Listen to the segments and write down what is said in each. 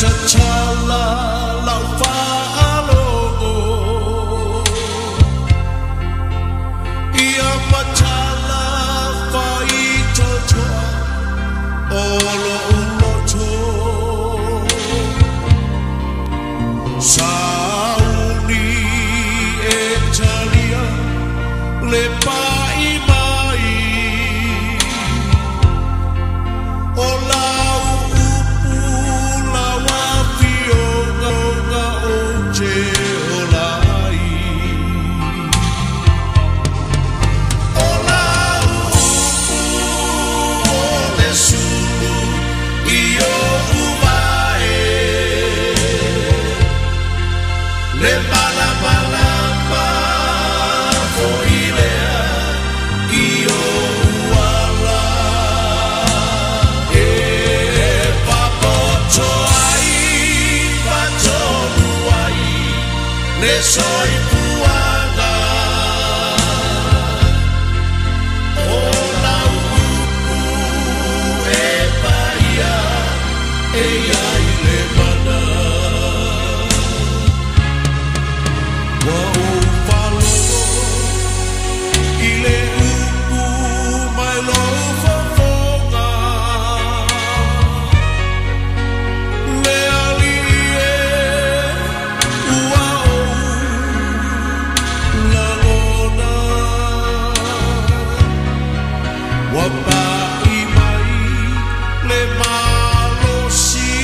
Tatala lau faalogo ia matala faitotoa o lo'u loto sauni e talia le pa'i mai o lau upu lau afioga ou te ola ai. O lau upu o le sulu i o'u vae le malamalama fo'i lea i o'u ala e papoto ai patonu ai le soifuaga o lau upu e paia e iai le mana. Ua ou faalogo i le upu mai lou fofoga le Alii e ua ou lagona ua pa'i mai le malosi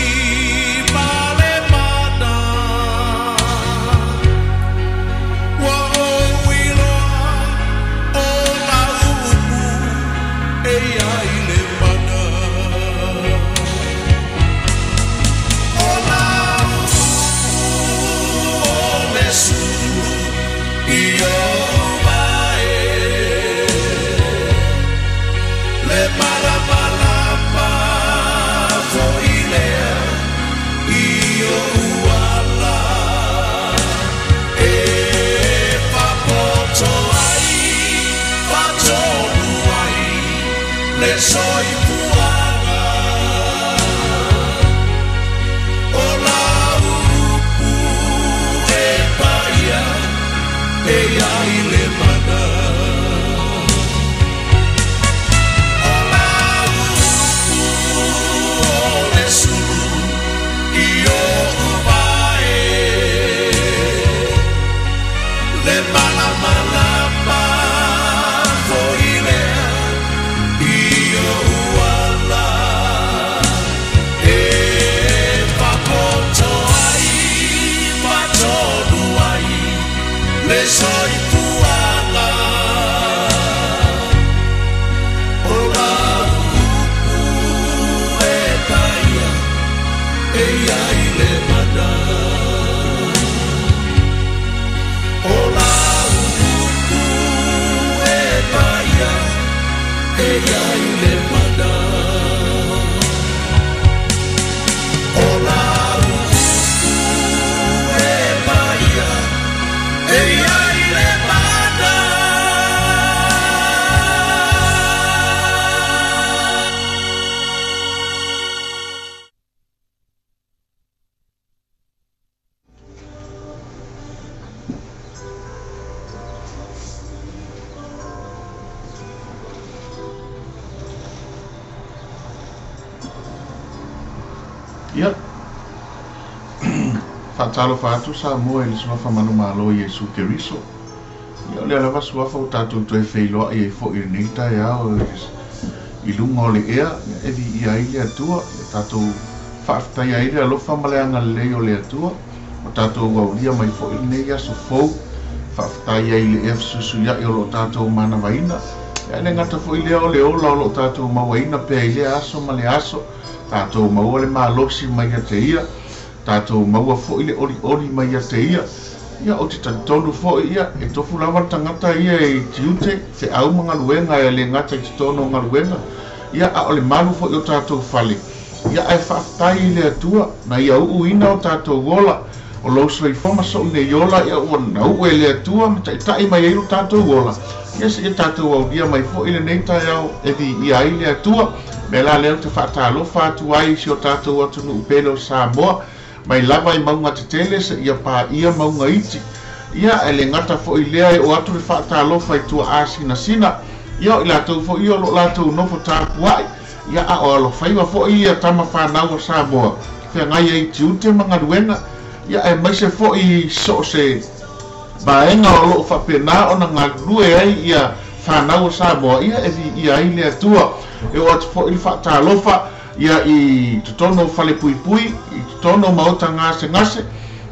ma le mana ua ou iloa o lau upu e iai le mana. O lau upu o le sulu i o'u vae le malamalama fo'i lea i o'u ala e papoto ai patonu ai le soifuaga o lau upu e paia e iai le mana. O lau upu o le sulu i o'u vae le malamalama fo'i lea i o'u ala e papoto ai patonu ai le soifuaga o lau upu e paia e iai le mana. O lau upu e paia e iai le mana. O lau upu e paia e iai le mana. Ia, faatalofa atu Samoa i le suafa manumalo o Iesu Keriso. Ia, o lea lava suafa ua tatou toe feiloai ai foi i lenei taeao i luga o le ea, ia, e viia ai le Atua, ia tatou faafetaia ai le alofa ma le agalelei o le Atua, ua tatou aulia mai foi i lenei aso fou, faafetai ai le ea fesuisuiai o loo tatou manavaina. Ia, e le gata foi lea o le ola o loo tatou mauaina pea i lea aso ma le aso, tatou maua le malosi mai ia te ia, tatou maua foi le olioli mai ia te ia. Ia, o te talitonu foi ia, e tofu lava le tagata ia i tiute, feau ma galuega e le gata i totonu o galuega, ia, a o le malu foi o tatou fale. Ia, ae faafetai i le Atua, na ia uuina o tatou ola, o lou soifua ma sou nei ola, ia ua nauu e le Atua ma taitai mai ai lo tatou ola. Ia, seia tatou aulia mai foi lenei taeao e viia ai le Atua. Mea la lea ou te faatalofa atu ai i si o tatou atunuu pele o Samoa, mai lava i mauga tetele seia paia mauga iti. Ia, e le gata foi i lea e oo atu le faatalofa i tuaa sinasina, ia o i latou foi ia o lo o latou nofo tapuai, ia a o alofaiva foi ia tama fanau a Samoa, feagai ai i tiute ma galuega, ia aemaise foi i so o se vaega o lo o faapena ona galulue ai ia fanau a Samoa, ia e viia ai le Atua. E oo atu foi le faatalofa ia i totonu o falepuipui, i totonu o maota gasegase,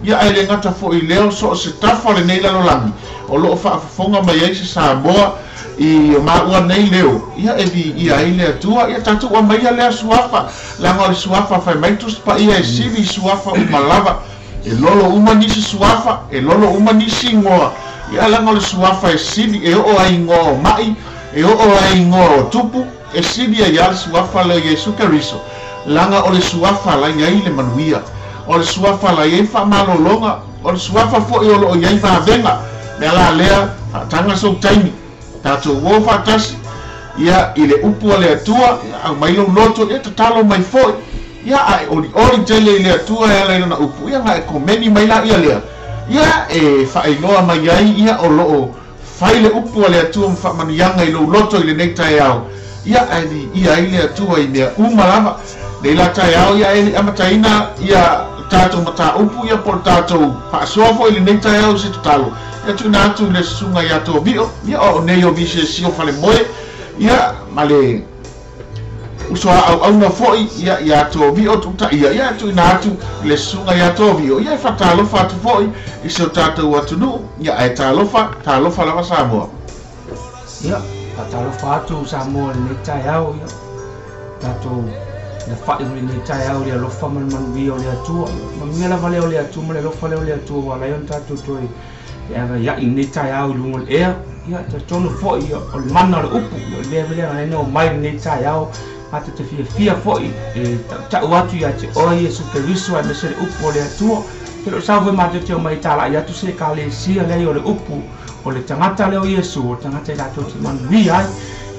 ia ae le gata foi i lea o so o se tafa o lenei lalolagi o lo o faafofoga mai ai se Samoa i o maua nei leo, ia e viia ai le Atua. Ia tatou aumaia lea suafa, leaga o le suafa fai mai Tusi Paia e sili i suafa uma lava. E lolo uma nisi suafa, e lolo uma nisi igoa, ia leaga o le suafa e sili, e oo ai igoa o ma'i, e oo ai igoa o tupu, e sili ai lava le suafa lea o Iesu Keriso, leaga o le suafa la i ai le manuia, o le suafa la i ai faamalologa, o le suafa foi o lo o i ai vavega. Mea la lea, faataga sou taimi, tatou o faatasi, ia, i le upu a le Atua, ia, aumai lou loto, ia, tatalo mai foi. Ia, a e olioli tele i le Atua e ala i Lona upu, ia ona e komeni mai laia lea, ia, e faailoa mai ai, ia, o lo o fai le upu a le Atua ma faamanuiaga i lou loto i lenei taeao, ia, ae viia ai le Atua i mea uma lava. Nei la taeao, ia, e le i amataina, ia, le tatou mataupu, ia, po o le tatou faasoa foi i lenei taeao i se tatalo, ia, tuuina atu i le Susuga ia Tovio, ia, o au nei o Visesio Falemoe, ia, ma le. Uso a auauna foi ia iā Tovio Tuutaia, ia e tuuina atu i le susuga iā Tovio, ia e faatalofa atu foi i si o tatou atunuu, ia ae talofa, talofa lava Samoa. Ia, faatalofa atu Samoa i lenei taeao, ia tatou lafa'i i lenei taeao i le alofa ma le manuia o le Atua. Ia, manuia lava lea o le Atua ma le alofa lea o le Atua ua ala ai ona tatou toe E agai i lenei taeao i luga o le ea, ia, e talitonu foi ia, o le mana o le upu, ia, o le mea lea na ala ai ona omai i lenei taeao, matou te fiafia foi e tautau atu ia te oe Iesu Keriso aemaise le upu o le Atua. E le o sau foi matou te omai e talai atu se ekalesia, leai o le upu o le tagata lea o Iesu, o le tagata i latou te manuia ai.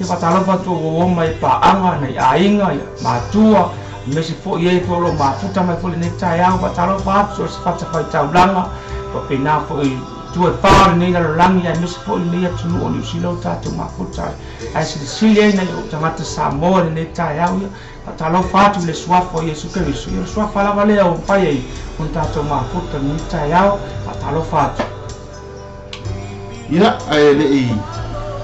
Ia faatalofa atu o uo mai paaga, nai aiga, ia, matua, aemaise foi e foi o lo o mafuta mai foi lenei taeao, faatalofa atu so o se fatafaitaulaga, faapena foi i itu e fā o lenei lalolagi aemaise foi lenei atunuu o Niu Sila o tatou mafuta ai. Ae silisili ai nai ou tagata Samoa i lenei taeao ia, faatalofa atu i le suafa o Iesu Keriso, ia o le suafa lava lea ua mafai ai ona tatou mafuta i lenei taeao, faatalofa atu. Ia, ae le i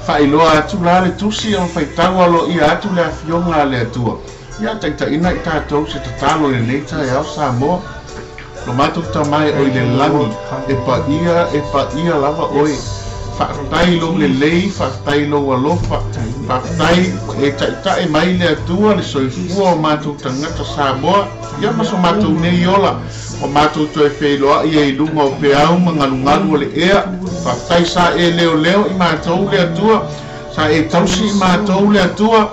faailoa atu la le tusi ma faitau aloaia atu le Afioga a le Atua, ia taitaiina i tatou se tatalo i lenei taeao Samoa. Lo matou Tama e oe i le lagi, e paia, e paia lava oe. Faafetai i lou lelei, faafetai i lou alofa, faafetai ua e taitai mai le Atua le soifua o matou tagata Samoa, ia ma so matou nei ola, ua matou toe feiloai ai i luga o peau ma galugalu o le ea. Faafetai sa e leoleo i matou le Atua, sa e tausi i matou le Atua,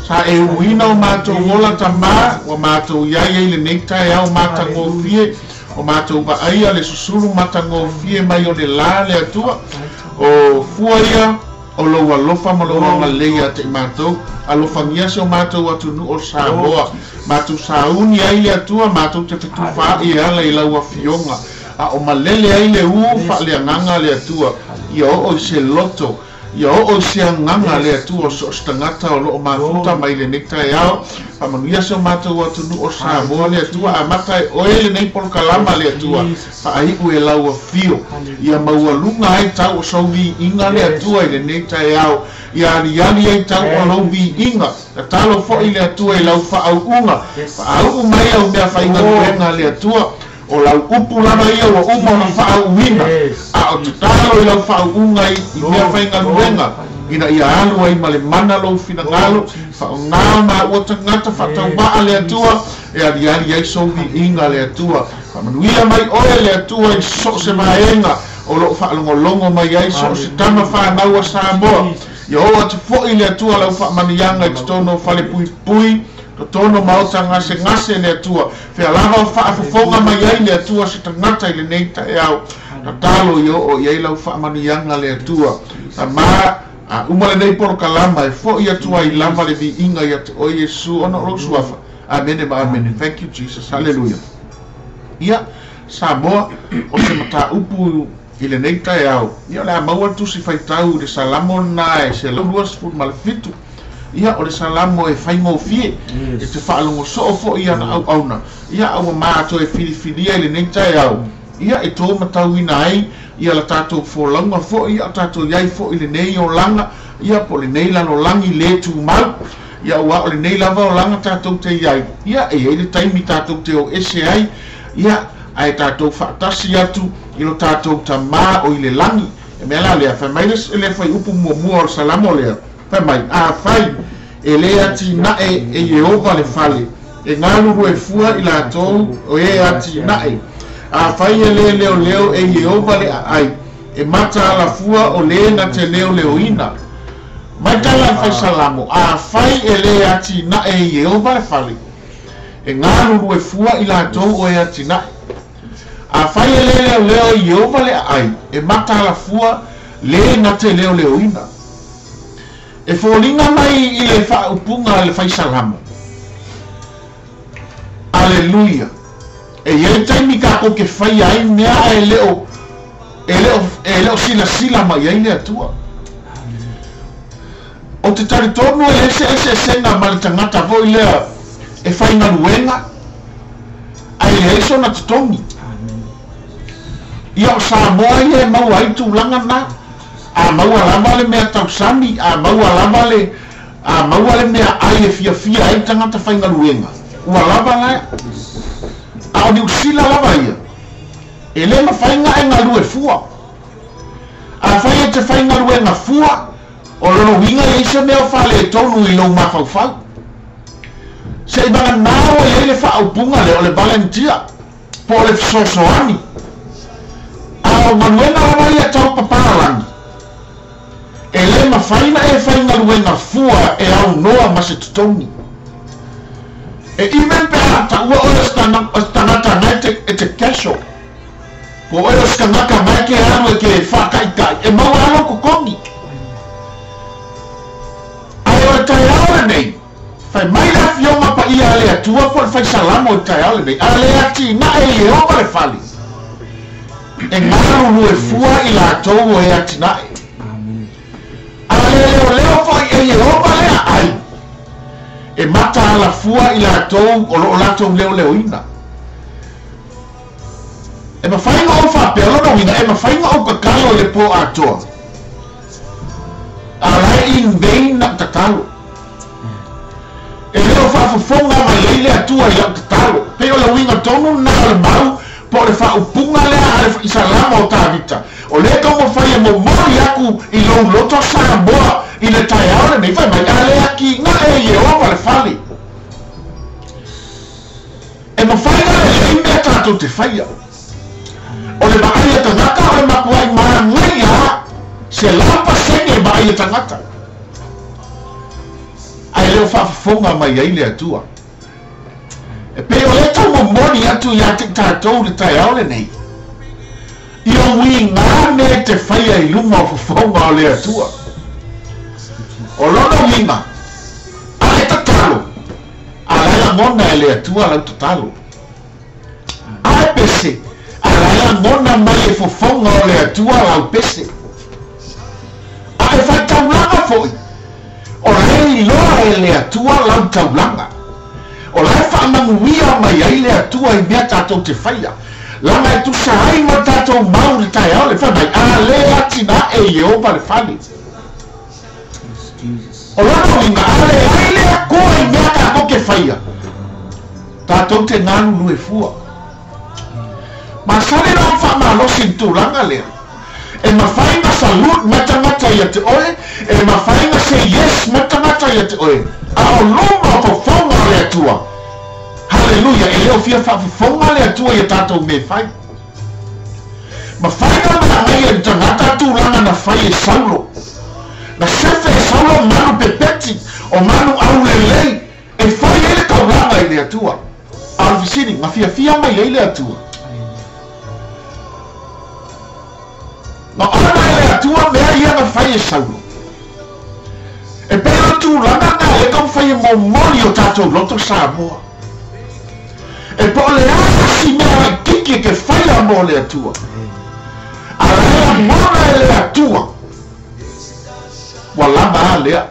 Sa e uina o matou ola tama, ua matou iai ai lenei taeao matagofie, o matou vaaia le susulu matagofie mai o le la le Atua, o fua ia o lou alofa ma lou agalelei ia te i matou, alofagia si o matou atunuu o Samoa, matou sauni ai le Atua, matou te fetufaai e ala i lau Afioga, a o malele ai le u faaleagaga a le Atua, ia oo i se loto Ia oo i se agaga le Atua o so o se tagata o lo o mafuta mai lenei taeao. Faamanuia si o matou atunuu o Samoa le Atua, amata e oe lenei polokalama le Atua, faaiu e lau afio. Ia maualuga ai tau o sou viiga le Atua i lenei taeao. Ia aliali ai tau o lou viiga. Tatalo foi le Atua i lau faauuga. Faauu mai au mea faigaluega le Atua. O lau upu lava ia ua uma ona faaauuina, a o tatalo i lau faauuga i mea faigaluega, ina ia alu ai ma le mana lou finagalo, faaaoga maua tagata faatauvaa le Atua, e aliali ai sou viiga le Atua. Faamanuia mai oe le Atua i so o se vaega o lo o faalogologo mai ai so o se tama fanau a Samoa. Ia oo atu foi le Atua lau faamanuiaga i totonu o falepuipui, Totonu maota gasegase le Atua, fea lava o faafofoga mai ai le Atua se tagata i lenei taeao. Tatalo ia oo i ai lau faamanuiaga le Atua. Tama, A uma lenei polokalama e fo'i atu ai lava le viiga ia te oe Iesu ona o lou suafa. Amene ma amene. Thank you Jesus. Hallelujah. Ia, Samoa, o se mataupu i lenei taeao, ia o le a maua le tusi faitau i le Salamo lena e 127. Ia, o le Salamo e faigofie, e te faalogo soo foi i ana auauna. Ia, a ua matou e filifilia i lenei taeao, ia e tou matauina ai ia la tatou folauga foi, ia o tatou i ai foi i lenei olaga, ia po o lenei lalolagi le tumau. Ia aua o lenei lava olaga tatou te i ai, ia e i ai le taimi tatou te o ese ai, ia ae tatou faatasi atu i lo tatou Tamā o i le lagi. E mea la lea, fai mai le le fuaiupu muamua o le Salamo lea, fai mai, Afai e lē atinae e Ieova le fale, e galulue fua i latou o e atinae. Afai e lē leoleo e Ieova le aai, e mataala fua o lē na te leoleoina. Mai tala le fai Salamo, Afai e lē atinae e Ieova le fale, e galulue fua i latou o e atinae. Afai e lē leoleo e Ieova le aai, e mataala fua lē na te leoleoina. E foliga mai i le faaupuga a le fai Salamo. Aleluia! E i ai le taimi tatou te faia ai mea ae le o e le o e le o silasila mai ai le Atua. Ou te talitonu e leai se eseesega ma le tagata foi lea e faigaluega ae leai sona totogi. Ia o Samoa ia e maua ai tulaga na. A maua lava le mea tausami, a maua lava le, a maua le mea ai e fiafia ai le tagata faigaluega, ua lava laea. A o Niusila lava ia, e le mafai na e galue fua. Afai e te faigaluega fua, o lona uiga e i ai se mea o faaletonu i lou mafaufau. Se i vaganao e i ai le faaupuga lea o le valentia, po o le fesoasoani. A o galuega lava ia tau papalagi, e le mafai na e faigaluega fua e aunoa ma se totogi. E even pe a taua oe o se tagata na e te casual, po o oe o se tagata na e ke alu e ke faataitai, e maua lava lou totogi. Ae o le taeao lenei, fai mai le Afioga Paia a le Atua po o le Fai Salamo i le taeao lenei, a le atinae e Ieova le fale, e galulue fua i latou o e atinae. A le leoleo foi e Ieova le aai, e mataala fua i latou o lo o latou leoleoina. E mafai ona ou faapea, o lona uiga, e mafai ona ou tatalo i le po atoa, a la e in vain lau tatalo. E le o faafofoga mai ai le Atua i lau tatalo. Pei o le uiga tonu lena o le mau po o le faaupuga lea a le Salamo o Tavita, o lea e taumafai e momoli aku i lou loto Samoa i le taeao lenei, fai mai, A le atinae e Ieova le fale. E mafai ona lelei mea tatou te faia. O le vaai a tagata o le matuai manaia a 100% le vaai a tagata, ae le o faafofoga mai ai le Atua. E pei o lea tau momoli atu ia te tatou i le taeao lenei, ia uiga mea e te faia i luma o fofoga o le Atua. O lona uiga, a e tatalo, a la e lagona e le Atua lau tatalo. A e pese, a la e lagona mai e fofoga o le Atua lau pese. A e faitaulaga foi, o la e iloa e le Atua lau taulaga. O la e faamanuia mai ai le Atua i mea tatou te faia, laga e tusa ai ma le tatou mau i le taeao le fai mai, A le atinae e Ieova le fale. O lona uiga, a leai le Atua i mea tatou te faia, tatou te galulue fua. Masani la ona faamalosi i le tulaga lea. E mafai na salute mai tagata ia te oe, e mafai na say yes mai tagata ia te oe, a o luma o fofoga o le Atua. Haleluia! E le o fia faafofoga le Atua ia tatou mea e fai. Mafai na manaia i le tagata tulaga na fai e Saulo. Na sefe e Saulo manu pepeti o manu aulelei e fai ai le taulaga i le Atua. A o le fesili, na fiafia mai ai le Atua? Na ona e le Atua mea ia na fai e Saulo. tulaga na e taumafai e momoli o tatou loto Samoa. E po o le a si mea laititi e ke faia mo le Atua. A lae lagona e le Atua. Ua lava a lea.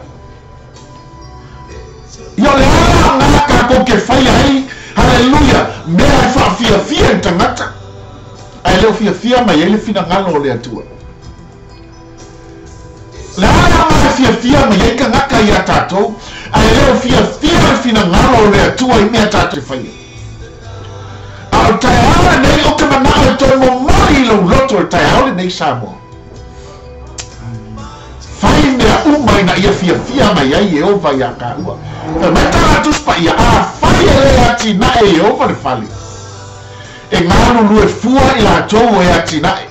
Ia o le a la aoga tatou ke faia ai, haleluia, mea e faafiafia i le tagata. Ae le o fiafia mai ai le finagalo o le Atua. Le a le aoga e fiafia mai ai tagata ia tatou, ae le o fiafia le finagalo o le Atua i mea tatou te faia. A o le taeao lenei, ou te manao e toe momoli i lou loto le taeao lenei Samoa. Fai mea uma ina ia fiafia mai ai Ieova iā tāua. Fai mai tala Tusi Paia, Afai e lē atinae e Ieova le fale, e galulue fua i latou e atinae.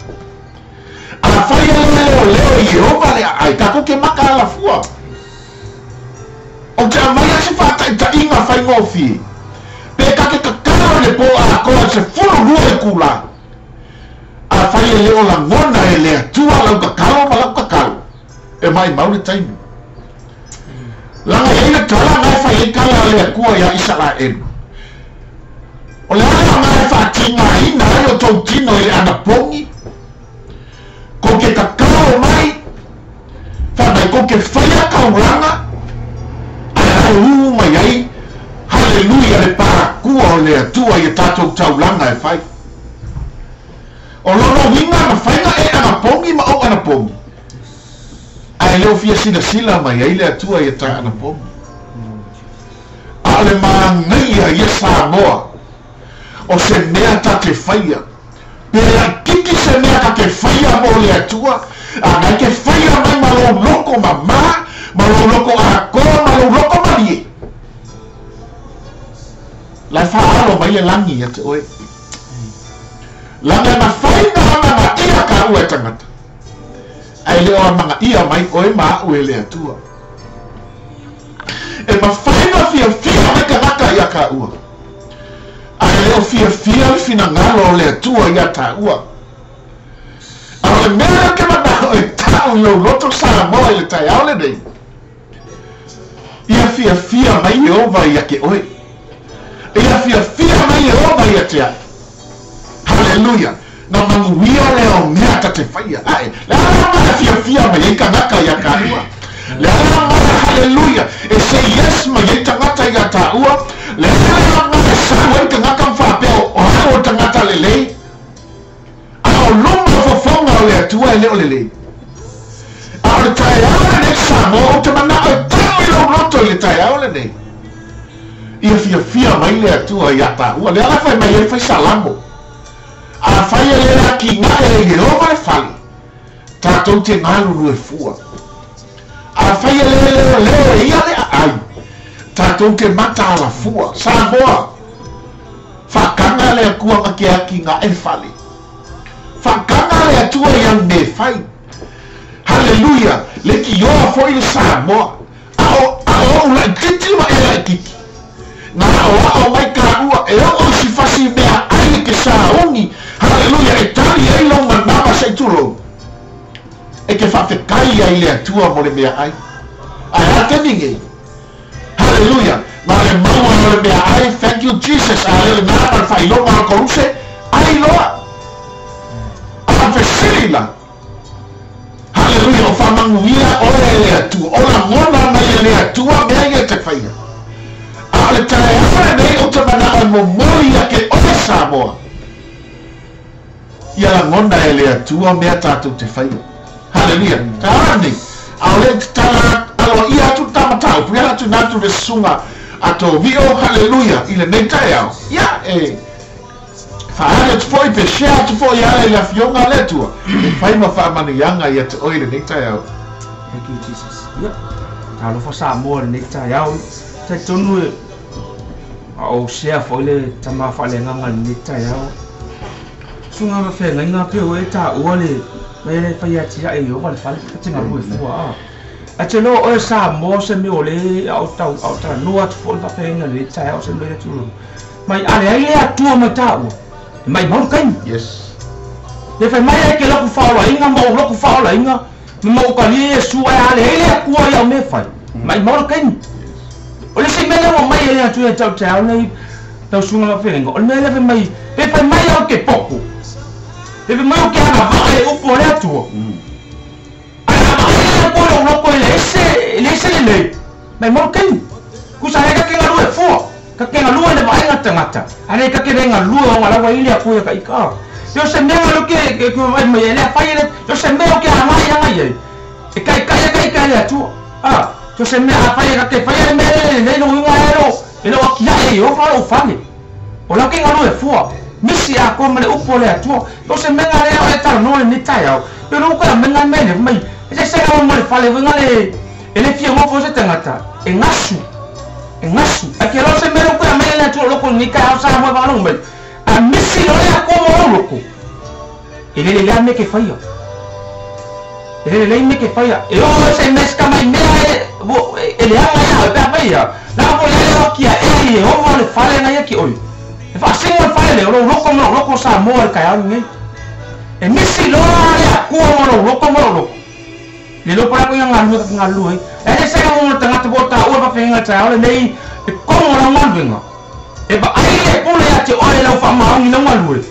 Afai e lē leoleo e Ieova le aai, tatou te makaala fua. Ou te aumaia se faataitaiga faigofie, pe ta te tatalo i le pō atoa i le 12 itulā, afai e le o lagona e le Atua lau tatalo ma lau tatalo, e maimau le taimi. Laga e i ai le tala na e fai ai tala a le Atua iā Isaraelu. O le a le aoga e faatigaina ai o tou tino i le anapogi? Kou te tatalo mai, fai mai kou te faia taulaga, ae a e ū mai ai, haleluia, le paratua o le Atua i a tatou taulaga e fai. O lona uiga na faiga e anapogi ma ou anapogi, ae le o fia silasila mai ai le Atua i a ta anapogi. A o le manaia ia Samoa, o se mea ta te faia, pe laititi se mea ta te faia mo le Atua, a nai te faia mai ma lou loko mamā, ma lou loko atoa, ma lou loko malie. La e faaalo mai le lagi ia te oe. Laga na fai na amagaia kāua e tagata, ae le o amagaia mai oe ma a'u e le Atua. E mafai na fiafia mai tagata ia kāua, ae le o fiafia le finagalo o le Atua ia tāua. A o le mea lea ou te manao e ta'u i lou loto Samoa i le taeao lenei, ia fiafia mai Ieova ia te oe. Ia fiafia mai Ieova ia te a'u. Haleluia! Na manuia lea o mea ta te faia. Ae, le a le aoga e fiafia mai ai tagata iā tāua? Le a le aoga, haleluia, e say yes mai ai tagata iā tāua? Le a le aoga e sau ai tagata ma faapea o au o le tagata lelei? A o luma o fofoga o le Atua e le o lelei. A o le taeao lenei Samoa, ou te manao e tau i lou loto i le taeao lenei. Ia fiafia mai le Atua iā tāua. Le ala fai mai ai fai Salamo. Afai e le atinae e Ieova le fale, tatou te galulue fua. Afai e le leoleo e ia le aai, tatou te mataala fua. Samoa, Faakaga le Atua ma ke atinae le fale. Faakaga le Atua i au mea e fai. Haleluia! Leitioa foi le Samoa. A o, a o ou laititi ma e laititi. Na aoao mai kāua e oo i si fasi mea ai e ke sauni, haleluia, e tali ai lou manawa se i tulou, e ke faafetai ai i le Atua mo le meaai. Ae a taimi nei? Haleluia! Na o le maua o le meaai, thank you Jesus, a le lena ma le faailoga o le Koluse, ai loa. A o le fesili la, haleluia, o faamanuia oe e le Atua, o lagona mai e le Atua mea ia e te faia. A o le taeao lenei ou te manao e momoli ia te oe Samoa. Ia lagona e le Atua mea tatou te faia. Haleluia! Taeao lenei, a o le tatala aloaia atu le ta mataupu, ia atu ina atu le susuga a Tovio, haleluia, i lenei taeao. Ia, e faaali atu foi pe share atu foi ia i le Afioga a le Atua e fai ma faamanuiaga ia te oe i lenei taeao. Thank you Jesus. Ia, talofa Samoa i lenei taeao. Talitonu e a ou share foi le tama faaleagaga i lenei taeao. Susuga ma feagaiga pe o e taua le mea le fai atiae i ova le fale ta te galue fua a. Ae te loa oe Samoa se mea o le a o tau a o talanoa atu foi le faafeagaiga i lenei taeao se mea le tulaga. Mai a leai le Atua mai taua e maimau le taimi. Yes. Le fai mai ai ke loku faaolaina ma ou loku faaolaina ma ou talia Iesu ae a leai le Atua i au mea e fai. Mai mo kaimi. O le se mea ua mai e le Atua ia te au taeao nei tau susuga ma felenga. O le mea lea fai mai, pe fai mai au ke popo. Pe fai mai au ke agavaa i le upu o le Atua. Ae a vaai le Atua i lou loko e le ese lelei, mai mo le kaimi. Kusa le ka ke galue fua. Ka ke galue le vaaiga tagata. A le ka ke le galue o ngalawa i le Atua ia ka ika. Yo se mea lo ke vai mai e le fai le yo se mea o ke agai agai ai. E kai kai kai kai le Atua. Ah, yo se mea a fai ka ke fai le mea le no inga ero. E lo akia e yo fa lo fale. O la ke galue fua. Misi a ko male upo le Atua. Yo se mea le o e tala no le ni tai au. Pero ko la mea le mai. E se se mo le fale venga le e le fia mo fo se tangata. E ngasu. E ngasu. A ke lo se mea ko la mea le Atua lo ko ni kai au sa mo ba lo mai. A misi lo le ko mo lo ko. E le le me ke faia. E le le me ke faia. E o se mes ka mai mea e le anga ia pe faia. Na ko le o kia e e o le fale na ia ki oi. E fa singo le fale le o loko mo loko sa mo le kai au nei. E misi lo le a ko mo lo loko mo lo. Le lo para ko ia ngalu ka ngalu ai. E le se mo tangata bota o pa fenga ta o le nei e kongo la ngwanvenga. E ba ai le pule ya te oi la fa maungi la ngalu.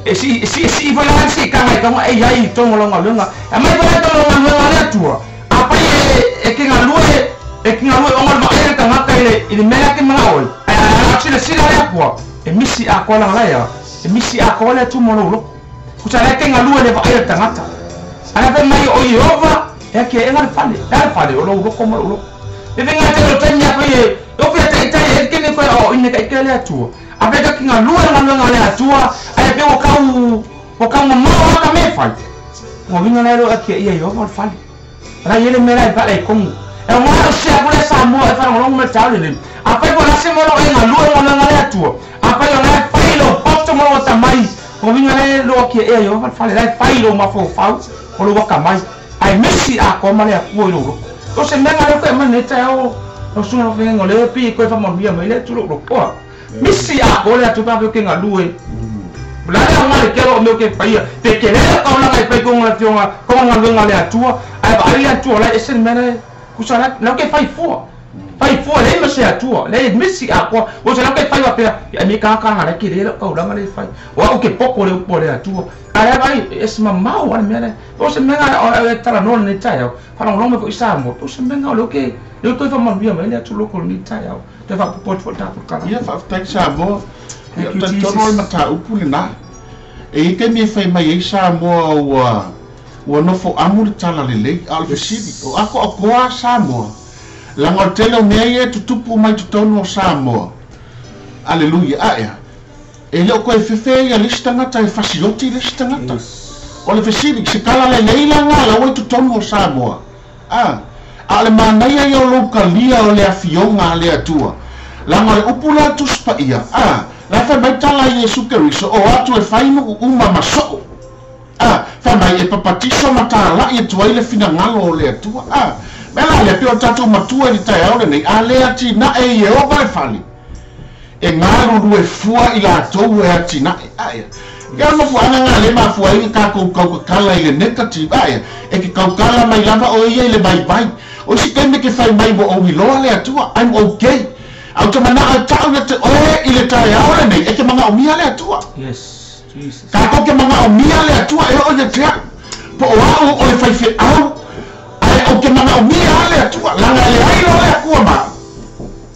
E si si si fa la si ka ngai ka e ai tongo la ngalu. E mai fa tongo la ngalu le atua. A pa e ke ngalu e ke ngalu o ngalu e tangata ile ile mela ke mala oi. A a si si la ya kwa. E misi a ko la la ya. E misi a ko le tu mo lo. Ku sa le ke ngalu le fa ai tangata. Ana fa mai o Yehova e ke e ngalu fale. E fale o lo ko mo lo. E venga te lo tanya fa e o ke te te e ke ne fa o ine ka ke le atua. A pe ka ngalu ngalu le atua. A pe o ka o ka mo ka me fa. O vinga le lo ke ia Yehova fale. Ra yele mera e fale kongu. E mo se a pole sa mo e fa lo mo ta le. A pe ko la se mo lo e ngalu ngalu le atua. A pe lo le fa lo poto mo ta mai. O vinga le lo ke ia Yehova fale. La fa lo ma fo fa. O lo waka mai. Ai misi a ko ma le atua i lo. O se mea le koe mane te ao o sunga whenga le pi koe whamamia mai le tulu ro koa. Misi a ko le atu pa ke ngalu e. La le nga le kero o meo ke paia. Te ke le ka ona ngai pai ko ngā tionga ko ngā ngā le atua. Ai ba ai atua la e se mea le kusa la la ke fai fua. Fai fua le ma se atua. Le misi a ko o se la ke fai wa pea. Ya mi ka ka le ke le ka ula le fai. O au ke poko le upo le atua. Ala vai es mamau ala mea le. O se mea o e tala no ni tai au. Fa lo me ko isa mo. O se mea o lo ke le toi fa manuia mai le atu loko ni tai au. Te fa po po ta ko kala. Ia fa tai sa mo. Ia ta tono ma ta upu le na. E ke mi fai mai isa mo ua ua nofo amu le tala le lei al fesili. O ako akoa sa mo. La ngotele mea ia tutupu mai tutono sa mo. Aleluia. Aia. E leo koe fefe ia le tangata e fasioti le tangata. O le fesili, se kala le leila ngā la oi tutono o Samoa. Ah, a le manaia ia o loukalia o le afioga a le Atua. Laga o le upu la tuspaia. Ah, la fai mai tala Iesu Keriso o atu e fai nu'u uma ma so'o. Ah, fai mai e papatiso ma tāla'i e tuai le finagalo o le Atua. Ah, mea la le pe o tatou matua i le taeao lenei, a le atina'e i Ieova le fale. E ngā ruru e fua i latou e atina'e. Aia. Ia mafuaga ngā le mafua i ka kou kaukakala i le negative. Aia. E ke kaukala mai lava o ia i le vaivai. O si keme ke fai mai mo o iloa le Atua. I'm okay. Au te mana au tau ia te oe i le taeao lenei. E ke manga o mia le Atua. Yes, Jesus. Kākou ke manga o mia le Atua e o ia te au. Po o au o le whaiwhe au. Ai o ke manga o mia le Atua. Langa le ai lo le akua ma.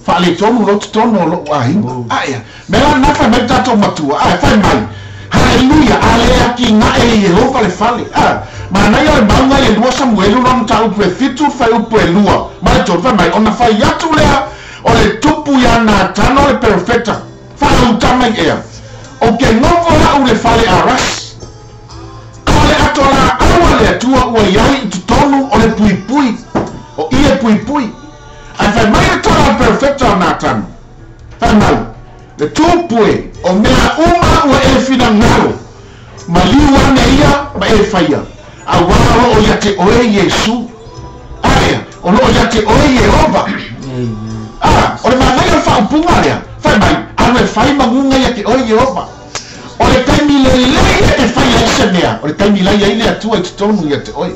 Whaale tonu lo te tono o lou ahinga. Aia. Mea la naka mai tātou matua. Aia, whai mai. Hallelujah. A le aki ngae i Yehova le fale. Ah, manaia le maunga le lua Samuelu lona taupu e 7 fai upu e 2. Ma le tolu fai mai. Ona fai atu lea o le tupu ia Natano le perfecta. Whaauta mai ea. O ke ngofo lau le fale a ras. O le ato la aua le atua ua iai i tutonu o le puipui. O ie puipui. Ai fai mai le tala perfecta o Natano. Fai mai. Le tupue o mea uma ua e finangalo. Maliu ane ia ma e whaia. A wā o ia te oe Iesu. Aia, o lo ia te oe Yehova. Ah, o le mangai o whaopunga lea. Fai mai, anu e whai mangunga ia te oe Yehova. O le taimi le lei e whai ai se mea. O le taimi lai ai le atua i te tonu ia te oe.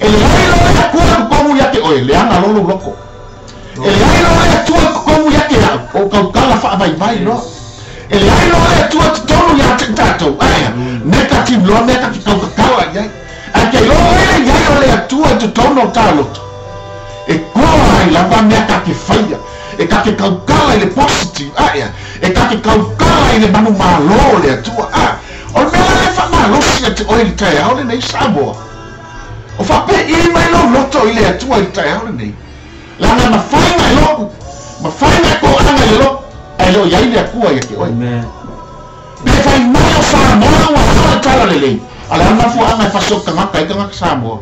E leai loa le Atua i totonu ia te oe, leaga loa lou loto. E leai loa le Atua i totonu ia te au, o tautala faavaivai loa. E leai loa le Atua i totonu ia te i tatou, ae a, negative loa mea ta te tautatala i ai. Ae te iloa oe le i ai o le Atua i totonu o ta loto, e koa ai lava mea ta te faia, e ta te tautala i le positive, ae a, e ta te tautala i le manumalo o le Atua. A, o le mea la lea e faamalosi ia te oe i le taeao lenei, Samoa, o faapei mai lou loto i le Atua i le taeao lenei, leaga e mafai ona e lo'u, mafai ona e toaga i le lo'u, ae le o i ai le Atua ia te oe. Pe fai mai o Samoa ua ao le tala lelei, a o le a le mafuaaga e fasi o tagata ai tagata Samoa?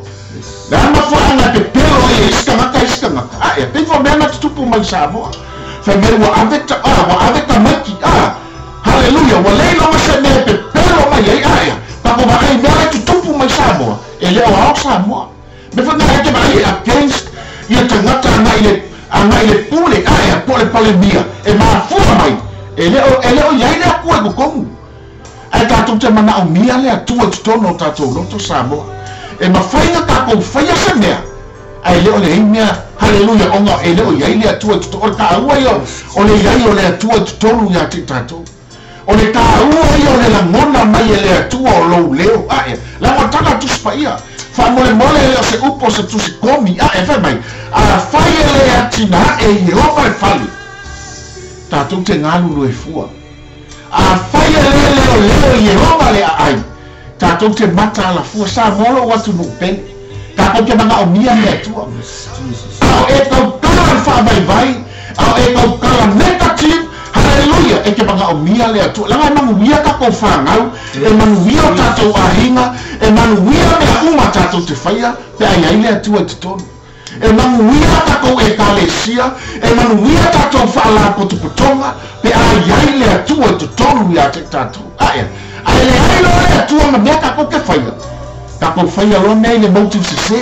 Le a le mafuaaga e pepelo ai e isi tagata isi tagata? Ae, pei foi o mea na tutupu mai i Samoa. Fai mai ua ave ta, a, ua ave tamaiti, a, haleluia, ua le iloga se mea e pepelo mai ai, ae, tatou vaai i mea la e tutupu mai Samoa, e le o ao Samoa. Mea foi na e te vaai e against ia tagata agai i le, agai i le pule, ae, po o le palemia, e mafua mai, e le o, e le o i ai le Atua i totonu. Ae tatou te manaomia le Atua i totonu o tatou loto Samoa. E mafai ona tatou faia se mea, ae le o leai mea, haleluia, ona e le o i ai le Atua i totonu. O le taua ia o le i ai o le Atua i totonu ia te i tatou. O le taua ia o le lagona mai e le Atua o lou leo, ae, leaga o le tala a le Tusi Paia, faamolemole e le o se upu o se tusi komi, ae, fai mai, Afai e le atinae e Ieova le fale, tatou te galulue fua. Afai e le leoleo Ieova le aai, tatou te mata alafua. Samoa lou atunuu pele, tatou te manaomia le Atua. A o e tautala le faavaivai, a o e tautala negative, haleluia, e te manaomia le Atua. Leaga e manuia tatou fanau, e manuia o tatou aiga, e manuia mea uma tatou te faia pe a i ai le Atua i totonu. E manuia a tatou Ekalesia, e manuia tatou faalapotopotoga pe a i ai le Atua i totonu ia te tatou. Ae, ae leai loa le Atua ma mea tatou te faia, tatou faia loa mea i le motive sese,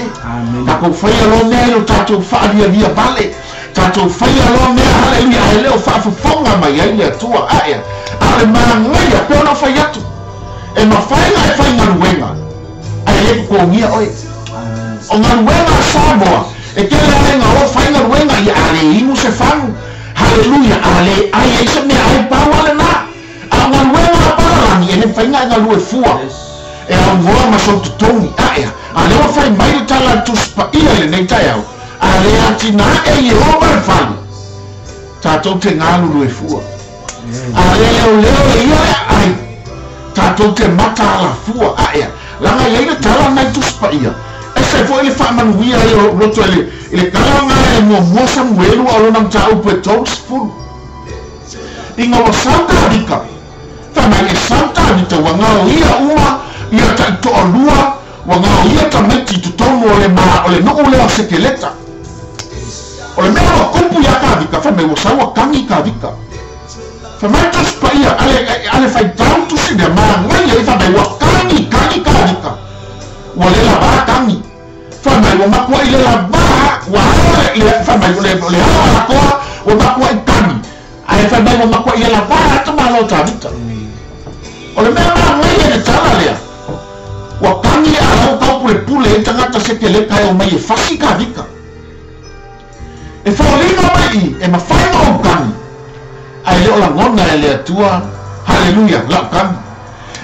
tatou faia loa mea i lo tatou faalialia vale, tatou faia loa mea, haleluia, ae le o faafofoga mai ai le Atua. Ae, a o le manaia, pei ona fai atu, e mafai ona e faigaluega, ae le totogia oe. O galuega a Samoa, e tele aiga o faigaluega ia a le inu se fagu, haleluia, a le ai ai se meaai pau a lena. A o galuega a palalagi, e le mafai ona e galue fua, e aunoa ma sou totogi, ae a lea ua fai mai le tala a le Tusi Paia i lenei taeao, a le atinae e Ieova le fale, tatou te galulue fua. A le leoleo e ia le aai, tatou te mataala fua, ae leaga e i ai le tala nai Tusi Paia, ese foi le faamanuia ai o lou loto i le, i le tala na e muamua Samuelu a o lona mataupu e 30. Ina ua sau Tavita, fai mai e sau Tavita ua gaoia uma ia taitoalua, ua gaoia tamaiti i totonu o le ma, o le nuu lea o Sekeleta. O le mea ua tupu iā Tavita, fai mai ua sau ua kagi Tavita. Fai mai Tusi Paia, a le, a le faitau tusi lea, manaia ia fai mai ua kagi, kagi Tavita. Ua le lavā kagi. Fai mai ua makuaʻi le lavā, ua ao le, le, fai mai o le, o le ao alatoa, ua makuaʻi kagi. Ae fai mai ua makuaʻi le lavā atu malo Tavita. O le mea manaia i le tala lea, ua kagi a lau taupulepule ai tagata sekeleta e omai e fasi Tavita. E foliga mai i, e mafai ona ou kagi, ae le o lagona e le Atua, haleluia, lau kagi.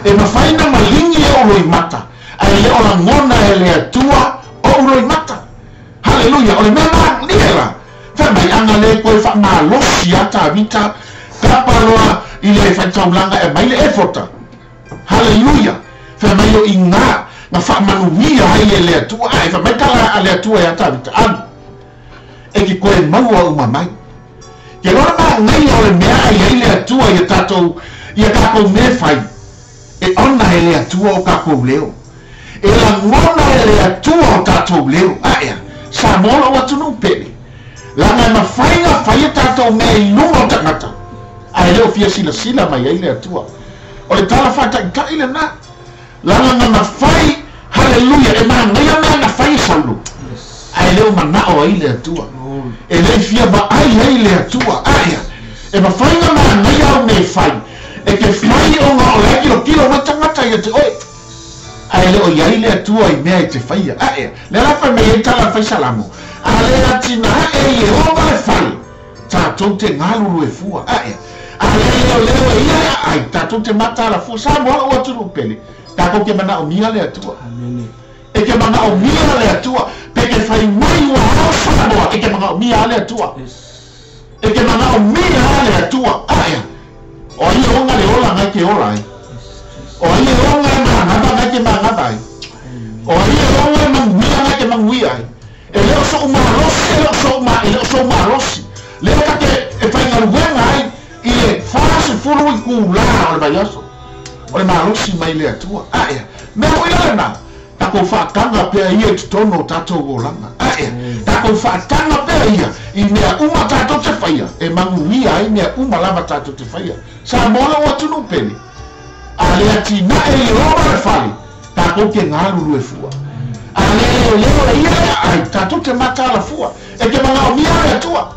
E mafai ona maligi e ou loimata, ae le o lagona e le Atua ou loimata. Haleluia, o le mea malie la, fai mai ana le toe faamalosi ia Tavita, kapa loa i le faitaulaga e aumai le efota. Haleluia, fai mai o i ina na faamanuia ai e le Atua, ae fai mai tala a le Atua ia Tavita, alu, e ke koe maua uma mai. Ke loa manaia o le mea a i ai le Atua ia tatou, ia tatou mea fai, e ona e le Atua o tatou leo. E lagona e le Atua o tatou leo. Ae a, Samoa lou atunuu pele. Leaga e mafai ona fai a tatou mea i luga o tagata, ae le o fia silasila mai ai le Atua. O le tala faataitai lena. Leaga na mafai, haleluia, e manaia mea na fai e Saulo, ae le o manao ai le Atua. E le i fia vaai ai le Atua. Ae a, e mafai ona manaia au mea e fai, e te fai ona o la e tilotilo mai tagata ia te oe. Ae le o iai le Atua i mea e te faia. Ae, le la fai mai ai tala fai salamo. A le atina e Iehova le fale, tatou te galulu e fua. Ae, a le leo leo e ia ai, tatou te mataala fua. Samoa lou atunuu pele, tatou ke manaomia le Atua. Amene. E ke manaomia le Atua, pe ke fai mai ua ao Samoa, e ke manaomia le Atua. Yes. E ke manaomia le Atua. Ae, o ai e oga le ola ngai ke ola ai. Yes. O ai e oga e magava ngai ke magava ai. Amen. O ai e oga e manuia ngai ke manuia ai. E leo so'u malosi, e leo so'u ma, e leo so'u malosi. Lea take e faigaluega ai i le 40 i kulā o le vaiaso. O le malosi mai le Atua. Ae, mea foi la lena. Takou faataga pea ia i totonu o tatou olaga. Ae, takou faataga pea ia i mea uma tatou te faia, e manuia ai mea uma lava tatou te faia. Samoa lou atunuu pele, a le atinae Iehova le fale, tatou te galulu e fua. A le leoleo e ia le aai, tatou te mataala fua. E ke manaomia le Atua.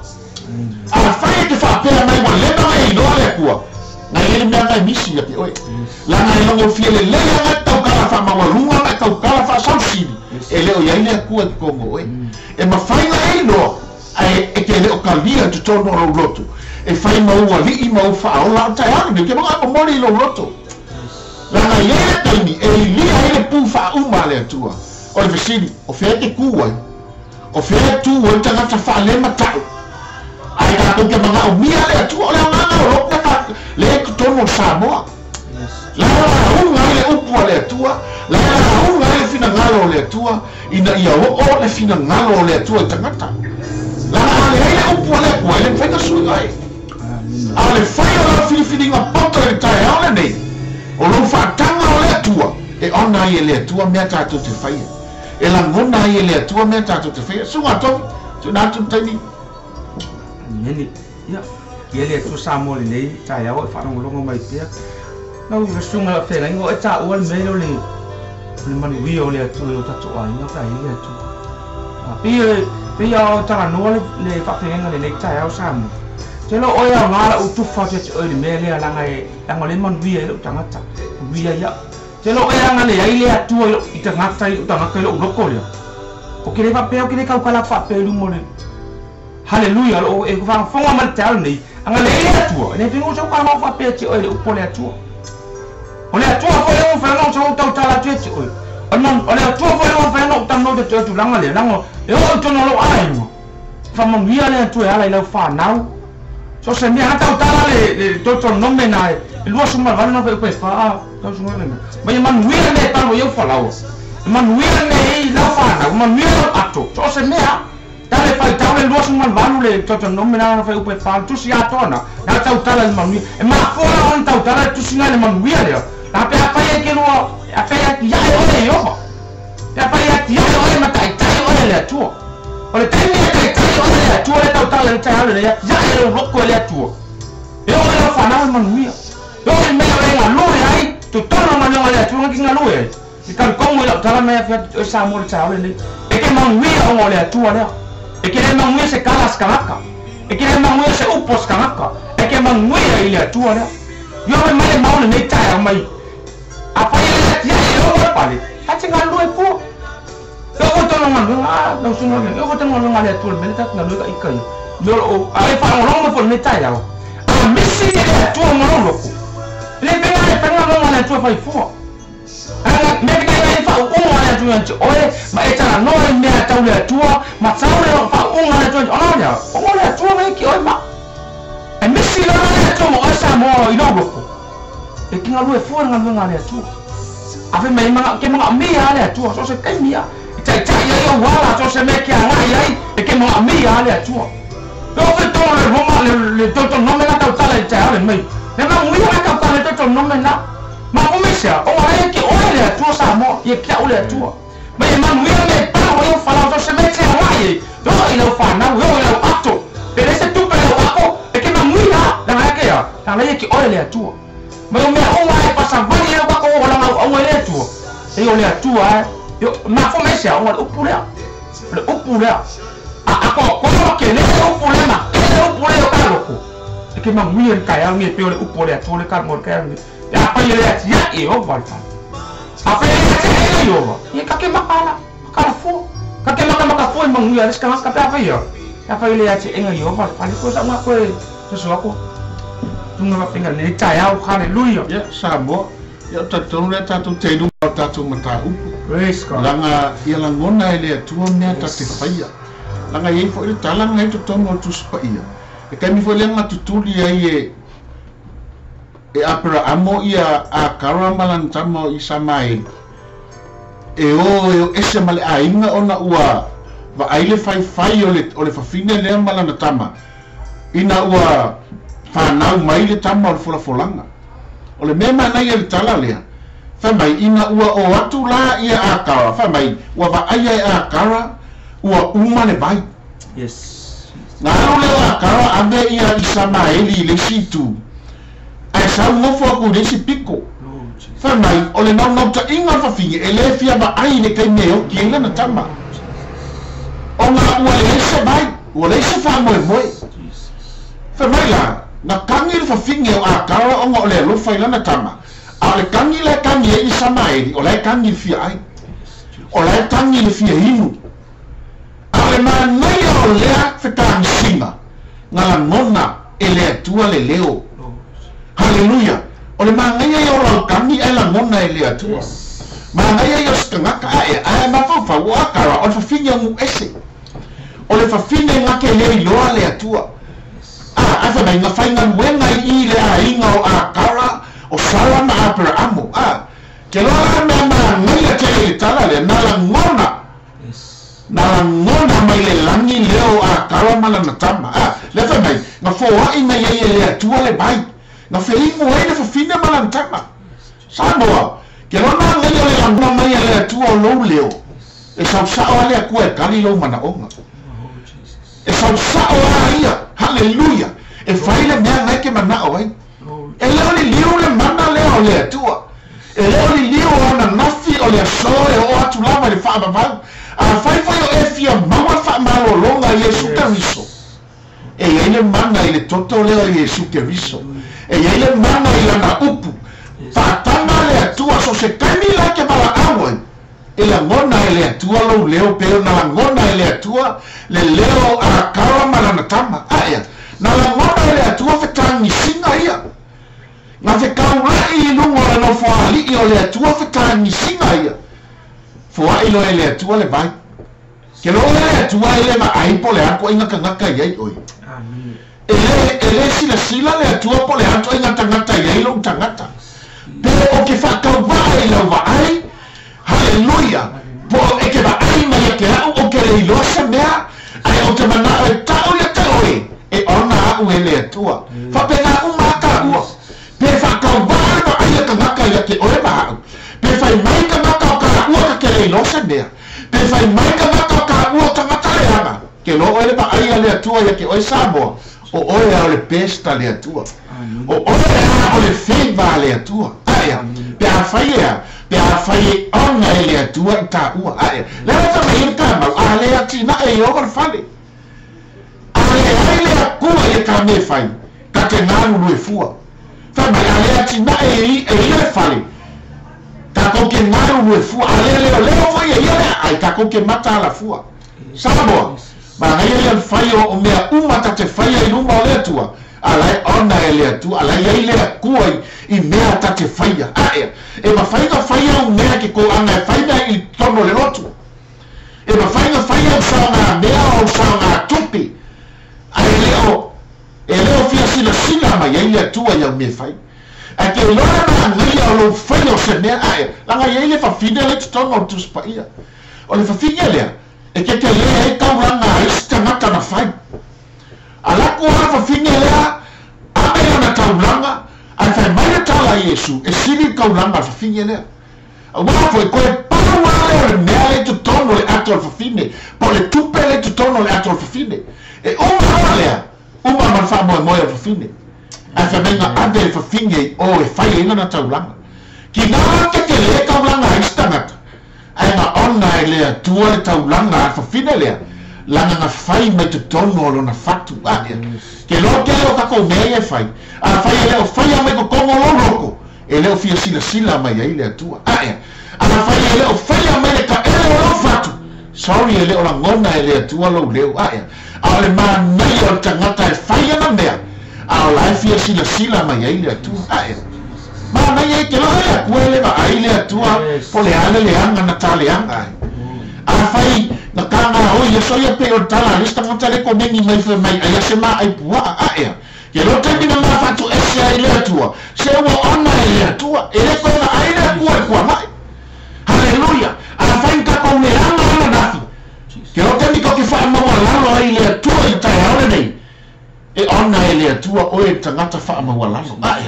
A fai e te faapea mai ua leva ona e iloa le Atua, ngai ai le mea ngai misi ia te oe. Laga e logofia lelei aga e taukala faamaualuga ma e taukala faasausili, e le o iai le Atua i totonu o oe. E mafai ona e iloa, ae e te le o talia i totonu o lou loto. E fai ma ou alii ma ou faaola o taeao lenei, ou te maga e momoli i lou loto. Laga e iai le taimi e ilia ai le pu faauma a le Atua. O le fesili, o fea e te ku ai? O fea e tu ai le tagata faalemata'u? Ae tatou te manaomia le Atua. O le agaga o lou mea lea i totonu o Samoa. Yes. La e lauga ai le upu a le Atua, la e lauga ai le finagalo o le Atua, ina ia oo le finagalo o le Atua i tagata. Laga a leai le upu a le Atua, e le mafai ona suiga ai. Amene. A o le fai o lau filifiliga poto i le taeao lenei, o lou faataga o le Atua, e ona ai e le Atua mea tatou te faia. E lagona ai e le Atua mea tatou te faia. Susuga Tofi, tuuina atu le taimi. Amene. Ia, ia le Atua Samoa lenei taeao e faalogologo mai pea. Lau susuga lau feagaiga o e taua le mea lea o le manuia o le Atua i o tatou aiga pe a i ai le Atua. Pei o talanoa le faafeagaiga lenei taeao Samoa. Te lo oe aoga lau tufa atu ia te oe i le mea lea laga e laga o le manuia ai lou tagata. Manuia ia. Te lo oe aga leai le Atua i lou i tagata i lou tagata i lou loko lea. O ke le faapea o ke le kaukala faapea i luma o le Haleluia lo e faafofoga mai le taeao lenei. Aga leai le Atua. E le faiga o sau kalamau faapea te oe le upu o le Atua. O le Atua foi e mafai ona ou sau tautala atu ia te oe. O le Atua foi e mafai ona ou talanoa atu ia te oe tulaga lea. Laga e oo i totonu o lou aiga. Faamanuia le Atua e ala i lau fanau. So se mea tautala le Deuteronome na e 28 na fai fa tau sunga le. Ma ia manuia le palo i au falaua. E manuia le i lau fanau, manuia lau ato. So se mea tale fai tau le 28 le Deuteronome na fai upe fa tusi atoa na tautala le manuia. E mafoa ona tautala le tusi na le manuia lea. Na pe apai e ke lua, apai e ia e oe Iehova. Pe apai e ia e oe mataitai oe le Atua. O le taimi e taitai oe le Atua le tautala le taeao le ia e lou loko e le Atua. E oe lau fanau e manuia. E oe mea o e galue ai, totonu o galuega le Atua nga ki galue ai. I talukomu i lau tala mai afi atu oe Samoa le taeao lenei. E ke manuia ona o le Atua lea. E ke le manuia se kala se kanaka. E ke le manuia se upu o se kanaka. E ke manuia i le Atua lea. Ia oe mai le mau lenei taeao mai. Afai e le atia e oe le pale, ta te galue fua. E o tonu galuega, lau susuga le, e o tonu galuega le Atua le mea le tatou galue ka ika ia. Mea o loo, a e faalogologo mai foi lenei taeao. A misi le Atua ma lou loko. Le faiga le faiga galuega le Atua fai fua. Aga mea ke kai faauuga le Atua ia te oe, ma e talanoa i mea tau le Atua, ma tau le faauuga le Atua ia te ona lea. Ona le Atua mai ki oe ma. E misi loa le Atua ma oe Samoa i lou loko. E ki galue fua le galuega le Atua. A fai mai ke manaomia le Atua, so se taimi a. I taitai ai ou ala, so se mea ke agai ai, e ke manaomia le Atua. E o fe tolo le Roma, le Deuteronome na tautala i taeao lenei. Le manuia na tautala le Deuteronome na. Ma kumisea, o ai ke oe le Atua Samoa, ia kia o le Atua. Ma e manuia me pao i au falau, so se mea te agai ai, e o i lau fanau, e o i lau ato. Pe le se tupe lau ako, e ke manuia, langa e ke ia, langa ia ke oe le Atua. Ma o mea uma e pasavali lau kako o langa au au e le Atua. E o le Atua e, ma kumisea, o le upu lea. Le upu lea. A ako, kono ke le upu lea ma, ke le upu lea o ka loko. E ke manuia le taeao nge pe o le upu o le Atua le ka mo le taeao nge. E apa i le atia e o valfan. A fe le atia Iova ia ka ke makala makala fua ka ke maka maka fua manuia le ska ka pa ia ka fa ile ati enga Iova fale ko sa ma ko so ko tunga va pinga le taeao hallelujah. Ia Samoa ia tatonu le tatou teiluga o tatou mataupu. Praise God. Laga ia lagona e le Atua mea tate faia. Laga iai fo'i le talaga ai totonu o le Tusi Paia. E taimi foi lea gatutuli ai e e Aperaamo ia Akara ma lana tama o Isamaeli. E o e o ese ma le aiga ona ua vaai le faifai o le o le fafine lea ma lana tama ina ua fanau mai le tama o le folafolaga. O le mea manaia le tala lea. Fai mai ina ua o atu la ia Akara. Fai mai ua vaaia e Akara ua uma le vai. Yes. Na alu lea o Akara ave ia Isamaeli i le isi itu. Ae sau nofo atu i le isi piko. Lord Jesus. Fai mai o le naunautaiga o le fafine e lē fia vaai i le taimi e oki ai lana tama. Ona ua leai se vai, ua leai se faamoemoe. Jesus. Fai mai la, na kagi le fafine o Akara ona o le alofa i lana tama. A o le kagi la e kagi ai Isamaeli, o la e kagi i le fia ai. O la e kagi i le fia inu. A o le manaia o lea fetagisiga, na lagona e le Atua le leo. Lord. Haleluia. O le manaia ia o lau kagi ae lagona e le Atua. Yes. Manaia ia o se tagata ae ae mafaufau o Akara o le fafine o nu'u ese. O le fafine gake le iloa le Atua. A ae fai mai na faigaluega i i le aiga o Akara o Sara ma Aperaamo. A ke loa la mea manaia tele i le tala lea na lagona Yes. na lagona mai le lagi lea o Akara ma lana tama. A lea fai mai na foa'i mai ai e le Atua le vai. Na feigu ai le fafine ma lana tama. Samoa ke loa manaia o le lagona mai e le Atua o lou leo. E sausa'o a le Atua e kali lou manaʻoga. Oh Jesus. E sausa'o a ia. Haleluia. E fai le mea ngai ke manaʻo ai. Lord. E leo liliu le mana lea o le Atua. E leo liliu o ona nafi o le aso e oo atu lava i le faavavau. A faifai o e fia maua le faamalologa i Iesu Keriso. E iai le mana i le toto lea o Iesu Keriso. E iai le mana i lana upu. Faatama le Atua so se taimi la ke valaau ai. E lagona e le Atua lou leo pe ona lagona e le Atua le leo o Akara ma lana tama. Aea, na lagona e le Atua fetagisiga ia. Na fekaula'i i luga o le nofoali'i o le Atua fetagisiga ia. Foa'i loa e le Atua le vai. Ke loa le Atua e le vaai po le a toaiga tagata iai oe. Amen. E le silasila le Atua po le a toaiga tagata iai lou tagata. Pe o ke faatauva'a i lau vaai. Haleluia. Po e ke vaai mai ia te a'u o ke le iloa se mea. Ae o te mana'o e ta'u ia te oe. E ona a'u e le Atua. Faapena uma a ta'ua. Pe faatauva'a le vaai a tagata ia te oe ma a'u. Pe fai mai tagata o ka'ua ka ke le iloa se mea. Pe fai mai tagata o ka'ua o tagata leaga. Ke loa oe le vaai a le Atua ia te oe Samoa. O oe a o le pesta le Atua. Amen. O oe a o le favor a le Atua. Aea, pe a fai ea, pe a fai e ona e le Atua i tāua. Aea, le ala mai le kāmau, a le atinae i oga le fale. A le ai le Atua i e ka me fai, ka te galulue fua. Fai mai, a le atinae e ia le fale, tātou ke galulue fua. A le leo leo foi e ia le ai, tātou ke mata ala fua. Samoa, manaia ia le fai o mea uma ta te faia i luma o le Atua. A lai ona e le Atua, a lai ai le Atua i mea ta te faia. Aea, e mawhai nga faia o mea ke ko anga e fai mea i tono le lotu. E mawhai nga faia o sao ngā mea o sao ngā tupe. A e leo fia sila sila mai ai le Atua i au mea fai. A ke loa na ngai o lou faia o se mea aea. Langa iai le fafine le totonu o le Tusi Paia. O le fafine lea, e ke te lea e taulanga ai se tagata na fai. A laku a fafine lea, ame lana taulanga, ae fai mai le tala a Iesu, e sili le taulanga a le fafine lea. Auā foi koe pau a lea o le mea le totonu o le ato o le fafine, po o le tupe le totonu o le ato o le fafine. E uma a lea, uma ma le faamoemoe o le fafine. Ae fai mai ga ave le fafine i o e fai ai lana taulaga. Ki ngā ke te le taulanga ai se tagata. Ae ga ona e le Atua le taulaga a le fafine lea. Langa nga fai mai totonu o lona fatu. Aea, ke loa tele o takou mea ia e fai. A fai e leo faia mai totonu o lou loko. E leo fia silasila mai ai le Atua. Aea, Afai e le o faia mai le taele o lou fatu, sorry, e le o lagona e le Atua lou leo ae. A o le manaia o le tagata e fai ana mea, a o la e fia silasila mai ai le Atua ae. Manaia e te loa le Atua e le vaai le Atua po le a le leaga na taleaga ai. Afai na taga oi e soia pe o le tala a le isi tagata le komeni mai fai mai ai a se maai puaa ae. Ke loa taimi na mafatu ese ai le Atua, se ua ona e le Atua, e le koe vaai le Atua i kuama'i. Haleluia! Afai na tatou leaga ananafi, ke loa taimi tatou te faamaualalo ai i le Atua i le taeao lenei, e ona e le Atua oe le tagata faamaualalo. Ae,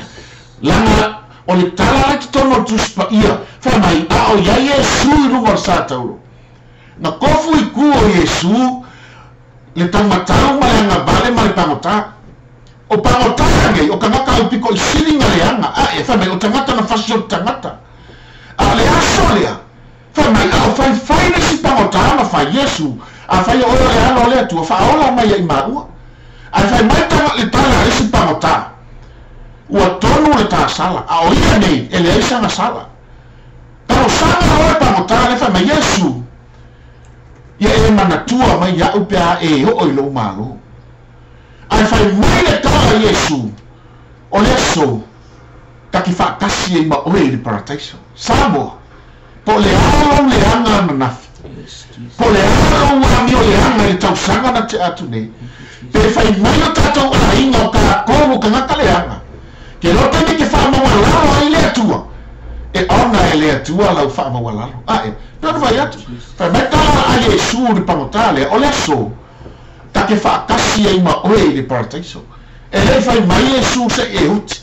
laga o le tala la i totonu o le Tusi Paia, fai mai, a o i ai Iesu i luga o le sa tauro. Na tofu i tu o Iesu le taumatau ma le agavale ma le pagota. O pagota nei, o tagata au piko i sili na leaga, ae, fai mai, o tagata na fasi o le tagata. A o le aso lea, fai mai, a o faifai le isi pagota na fai Iesu, afai o oe o le Alo o le Atua, faaola mai ia i maua. Ae fai mai le tala a le isi pagota, ua tonu le tasala, a o ia nei e leai sana sala. Talosaga loa le pagota lea, fai mai, Iesu, ia e manatua mai iaʻu pe a e oo i lou Malo. Ae fai mai le tala a Iesu, o le aso ta te faatasi ai ma oe i le Parataiso. Samoa, po o le a lou leaga ananafi, po o le a lou amio leaga i le tausaga na tea atu nei, pe fai mai o tatou aiga o tatou o tagata leaga, ke loa taimi e te faamaualalo ai le Atua, e ona e le Atua lau faamaualalo. Ae, pei ona fai atu, fai mai tala a Iesu i le pagota lea, o le aso ta te faatasi ai ma oe i le Parataiso. E le i fai mai Iesu se i e uti.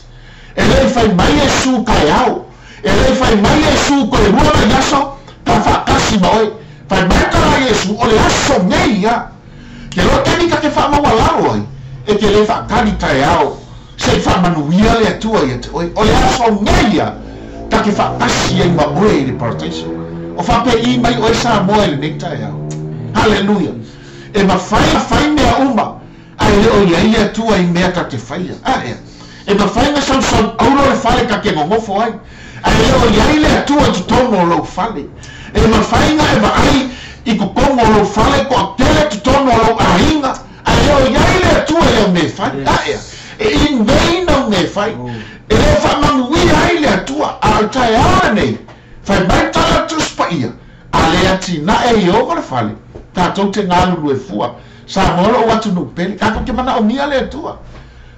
E le i fai mai Iesu taeao. E le i fai mai Iesu toe lua nai aso ta faatasi ma oe. Fai mai tala a Iesu, o le aso nei ia. Ke loa taimi ta te faamaualalo ai, e te le faatali taeao se i faamanuia le Atua ia te oe. O le aso nei ia ta te faatasi ai ma oe i le Parataiso. O faapei mai oe Samoa i lenei taeao. Haleluia! E mafai ona fai mea uma, ae le o i ai le Atua i mea ta te faia. Ae, e mafai ona sausau auro le fale ta te nonofo ai, ae le o i ai le Atua i totonu o lou fale. E mafai ona e vaai i totonu o lou fale toatele totonu o lou aiga, ae le o i ai le Atua i au mea fai. Ae, e inei nau mea fai. E le o faamanuia ai le Atua, a o le taeao lenei, fai mai tala Tusi Paia, a le atinae i Ieova le fale, tatou te galulue fua. Samoa lou atunuu pele, tatou te manaomia le Atua.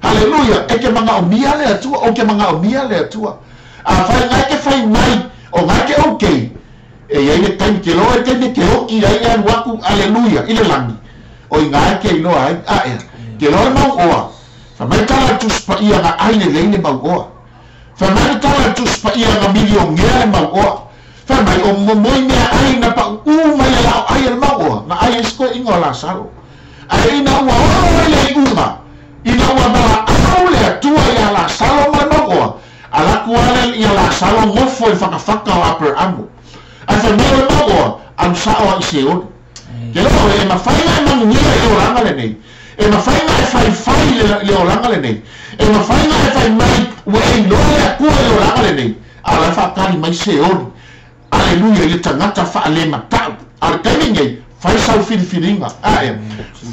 Haleluia, e te manaomia le Atua, ou te manaomia le Atua. Afai ngai te fai mai, o ngai te okay, e iai le taimi, te loa le taimi e te oki ai le alu atu, aleluia, i le lagi, o i ngai te iloa ai, ae, te loa le mau oa, fai mai tala le Tusi Paia na ai lelei le mau oa. Fai mai le tala le Tusi Paia na milionea le mau oa. Fai mai, o momoi mea ai na paʻuʻū mai le lao ai e le mau oa, na ai ai se toeʻiga o Lasalo. Ae ina ua oo mai le iuga, ina ua valaau le Atua iā Lasalo ma le mau oa, ala atu lava ia Lasalo nofo i le fatafata o Aperamo. Ae fai mai o le mau oa, alu sao a i Seoli. Ke loa oe, e mafai ona e manuia i le olaga lenei. E mafai ona e faifai i le olaga lenei. E mafai ona e fai mai ua e iloa le Atua i le olaga lenei, a o la e faatali mai Seoli. Aleluia i le tagata faalematau. A o le taimi nei, fai sau filifiliga. Ae,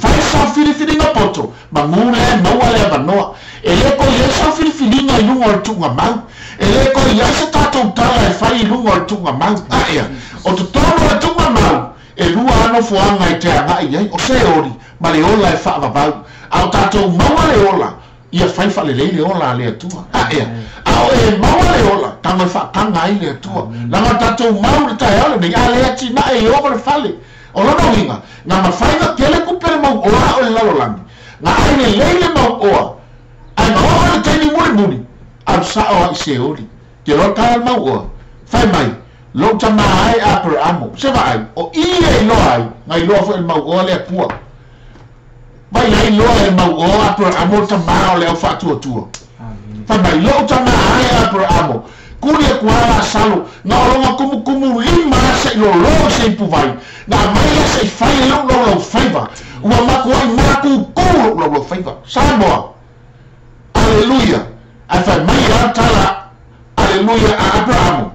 fai sau filifiliga poto, manu lea e maua le avanoa. E le toe i ai sau filifiliga i luga o le tuugamau. E le toe i ai se tatou tala e fai i luga o le tuugamau. Ae, o totonu o le tuugamau, e lua lava nofoaga e te agai i ai, o Seoli ma le ola e faavavau. A o tatou maua le ola, ia fai faalelei le ola a le Atua. Ae, a o e maua le ola, tago e faataga ai le Atua. Leaga o tatou mau i le taeao lenei, a le atinae i o ma le fale. O lona uiga, na mafai ona tele tupe le mau oa a o le lalolagi, na ai lelei le mau oa, ae na oo i le taimi mulimuli, alu sao a i Seoli. Te loa tala le mau oa, fai mai, Lou tama ae Aperamo, se vaai, o i e iloa ai, na iloa foi e le mau oa le Atua. Vai ai iloa e le mau oa Aperamo le tama o le au faatuatua. Fai mai, Lou tama ae Aperamo, kuli aku lava Lasalo, na o lona kumukumu lima a seʻi lōlō i se ipuvai, na aumai a seʻi fai ai lou laulaufaiva, ua matuai makūkū lou laulaufaiva. Samoa, Aleluia! Ae fai mai a tala, Aleluia, a Aperamo,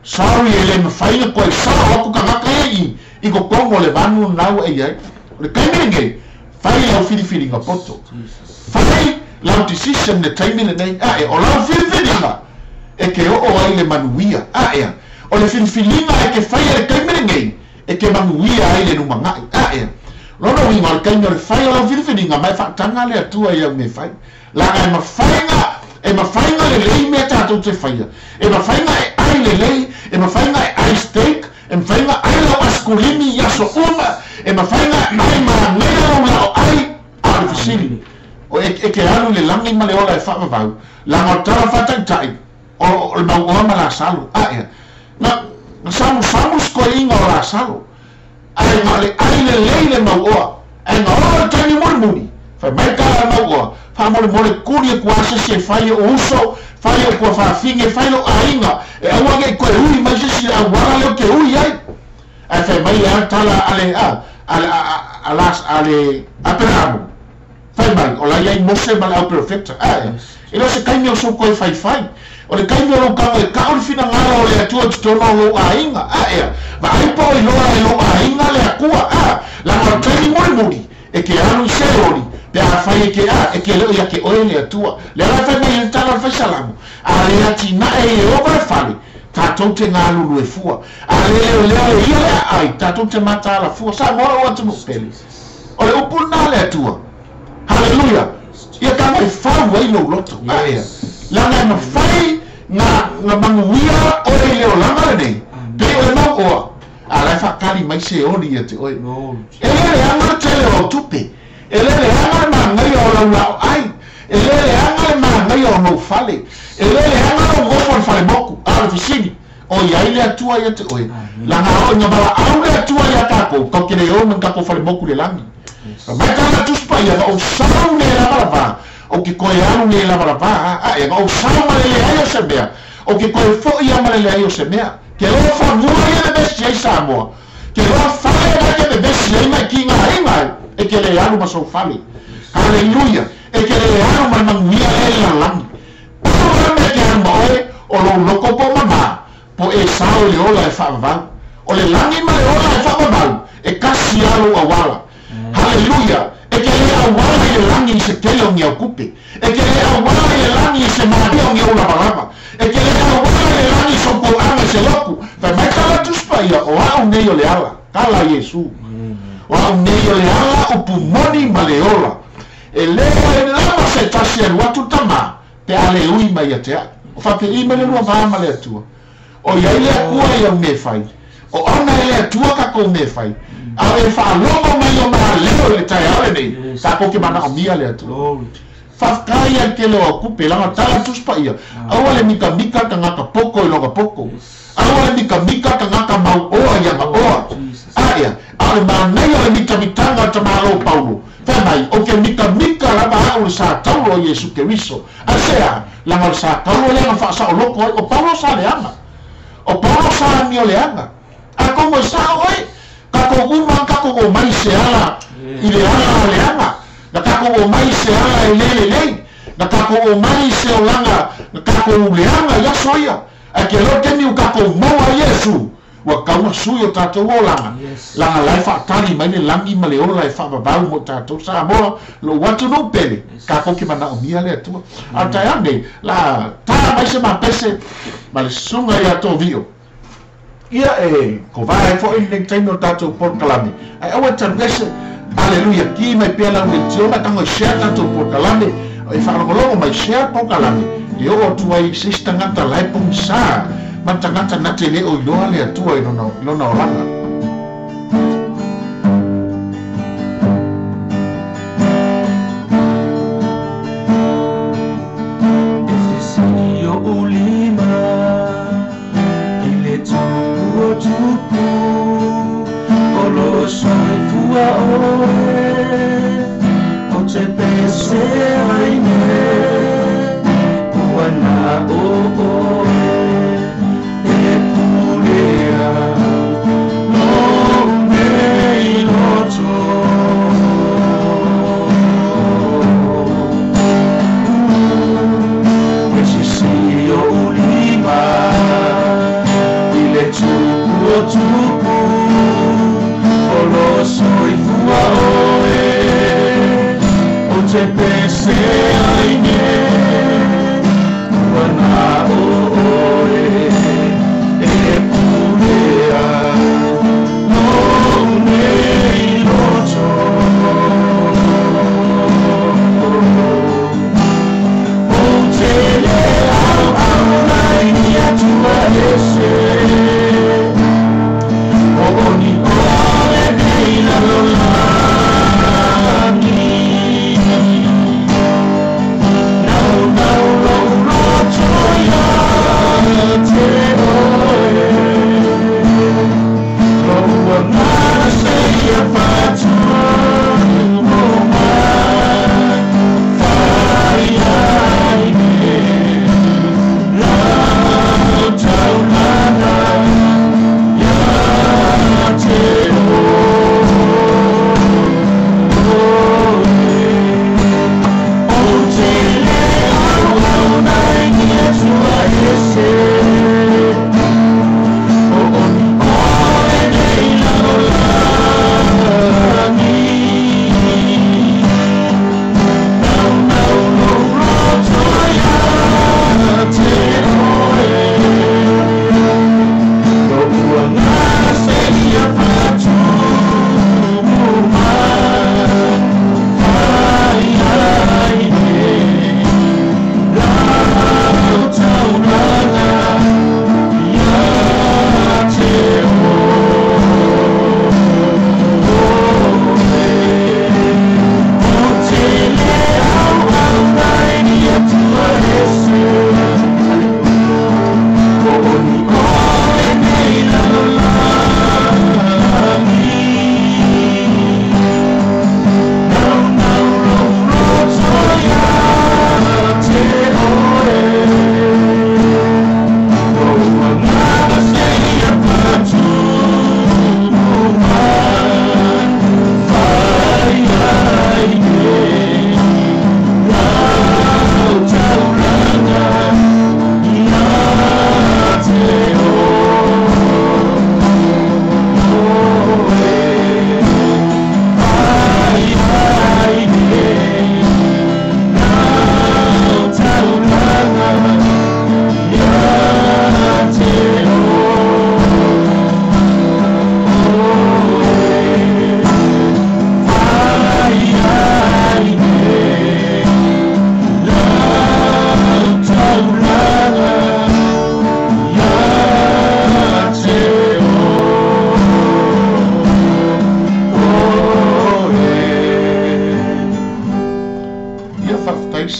Sorry e le mawhai na koe sao aku kangaka e i ko kongo le vanu nau e iai. O le taimi lenei, fai lau filifiliga poto. Fai lau decision le taimi lenei. Ae, o lau filifiliga e ke oo ai le manuia. Ae, o le filifiliga e ke fai le taimi lenei e ke manuia ai le lumangai. Ae, lona uiga o le taimi o le fai o lau filifiliga mai faataga le Atua ia me fai. Laga e mawhainga le lei mea tātou te whaia. E mawhainga e ai le lei, e mawhainga e ai steak, e mawhainga ai lau askulimi i aso uma, e mawhainga ai maranea lau lao ai, a le fisili. O e ke alu le langi ma le ola e whaamawau, langa o tala whataitai, o le mauoa ma la salo. Ae, na samu samu skoe inga o la salo. Ai nga le ai le lei le mauoa, ai nga o le taimi mulimuli. Fai mai kala mauoa, whamole mole kuri e kua sesi e whai o uso, whai o kua whawhinge, whai o ainga, e aua ke koe ui mai sesi a wara leo ke ui ai. Ai whai mai a tala ale ale Aperamo. Whai mai, o lai ai Mose ma le au perfecta. Ai, e leo se kaimi o so koe whai whai. O le kaimi o lou kanga e kao le finangalo o le Atua titono o lou ainga. Ai, ma ai po i loa e lou ainga le akua. A, langa o taimi mulimuli, e ke alu i se ori. Pe a whai e ke a, e ke leo ia ke oe le Atua. Le ala whai mai le tala o le whai salamu. A le ati nae e ova le fale, tātou te ngā lulu e fua. A le leo leo e ia lea ai, tātou te mata ala fua. Sa moa o atu pele. O le upu nā le Atua. Hallelujah. Ia ka mai whau ai lou loto. Ae, langa e mawhai ngā manguia o le leo langa le nei. Pe o le mau oa. A lai whakari mai se ori ia te oe. E le anga tele o tupe. E lele anga le maangaia o lau lao ai. E lele anga le maangaia o nou fale. E lele anga lau ngofo le fale moku. A le fisini. O iai le Atua ia te oe. Langa o nga mala au le Atua ia tākou. Kau ke le o man kako fale moku le langi. Mai tāna tuspa ia o sau ne lava lava. O ke koe alu ne lava lava. A e o sau ma le ai o se mea. O ke koe fo ia ma le ai o se mea. Ke loa whanua ia le besi ai Samoa. Ke loa whale ia le besi ai mai ki ngā inga. E ke le alu ma sou fale. Hallelujah. E ke le alu ma manuia e la langi. Pau me ke alu ma oe o lou loko po mama. Po e sao le ola e whaavau. O le langi ma le ola e whaavau. E kasi alu awala. Hallelujah. E ke le awala i le langi i se tele o ngia kupe. E ke le awala i le langi i se maria o ngia ulavalava. E ke le awala i le langi i soko anga se loku. Fai mai kala tuspa ia o au nei o le ala. Kala Yesu. O au nei o le ala o pumoni ma le ola. E lea e lama se tasi alu atu tama pe ale ui mai a te a. O whapiri mai le lua vaa ma le Atua. O iai le akua ia me whai. O ana e le Atua kako me whai. A e whaalogo mai o maa leo le tai awe nei. Kako ke mana o mia le Atua. Whawhkai a ke leo akupe langa tala tuspa ia. Aua le mika mika ka ngaka poko i loga poko. Aua le mika mika ka ngaka mau oa ia ma oa. Aia, a le maanei o le mika mitanga o tamalo Paulo. Fai mai, o ke mika mika lava au le sa taulo o Yesu Keriso. A sea, langa le sa taulo le anga whaasa o loko ai, o Paulo sa le anga. O Paulo sa ami o le anga. A kongo i sa oe, kako uma, kako o mai se ala i le ala o le anga. Na kako o mai se ala e lele lei. Na kako o mai se o langa, na kako u le anga ia soia. A ke lo temi u kako maua Yesu. Ua kaunga sui o tātou o langa. Langa lai whaatari mai le langi ma le ola e whaavavau mo tātou. Samoa lo watu no pele. Kako ke mana o mia le Atua. A tai ane, la tā mai se mapese ma le sunga ia tō vio. Ia e ko vae fo i nei taimi o tātou porkalame. Ai aua tarwese, aleluia, ki mai pēla le tiona kango share tātou porkalame. E whaalongolongo mai share porkalame. E o atu ai sista ngata lai pongsa. Matangata na te leo i loa le Atua i lona oranga. E sisili o ulima i le tupu o tupu o lo soifua oe o te pese ai me ua na o oe.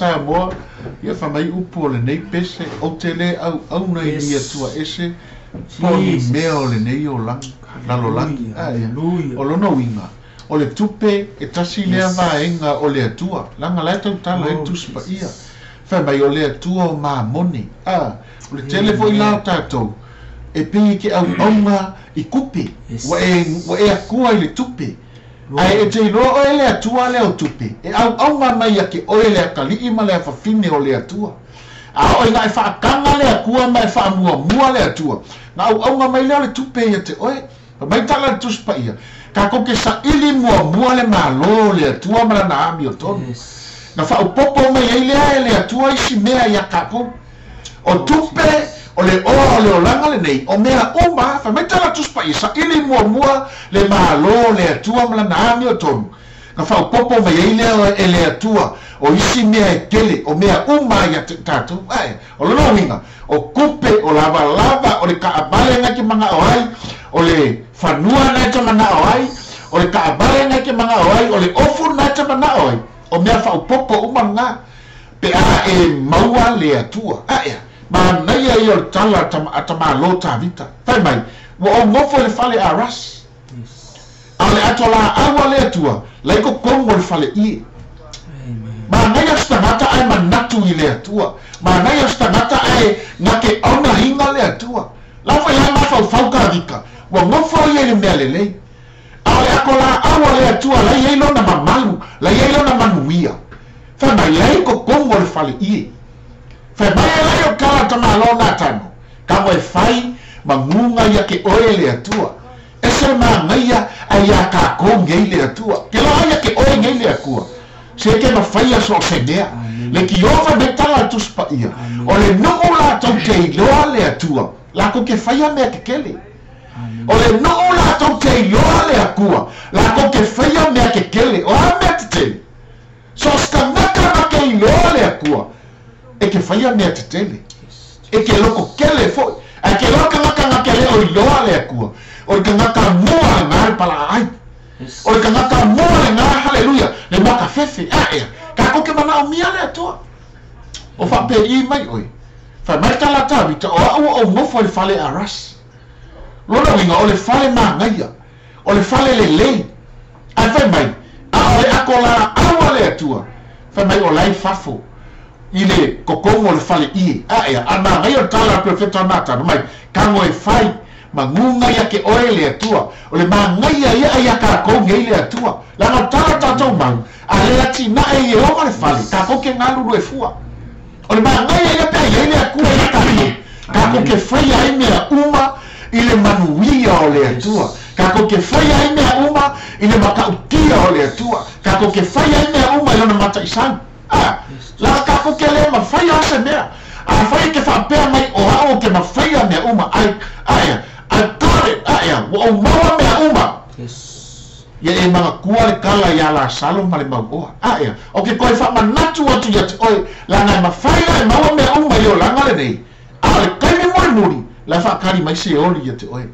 Samoa ia fa mai upu o lenei pese o te le au au nei ni atua ese po ni mea o lenei o lagi lalolagi o lona uiga o le tupe e tasi lea vaega o le Atua laga lae tautala ai Tusi Paia fai mai o le Atua o mamoni o le tele foʻi la o tatou e pei ke auauga i kupe ua e akua i le tupe ae e te iloa oe le Atua lea o tupe e auauga mai ia ke oe le akalii ma le afafine o le Atua a oe na e faakaga le Akua ma e faamuamua le Atua na auauga mai lea o le tupe ia te oe mai tala le Tusi Paia tatou ke saili muamua le Malo o le Atua ma lana ami o tonu na faaupopo mai ai lea e le Atua isi mea ia tatou o tupe o le oa o le olaga lenei o mea uma fai mai tala Tusi Paia saili muamua le Malo o le Atua ma lana ami o tonu na faaupopo mai ai lea e le Atua o isi mea e tele o mea uma ia tatou ae o lona uiga o kupe o lavalava o le kaavale na ke magao ai o le fanua na te manao ai o le kaavale na ke magao ai o le ofu na te manao ai o mea faaupopo uma lena pe a e maua le Atua ae manaia ia o le tala a tamālō Tavita fai mai ua ou gofo i le fale Aras a o le ato laau a le Atua lai kokogu o le faleie manaia se tagata ae manatu i le Atua manaia se tagata ae gake aunahiga le Atua lau foi la mafaufau kavika ua gofo ia i le mea lelei a o le ako laau a le Atua lai ai lona mamalu lai ai lona manuia fai mai lai kokogu o le faleie fai mai e lai o tala tamālō Natano kamo e fai maguga ia ke oe le Atua ese le magaia ai ia kākou gei le Atua ke loa ia ke oe gei le Akua Se ke mawhaia so o se mea. Le ki ova me tala tusi paia. O le nuu lātou te iloa le Atua. Lākou ke whaia mea kekele. O le nuu lātou te iloa le Akua. Lākou ke whaia mea kekele. O a mea tetele. So skanaka na ke iloa le Akua. E ke whaia mea tetele. E ke loko kele foi. A ke loa kangaka nga ke leo iloa le Akua. O le kangaka mua le ngā le pala ai. O le kangaka mua le ngā, haleluya, le makafefe, ae, ka koke mana o mia le Atua. O whape i mai oi. Whai mai tala tāwita, o au o ngofo le fale aras. Lona winga, o le fale māngaia, o le fale le lei. Ai whai mai, a o le ako la aua le Atua. Whai mai o lai fafo, i le kokongo o le fale ie. Ae, a māngaia o tala profeta nata, mai, kango e whai, mangunga ia ke oe le Atua. O le mangaia ia ia ka kou ngei le Atua. La ngau tala tātou mau, a le ati na e Yehova le fale, ka kou ke ngalu e fua. O le mangaia ia pea ia le Akua ia ka kou. Ka kou ke whaia ai mea uma i le manuia o le Atua. Ka kou ke whaia ai mea uma i le makautia o le Atua. Ka kou ke whaia ai mea uma i lona mata isau. La ka kou ke le mawhaia ase mea. A whai ke whapea mai o ao ke mawhaia mea uma. Ai, I got it, ae, wa o maua mea uma. Ia e mangakua le kala ia la salo ma le mauoa. Ae, o ke koe whamanatu atu ia te oe, la ngai mawhaia e maua mea uma i o langa le nei. A le kaimi muri muri, la whaakari mai se oli ia te oe.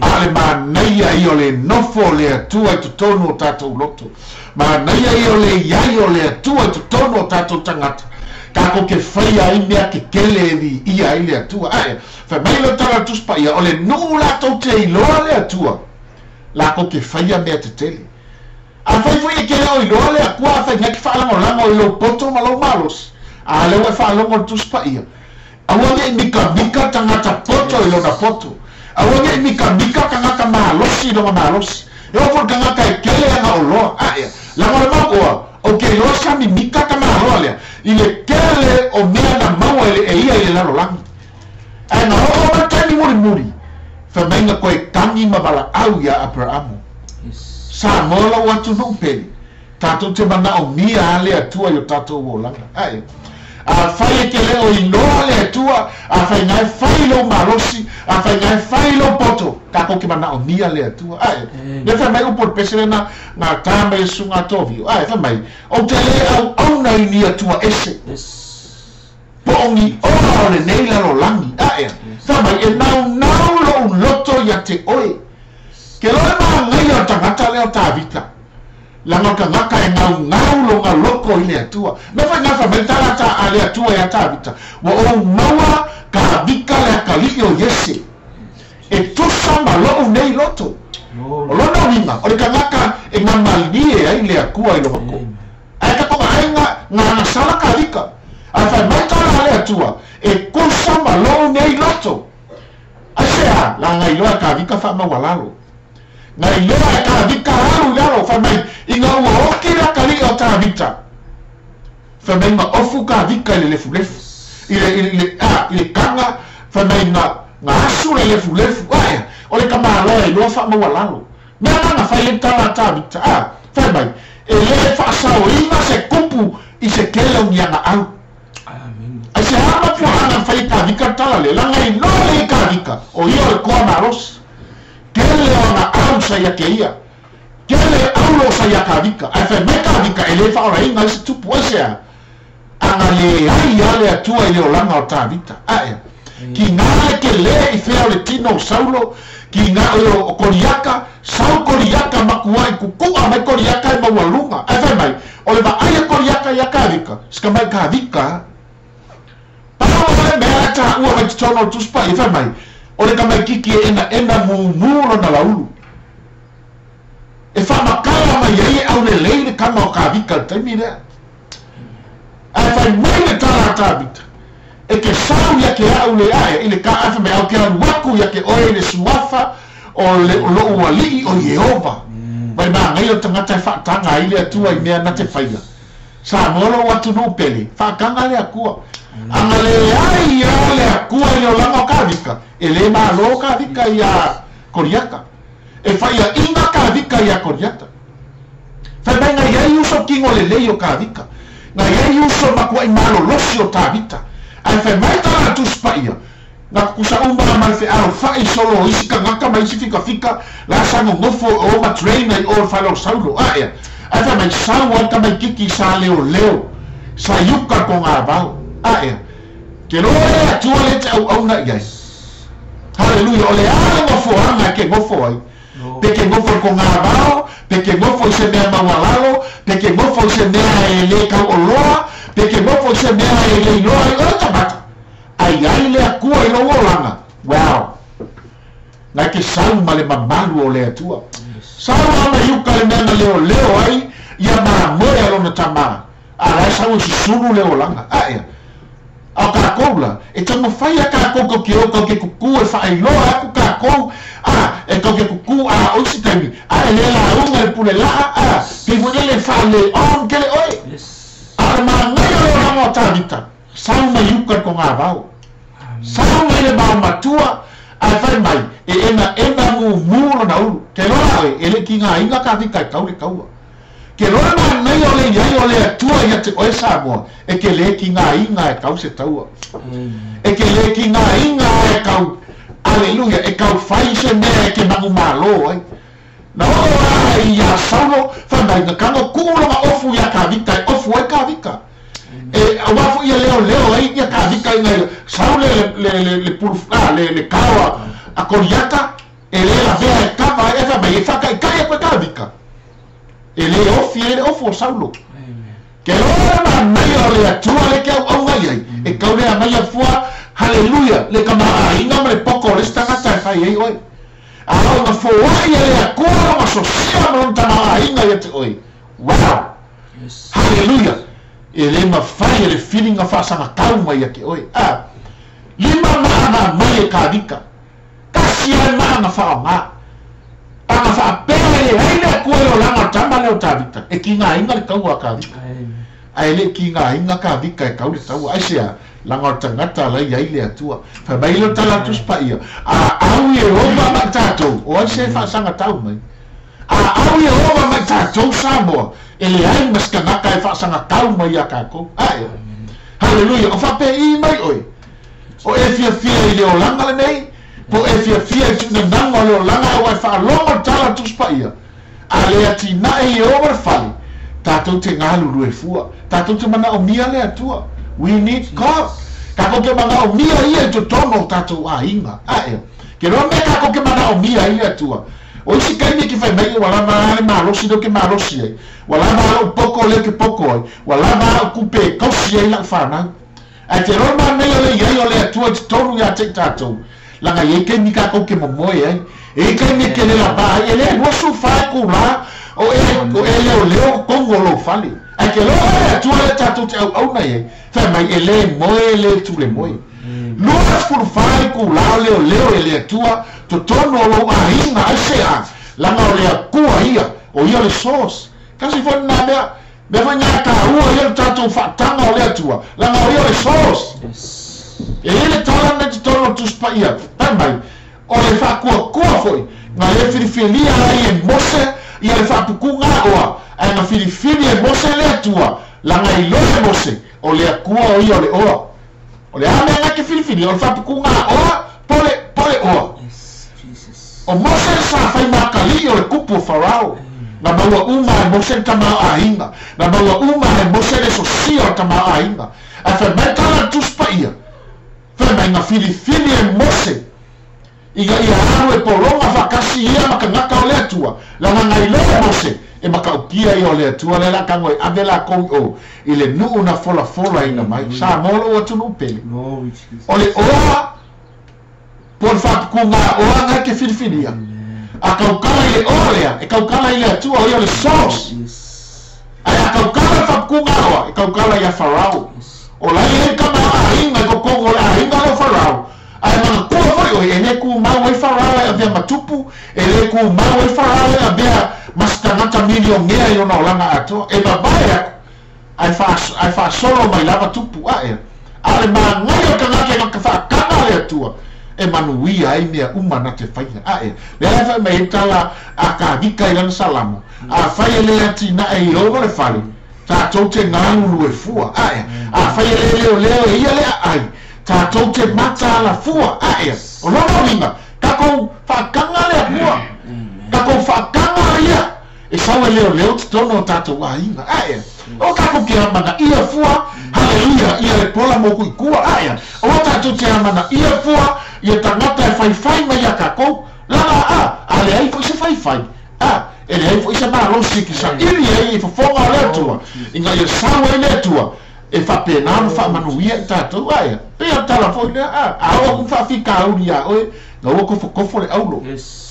A le manaia i o le nofo le Atua i totonu o tātou loto. Manaia i o le iai o le Atua i totonu o tātou tangata. Ka ko ke whaia ai mea ke kele e ia i le Atua. Ae, whai mai lo tala tuspa ia, o le nuu lātou te iloa le Atua. La ko ke whaia mea te tele. A whai fui e ke leo iloa le Akua, a whai ngaki whaalango lango i lo poto ma lo malos. A leo e whaalango le tuspa ia. Aua nge mika mika tangata poto i lona poto. Aua nge mika mika tangata malosi i lona malosi. E ofo tangata e kele anga o loa. Ae, lango le mau o ke loa sami mika ka maloa lea. I le kele o mea na maua e ia i le lalo langi. Ae nga o o tani muri muri. Whamainga koe tangi mawala au ia Abrahamu. Sa mola o atu nupeli. Tātou te mana o mia ale Atua i o tātou o langa. Ae. A whai e ke leo iloa le Atua, a whai ngai whai lo malosi, a whai ngai whai lo poto. Ka koke mana o mia le Atua. Ae. Le whai mai upo pesere na ngā tāme e sunga tōvi. Ae, whai mai. O te le au auna i ni Atua ese. Poongi ora o le nei lalo langi. Ae. Whai mai, e nau nau lo un loto ia te oe. Ke loe maa ngai o tangata leo tāvita. Langa kangaka e ngau ngau lo ngā loko i le Atua. Me whai ngā whamai tarata a le Atua e a tāvita. Wa o maua ka vika le akali o Yese. E tusa ma loo nei loto. O lona winga, o le kangaka e ngā malie ai le Akua i loa ko. Ai ka konga ai ngā ngasala ka vika. A whai mai tara a le Atua. E kusa ma loo nei loto. Ai sea, la ngai loa ka vika wha mawalalo. Ngai loa e ka vika alu lalo, whai mai, i ngā ua oki la kali o tā vita. Whai mai ngā ofu ka vika i le lefu lefu. I le kanga, whai mai ngā asu le lefu lefu. Ae, o le kamaloa e loa wha mawalalo. Mea ngā whai le tala tā vita. A, whai mai, e le whaasao inga se kupu i se kele o nianga au. Ai se hama pua anga whai ka vika tala le, langa i loa le ka vika, o ia o le koa maros. Kele o ngā au sa ia ke ia. Kele au lo sa ia ka vika. Ai whai mai ka vika e le whaora inga i se tupu ai sea. Anga le ai a le Atua i le olanga o tā vita. Ae, ki ngā le ke le i whea o le tino o Saulo, ki ngā o Koriaka, sau Koriaka makua i kukua mai Koriaka i maualunga. Ai whai mai, o le vaai a Koriaka ia ka vika. Sika mai ka vika. Pao mai mea tā ua mai titono o tuspa i whai mai. O le kamai kiki e ena ena mumu lona laulu. E whamakala mai ai e au le lei le kama o ka vika le taimi lea. Ai whai mai le tala tā vita. E ke sau ia ke au le ae, i le ka awha me au ke alu aku ia ke oe le suafa o le lo ualii o Yehova. Mai maa ngai o tangata e whaatanga ai le Atua i mea na te whaia. Sa molo o atu nupele, whaakanga le Akua. Anga le ai ia le Akua i le olanga o ka vika. E le malo ka vika ia Koriaka. E whaia inga ka vika ia Koriata. Fai mai ngai ai uso kingo le lei o Kavika. Ngai ai uso makuai malolosi o Tavita. Ai fai mai tala Tusi Paia. Na kusa uma ma le fealo fai solo isi kangaka ma isi fika fika la sango ngofo o ma trainer o falo saulo a ea. Ai fai mai sau ai tamai kiki sa leo leo sa yuka ko ngā vau a ea. Ke loa e atua le te au au na iai. Hallelujah. O le ale ngofo anga ke ngofo ai. Pe ke ngofo ko ngā vau, pe ke ngofo i se mea maualalo, pe ke ngofo i se mea e le kau oloa, pe ke ngofo i se mea e le iloa i oe tamata. Ai ai le akua i lou olaga. Wow. Nai ke sau ma le mamalu o le atua. Sau ama iuka le mea na leo leo ai, ia mamoe a lona tamā. A lai sau i susulu le olaga. A ea. A o kākou la, e taumafai a kākou kau ke o kau ke kuku e faailoa aku kākou, a e kau ke kuku a o isi taimi, a e le lauga le pule laa, a pei foi lele e faale on kele oe. A o le magaia o le olaga o Tavita, sau mai uka le kogavao. Sau mai le maomatua, ae fai mai, e ena ena mumu lona ulu. Ke loa oe, e le ki ngā inga Kavika e kau le kaua. Ke loa magaia o le iai o le atua ia te oe Samoa, e ke le ki ngā inga e kau se taua. E ke le ki ngā inga e kau, aleluia, e kau fai se mea e ke mangu malo ai. Na oo a ia Saulo, fai mai, na kanga kuu longa ofu ia Kavika, e ofu ai Kavika. E aua foi ia leo leo ai ia Kavika i ngai sau le le le le pulu a le le kawa a Koliata e le lavea e kava e fai mai e whakaikai e koe Kavika. E le ofi e le ofu o Saulo. Ke loa magaia o le atua le ke au au ngai ai. E kau lea mai a fua, haleluia, le kamaʻāina ma le poko o le isi tagata e fai ai oe. A o na foai e le akua ma sosia ma lona tamaʻāina ia te oe. Wow! Haleluia! E le mafai e le filiga faasagatau mai ia te oe. A lima maaga mai e Kavika. Tasi ai maaga faaaogā. Aga faapea e leai le akua i olaga o tama lea o Tavita. E kigaina le taua a Kavika. Ae le kigaina Kavika e kau le taua. Aisea, laga o le tagata la iai le atua. Fai mai le o tala Tusi Paia. A au Ieova ma i tatou, o ai se faasagatau mai. A au Ieova ma i tatou Samoa, e leai ma se tagata e faasagatau mai ia kākou. Ae. Haleluia. O faapea mai oe. O e fiafia i le olaga lenei, po e fiafia i tuunanaga o le olaga aua e faalogo le tala Tusi Paia. A le atinae Ieova le fale, tatou te galulue e fua. Tatou te manaomia le atua. We need God. Kākou ke manaomia ia i totonu o tatou aiga. Ae. Ke loa mea kākou ke manaomia ai le atua. O isi kaimi ke fai mai ua lava a le malosi leo ke malosi ai. Ua lava a lou poko leo ke poko ai. Ua lava a lau kupe e kausi ai lau whanau. Ae te loa magaia le iai o le atua i totonu ia te i tatou. Laga iai kaimi kākou ke momoe ai. E i kaimi ke le lapa ai. E le 24 e kula o e leo leo kongo o lou fale. Ae ke loa le atua le tatou te au au na iai. Fai mai e le moe le tu le moe. 24 kula o leo leo e le atua totonu o lou aiga ai se a. Laga o le akua ia. O ia le source. Kasi foi nā mea. Mea foi ngā kāua ia le tatou whaatanga o le atua. Laga o ia le source. E i le tala nei totonu o Tusi Paia. Fai mai, o le whaakuakua foi. Ngā le whiriwhiria ai e Mose ia le whaapukunga oa. Ae ngā whiriwhiri e Mose le atua. Laga i loa e Mose. O le akua o ia o le oa. O le a mea ngā ke whiriwhiri. O le whaapukunga oa, pole, pole oa. O Mose sa whai mākali o le kupu o Farao. Na maua uma e Mose le tamaoaiga. Na maua uma e Mose le sosia o le tamaoaiga. Ae fai mai tala le Tusi Paia. Fai mai ngā whiriwhiri e Mose. Ina ia alu e pologa whaakasi ia makangaka o le atua. Laga ngai loa e Mose. E makaukia ia o le atua le la kango e ave la kou o. I le nuu na fola fola ina mai. Sa molo o atunu pele. O le oa, po le whaapuku ngā oa ngai ke whiriwhiria. A kaukala i le oa lea, e kaukala i le atua o ia le source. Ae a kaukala i whaapuku ngā oa, e kaukala ia Farao. O lai e kama aiga i kokongo o le aiga leo Farao. Ae manatua foi oe, e le ku mau ai Farao e avea matupu, e le ku mau ai Farao e avea masitagata milionea i lona olaga atoa. E babae aku, ae faasolo mai lava tupu ae. A o le magaia o tagata i ka whaakanga o le atua. E manuia ai mea uma na te faia ae le ai fai mai tala a ka vika i lana salamo a fai e le atina e i o le fale tatou te galulu e fua ae a fai e le leo leo e ia le ai tatou te mata ala fua ae o lona uiga takou faakaga le Atua takou faakaga ia e sau e leo leo totonu o tatou aiga ae o takou ke amana ia fua haleluia ia le pola mo kuikua ae o tatou te amana ia fua ia tagata e faifai mai ia kakou lala a le ai foi se faifai a e le ai foi se malosi ki sa ili ai i fofoga o le Atua ina ia sau ai le Atua e faapena ona faamanuia i tatou ae pe a tala foi lea a o ku faafikauli ia oe na ua kofokofo le aulo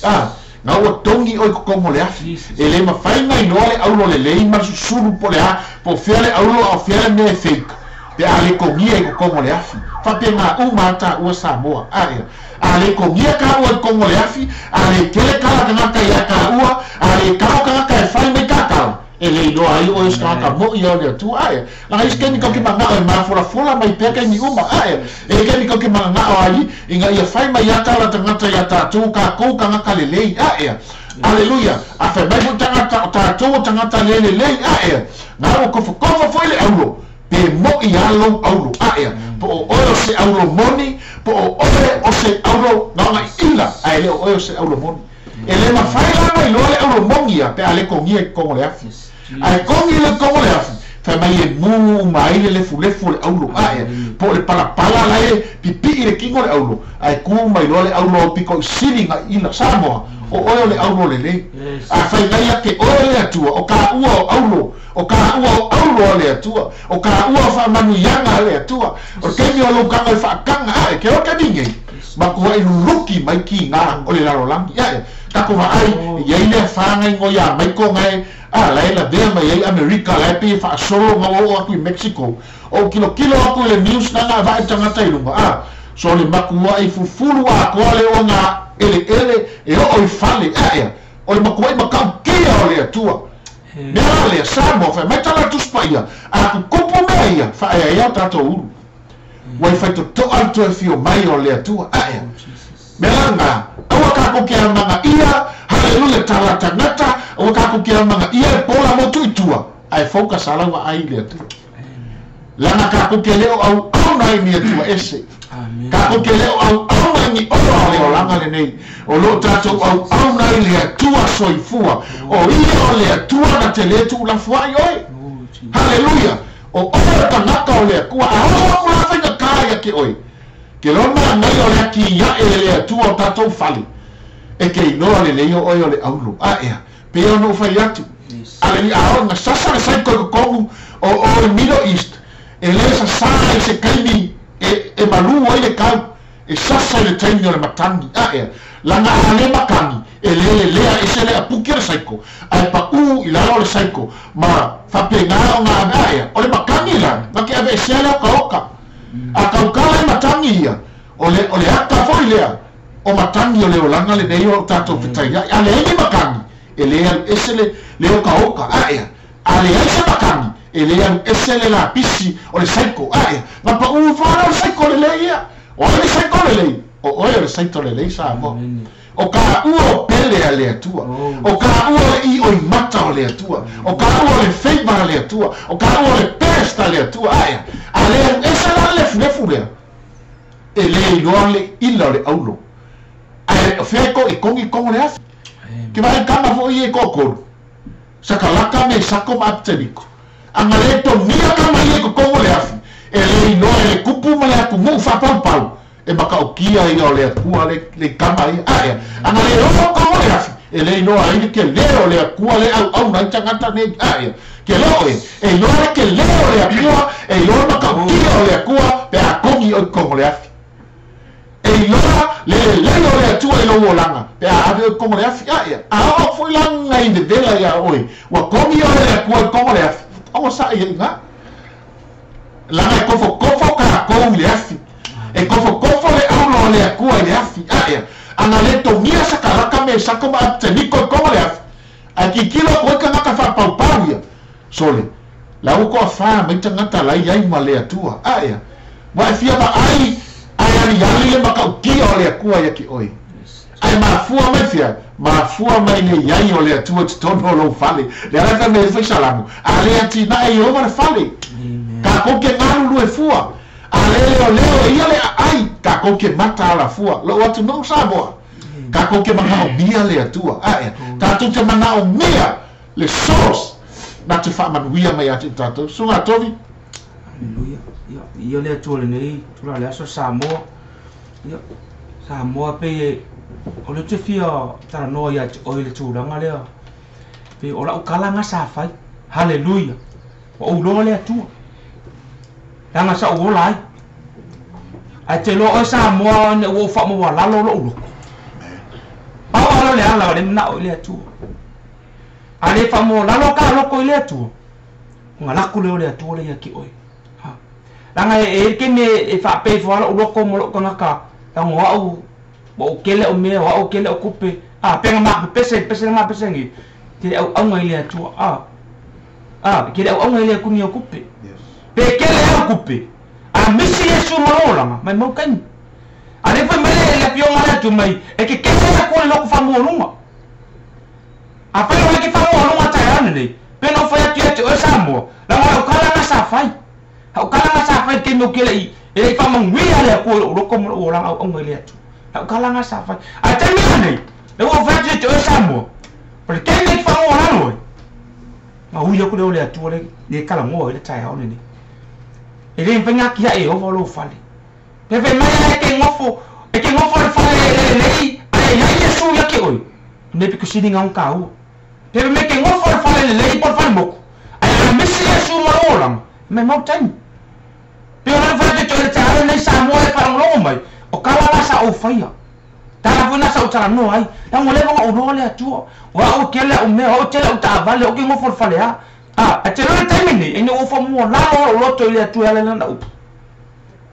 a na ua togi oi kokogo le afi e le mafai na iloa le aulo lelei ma le susulu po le a po fea le aulo a o fea le mea e feika pe a le kogia i kokogo le afi faapena uma taua Samoa ae a le kogia kaua i kogo le afi a le tele kala tagata ia kaua a le kao tagata e fai mai kakala e le iloa ai oe o se tagata mo'i o le Atua ae laga isi kaimi kau ke maga'o e mafolafola mai pea kaimi uma ae e kaimi kau ke maga'o ai ina ia fai mai ia tala tagata ia tatou kakou tagata lelei ae aleluia a fai mai foi tagata o tatou o tagata le lelei ae na ua kofokofo foi le aulo pe mo'i a lou aulo ae po o oe o se aulo moni po o oe o se aulo gaoga i'ila ae le o oe o se aulo moni e le mafai lana iloa le aulo moni ia pe a le kogia i kogo le afi ae kogi le kogo le afi fai mai e mū uma ai le lefulefu o le aulo ae po o le palapala lae pipi'i le kino le aulo ae kū mai loa le aulo au piko i sili ga'iila Samoa o oe o le aulo lelei a fai mai ia ke oe le Atua o kāua o aulo o kāua o aulo a le Atua o kāua o faamanuiaga a le Atua o le kaimi o lou kaga i faakaga ae ke o kaminei makua'i luluki mai kigā o le lalolagi ae takou vaai iai lea fagaigo iā mai kogae a lae lavea mai ai Amerika lae pe faasolo ga ua oo atu i Mexico ou kilokilo atu i le news na gavae tagata i luga a so le makua'i fufulu atoa le oga eleele e oo i fale ae o le makua'i makaukia o le Atua mea la lea Samoa fai mai tala tusi paia a kukupu mea ia faaeaea o tatou ulu ua i faitoto'a le toe fio mai o le Atua ae mea laga aua kakou ke amagaia haleluia tala tagata aua kakou ke amagaia le pola mo tu'itua ae focus a lau vaai i le Atua laga kakou ke lē o auauna ai ni Atua ese kakou ke lē o auauna ai ni olo o le olaga lenei o loo tatou auauna ai le Atua soifua o ia o le Atua na te lē tu'ulafoa'i oe haleluia o oe o tagata o le Atua a oo aku la faigatā ia ke oe ke loa maanai o le akia'e e le Atua o tatou fale e ke iloa lelei o oe o le aulo aea pe ona ou fai atu aleli a oo ina sasa le saiko i kokogu o o i Middle East e lē sasā i se kaimi e malū ai le kau e sasa i le taimi o le matagi aea laga a lē makagi e lē lelea ese le apuki o le saiko ae paʻū i lalo o le saiko ma faapegā o ga ave aea o le makagi la na ke aveesea le okaoka a kaukala e matagi ia o le ata foi lea o matagi o le olaga lenei o tatou fetaia'i a leai ni makagi e lē alu ese le okaoka aea a leai se makagi e lē alu ese le lapisi o le saiko aea na paʻū fana o le saiko lelei ia o ai le saiko lelei o oe o le saito lelei Samoa o kāua o pele a le Atua o kāua o le i'oimata o le Atua o kāua o le feiva a le Atua o kāua o le best a le Atua aea a lē alu ese la le lefulefu lea e lē iloa le ila o le aulo ae o fea e kogi kogo le afi ke vaai kama fo'i ia i ko'okolu sakalaka me sako ma apiteniko aga lē togia kama ia i kokogo le afi e lē iloa e le kupu ma le atunu'u faapaupau e makaukia ia o le Atua le kama ia aea aga lē oo kogo le afi e lē iloa ai le kelē o le Atua le auauna ai tagata nei aea ke loo e e iloa le kelē o le Atua e iloa le makaukia o le Atua pe a kogi oi kogo le afi e iloa le lelei o le Atua i lou olaga pe a ave oi kogo le afi aea a oo fo'i laga i vevela iā oe ua kogi oe le Atua i kogo le afi ogo sa'i ai igā laga e kofokofo kakou i le afi e kofokofo le aulo o le Atua i le afi aea aga lē togia sakalaka me sako ma apiteniko i kogo le afi ae kikilo aku ai tagata faapaupau ia sole la ua toafā mai tagata lai ai ma le Atua aea ua e fia vaai ae aliali le makautia o le Atua ia te oe. Ae mafua mai fea, mafua mai le iai o le Atua i totonu o lou fale. Le ala fai mai ai foi Salamo, a le atinae e Ieova le fale, tatou te galulue fua. A le leoleo e ia le aai, tatou te mataala fua. Lou atunuu Samoa, tatou te manaomia le Atua. Ae, tatou te manaomia le source na te faamanuia mai ia te tatou. Susuga Tovi. Aleluia. Ia, ia le Atua lenei, tula le aso Samoa. Ia, Samoa pei e, o le te fia talanoa ia te oe le tulaga lea. Pei o lau kalaga sa fai. Haleluia. Ua ou iloa le Atua. Leaga sa ou ola ai. Ae te iloa oe Samoa ina ua ou faamaualalo lou loko. Pau lava le ala o le manao i le Atua. A le faamaualalo ka loko i le Atua, ona laku lea o le Atua lea ia te oe. Ha. Leaga e i ai le taimi e faapea ifo lava lou loko ma lou tagata, leaga o au, ua ou tele au mea, o au e tele au tupe. A, pe na ma pepese, pepese na ma pepese nei, tele auauna i le Atua. A, a, tele auauna i le Atua ni au tupe. Pe tele au tupe, a misi Iesu ma lou olaga, maimau taimi. A lea foi mai le afioga lea atu mai, e kekese le Atua i le loko faamualuga. Afai o le ke faamualuga taeao lenei, pe na ou fai atu ia te oe Samoa, leaga o lau kalaga sa fai. Lau kalaga sa fai i le taimi ou te le i, e le i faamanuia le Atua i lou loko ma lou olaga auauna i le Atua. Lau kalaga sa fai. A taimi lenei, lea ua ou fai atu ia te oe Samoa, o le taimi e te faamualalo ai, na ui aku lea o le Atua le, le talanoa ai le taeao lenei. E le mafai ona atiae e Ieova lou fale. Pe fai mai lava e te nofo, e te nofo i le fale lelei, ae i ai Iesu ia te oe, o mea pito sili na ona taua. Pe fai mai e te nofo i le fale lelei po o le fale motu, ae a misi Iesu ma lou olaga, e maimau taimi. Pe o lana fai atu e te oe i le taeao lenei Samoa e faalogologo mai, o tala la sa ou faia. Tala foi na sa ou talanoa ai, leaga ua leva ona ou iloa le Atua. O au e tele au mea, o au e tele au taavale, o au ke nofo i le fale a. A, ae te iloa le taimi lenei, ina ua ou faamualalo lou loto i le Atua e ala i lana upu.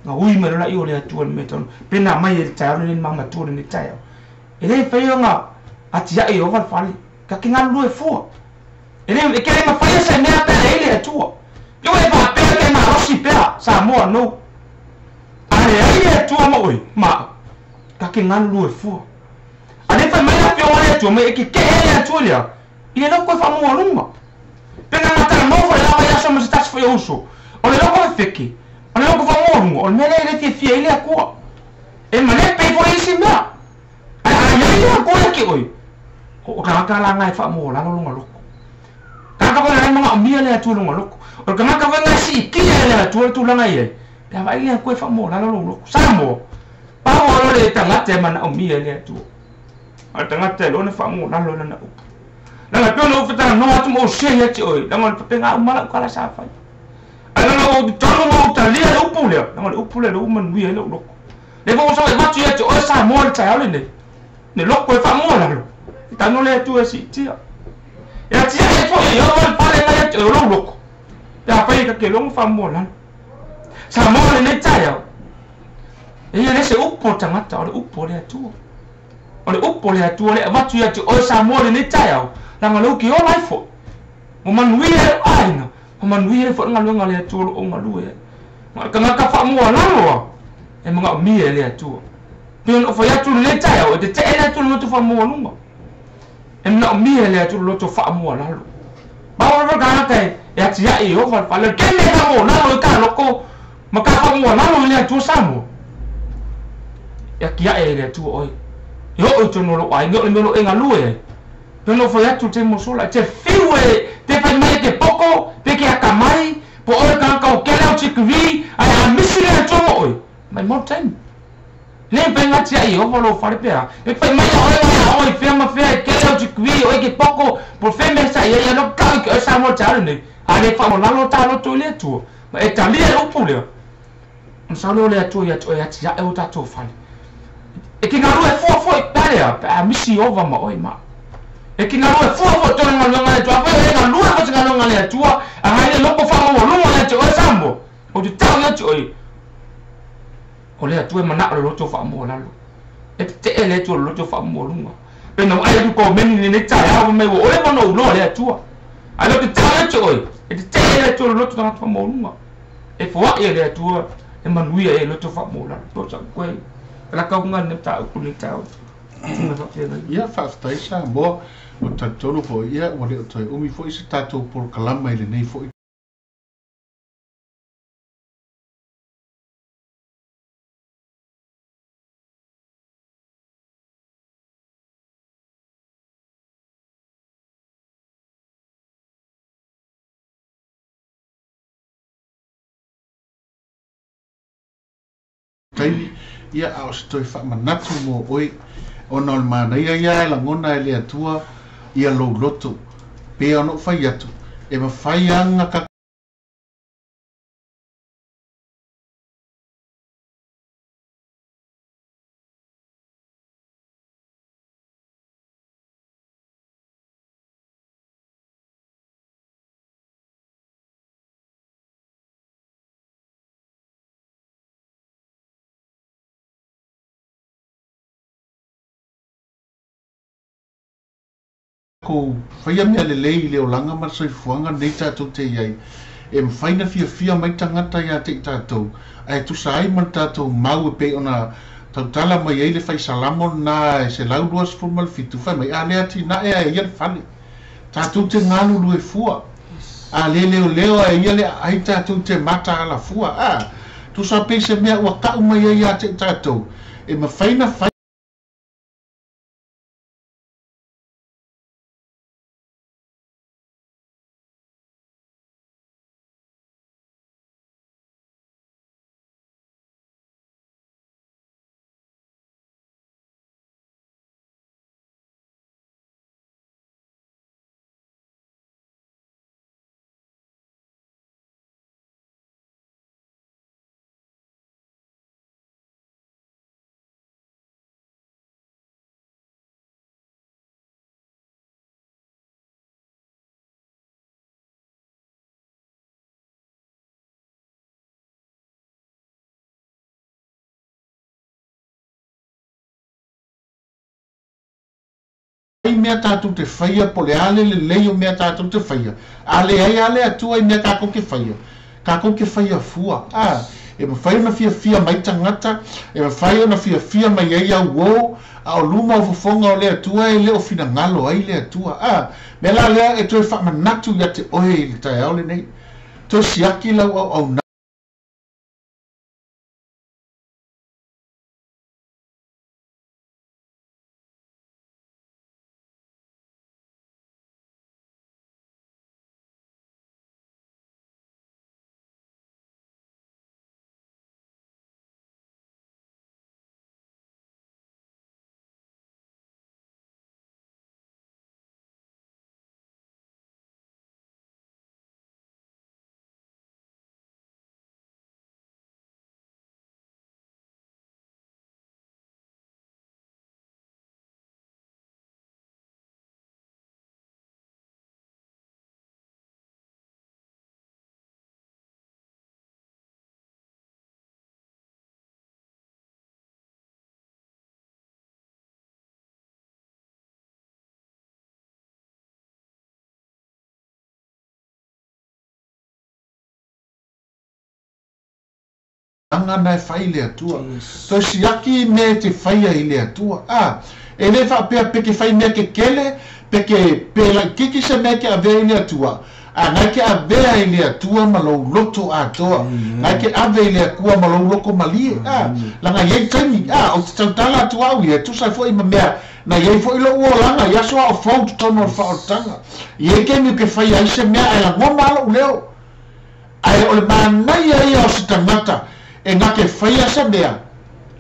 Na ui mai loa lea o le Atua i le mea talu, pe na aumai ai le taeao lenei le mamatua lenei taeao. E le mafai ona atiae Ieova le fale, ta te galulue fua. E le, e te le mafai se mea pe a leai le Atua. Pe ua e faapea ke malosi pea, Samoa no. A leai le Atua ma oe, ma au, ta te galulue fua. A le fai mai le afioga a le Atua mai e keke'e le Atua lea, i le loko e faamualuga. Pe na talanoa foi lava i aso ma se tasi foi o uso, o le loko fefeke, o le loko faamualuga, o le mea lea e le fiafia ai le Atua. E malepe ai foi isi mea. Ae a i ai le Atua ia te oe, o tagata la na e faamualalo lona loko. Tagata foi na e manaomia le Atua i lona loko. O le tagata foi na e siitia e le Atua le tulaga i ai, pe a vaai le Atua e faamualalo lou loko. Samoa, pau lava le tagata e manaomia e le Atua. A o le tagata e lona faamualalo i lana upu. Leaga pei ona ou fetalanoa atu ma ou sei ia te oe, leaga o le faapena uma lau tala sa fai. Ae leaga ua ou totonu ma ou talia le upu lea, leaga o le upu lea lea ua manuia ai lou loko. Lea foi ua sau e avatu ia te oe Samoa i le taeao lenei, le loko e faamualalo, e tago le Atua e siitia. E atiae ai foi e Ieova le pale mai ia te oe o lou loko, pe afai e ta te logo faamualalo. Samoa i lenei taeao, e ia le se upu o le tagata, o le upu o le Atua. O le upu o le Atua lea e avatu ia te oe Samoa i lenei taeao, leaga o lea ou te ola ai foi. Ua manuia ai lou aiga, ua manuia ai foi le galuega a le Atua o lo o galue ai. Na o le tagata faamualalo lava e manaomia e le Atua. Pei ona ou fai atu i lenei taeao, e tetee le Atua i le loto faamualuga. E manaomia e le Atua le loto faamualalo. Pau lava le tagata e atiae i Ieova le fale, o le taimi e faamualalo ai ka loko ma ka faamualalo i le Atua Samoa, e atiae ai le Atua oe. E oo i totonu o lou aiga, o le mea o lo o e galue ai. Pei ona ou fai atu i le taimi ua sola, e te fiu e te fai mai e te poko, pe ke akamai, po o oe le tagata o kele au tikiri, ae a misi le Atua ma oe, maimau le taimi. Le mafai ona atiae Ieova lou fale pe a. E fai mai a oe e aoga i fea ma fea, e kele au tikiri, oe ke poko, po o fea mea sa i ai, ia loa kau i ke oe Samoa i le taeao lenei, a le faamalalo ta loto i le Atua, ma e talia le upu lea. Ona sau lea o le Atua ia te oe e atiae o tatou fale. E te galue fua foi pe a lea, pe a misi Ieova ma oe ma. E te galue fua foi tona galuega a le Atua. Afai o e galue foi se galuega a le Atua, agai le loko faamaualuga ia te oe Samoa, ou te tau ia te oe, o le Atua e manao le loto faamualalo. E tetee le Atua i le loto faamualuga. Pe na vaai atu komeni i lenei taeao, fai mai ua leva ona ou iloa le Atua. Ae lea ou te tau ia te oe, e tetee le Atua i le loto tagata faamaualuga. E foai e le Atua E manuia e loto faamola to sa koe la kauga ne mataupu lenei taeao tuga faafeagai. Ia faafetai Samoa o talitonu foi ia ua le o toe umi foi se tatou polokalama i lenei foi taimi ia a o se toe faamanatu mo oe ona o le manaia ia e lagona e le Atua ia lou loto pei ona ou fai atu e mafai aga ka kou faia mea lelei i le olaga ma le soifuaga lenei tatou te i ai e mafai na fiafia mai tagata ia te i tatou ae tusa ai ma le tatou mau e pei ona tautala mai ai le faisalamo lena e 127 fai mai a le atinae ae ia le fale tatou te galulue fua a le leoleo ae ia le aai tatou te mataala fua a tusa pei se mea ua ka'u mai ai ia te i tatou e mafai na fai mea tatou te faia po o le a le lelei o mea tatou te faia a leai a le Atua i mea tatou te faia tatou te faia fua a e mafai ona fiafia mai tagata e mafai ona fiafia mai ai auō a o luma o fofoga o le Atua e le o finagalo ai le Atua a mea la lea e toe faamanatu ia te oe i le taeao lenei toe siaki lau auaunaga na e fai le Atua toe siaki mea e te faia i le Atua a e le faapea pe ke fai mea kekele pe ke pe laititi se mea ke avea i le Atua a nai ke avea i le Atua ma lou loto atoa nai ke ave i le Atua ma lou loko malie a laga iai taimi a o te tautala atu au ia e tusa ai foi ma mea na iai foi lou olaga i aso ao fou totonu o le faaolataga iai kemi o ke faia ai se mea ae lagona a lou leo ae o le manaia ia o se tagata e gake faia se mea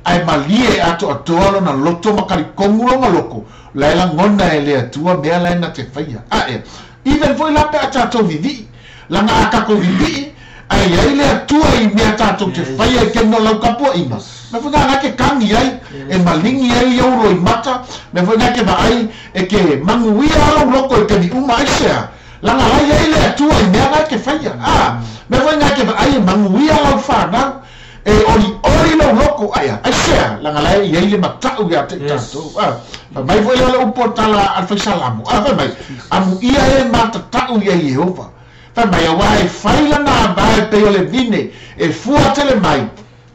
ae malie e atoatoa lona loto ma kalikogu lona loko la e lagona e le Atua mea la e na te faia ae even foi la pe a tatou vivii laga a tatou vivii ae iai le Atua i mea tatou te faia i kemi o lau kapuaʻiga mea foi na ke kagi ai e maligi ai iou loimata mea foi na ke vaai e ke maguia lou loko i kemi uma ai sea laga lai ai le Atua i mea na ke faia a mea foi na ke vaai e maguia lau fanau e oli oli lou loko aia ai sea laga lai iai le mata'u ia te i tatou a mai foi lea le upu o tala a le faisalamo a fai mai amuia e matata'u ia Iehova fai mai auā e fai lana avae pei o le vine e fua tele mai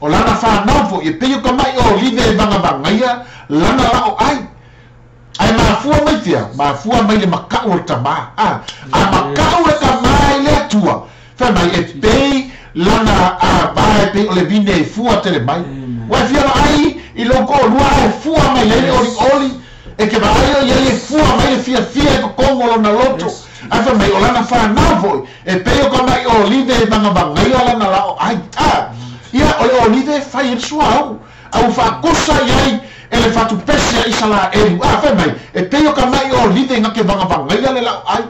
O lana whanau fo e pei o ka mai o live e vagavaga lana lao ai. Ai mafua mai fia, mafua mai le makau o le tamā. A makau le tamā i le atua. Fai mai e pei lana a vae pei o le vine e fua tele mai. Ua e fia ai i lou ko'olua ae fua mai ai le olioli. E ke vaai o ia e fua mai le fiafia e kokogo lona loto. Ae fai mai o lana fanau fo'i e pei o ka mai olive e vagavagaia lana lao ai. Ia o le olive e fai e le suaau. Au faakosa iai e le fatupese a Isalaelu. Fai mai e pei o ka mai olive nga ke vagavagaia le lao ai.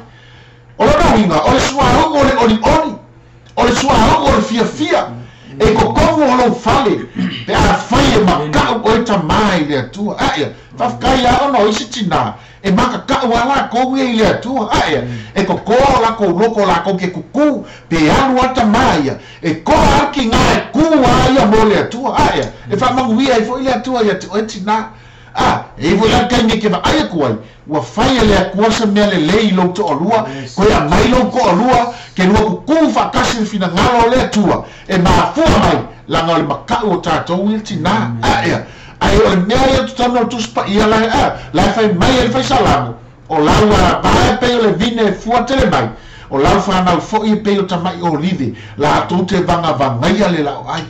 O lona uiga o le suaauga o le olioli. O le suaauga o le fiafia. E kokogo o lou fale pe afai e maka'u oe tamā i le Atua. Aʻe faafetai a ona o isi tinā e makaka'u a lakou ia i le Atua. Aʻe e kokoa o lakou loko o lakou ke kukū pe alu a tamā ia e koa aki gā e kū a ia mo le Atua. Aʻe e faamaguia ai foʻi le Atua ia te oe tinā. E ivo ia kaimi ke vaai aku ai ua fai e le Akua se mea lelei i lou to'alua koe aumai lou ko'alua ke lua kukū faatasi le finagalo o le Atua e mafua mai laga o le maka'u o tatou i le tinā. Aʻe ae o le mea ia totonu o le Tusi Paia lae lae fai mai e le faisalamo o lau avā e pei o le vine e fua tele mai o lau whanau fo'i e pei o tamai olive latou te vagavagaia le lao ai.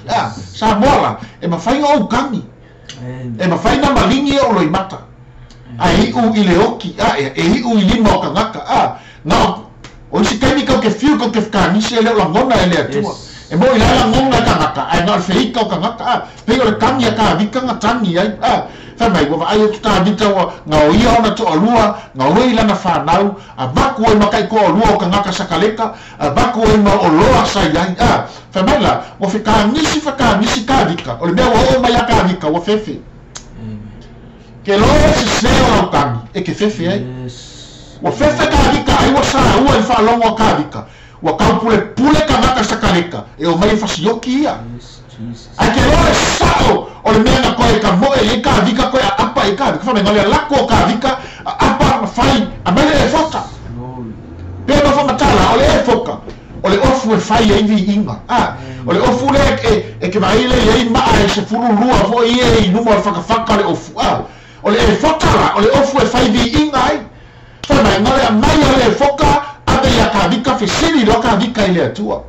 Samoa la e mafai ona ou kagi. E mafai na maligi e o loimata. Ae i'u i le oki. E i'u i lima o tagata. Na o isi taimi kau ke fiu kau ke whakanisi e leo lagona e le Atua. E mo i la lagona e tagata ae na o le feika o tagata. Pei o le tagi a Kāvika ga tagi ai. Fai mai ua vaai atu Tāvita ua gaoia ona to'alua gaoi lana whanau avaku ai ma kaiko'alua o tagata sakaleka avaku ai ma oloa sa iai. Fai mai la ua fekagisi Kāvika o le mea ua o'o mai a Kāvika ua fefe. Ke loa e sesē o lau tagi e ke fefe ai. Ua fefe Kāvika ai ua sāua i faalogo a Kāvika. Ua kaupulepule tagata sakaleka e o mai e fasioki ia. Ae ke loa le sa'o o le mea na koe ka mo'e i Kāvika koe aapa i Kāvika. Fai mai ga le lako o Kāvika aapa ma fai a mai le e foka. Pe ma whamatala o le e foka. O le ofu e fai ai viiga. O le ofu lea e ke vaai le iai maa e se fululua fo'i e i luma o le fakafaka o le ofu. O le e foka la o le ofu e fai viiga ai. Fai mai ga le amai o le e foka ave ia Kāvika fesili loa Kāvika i le Atua.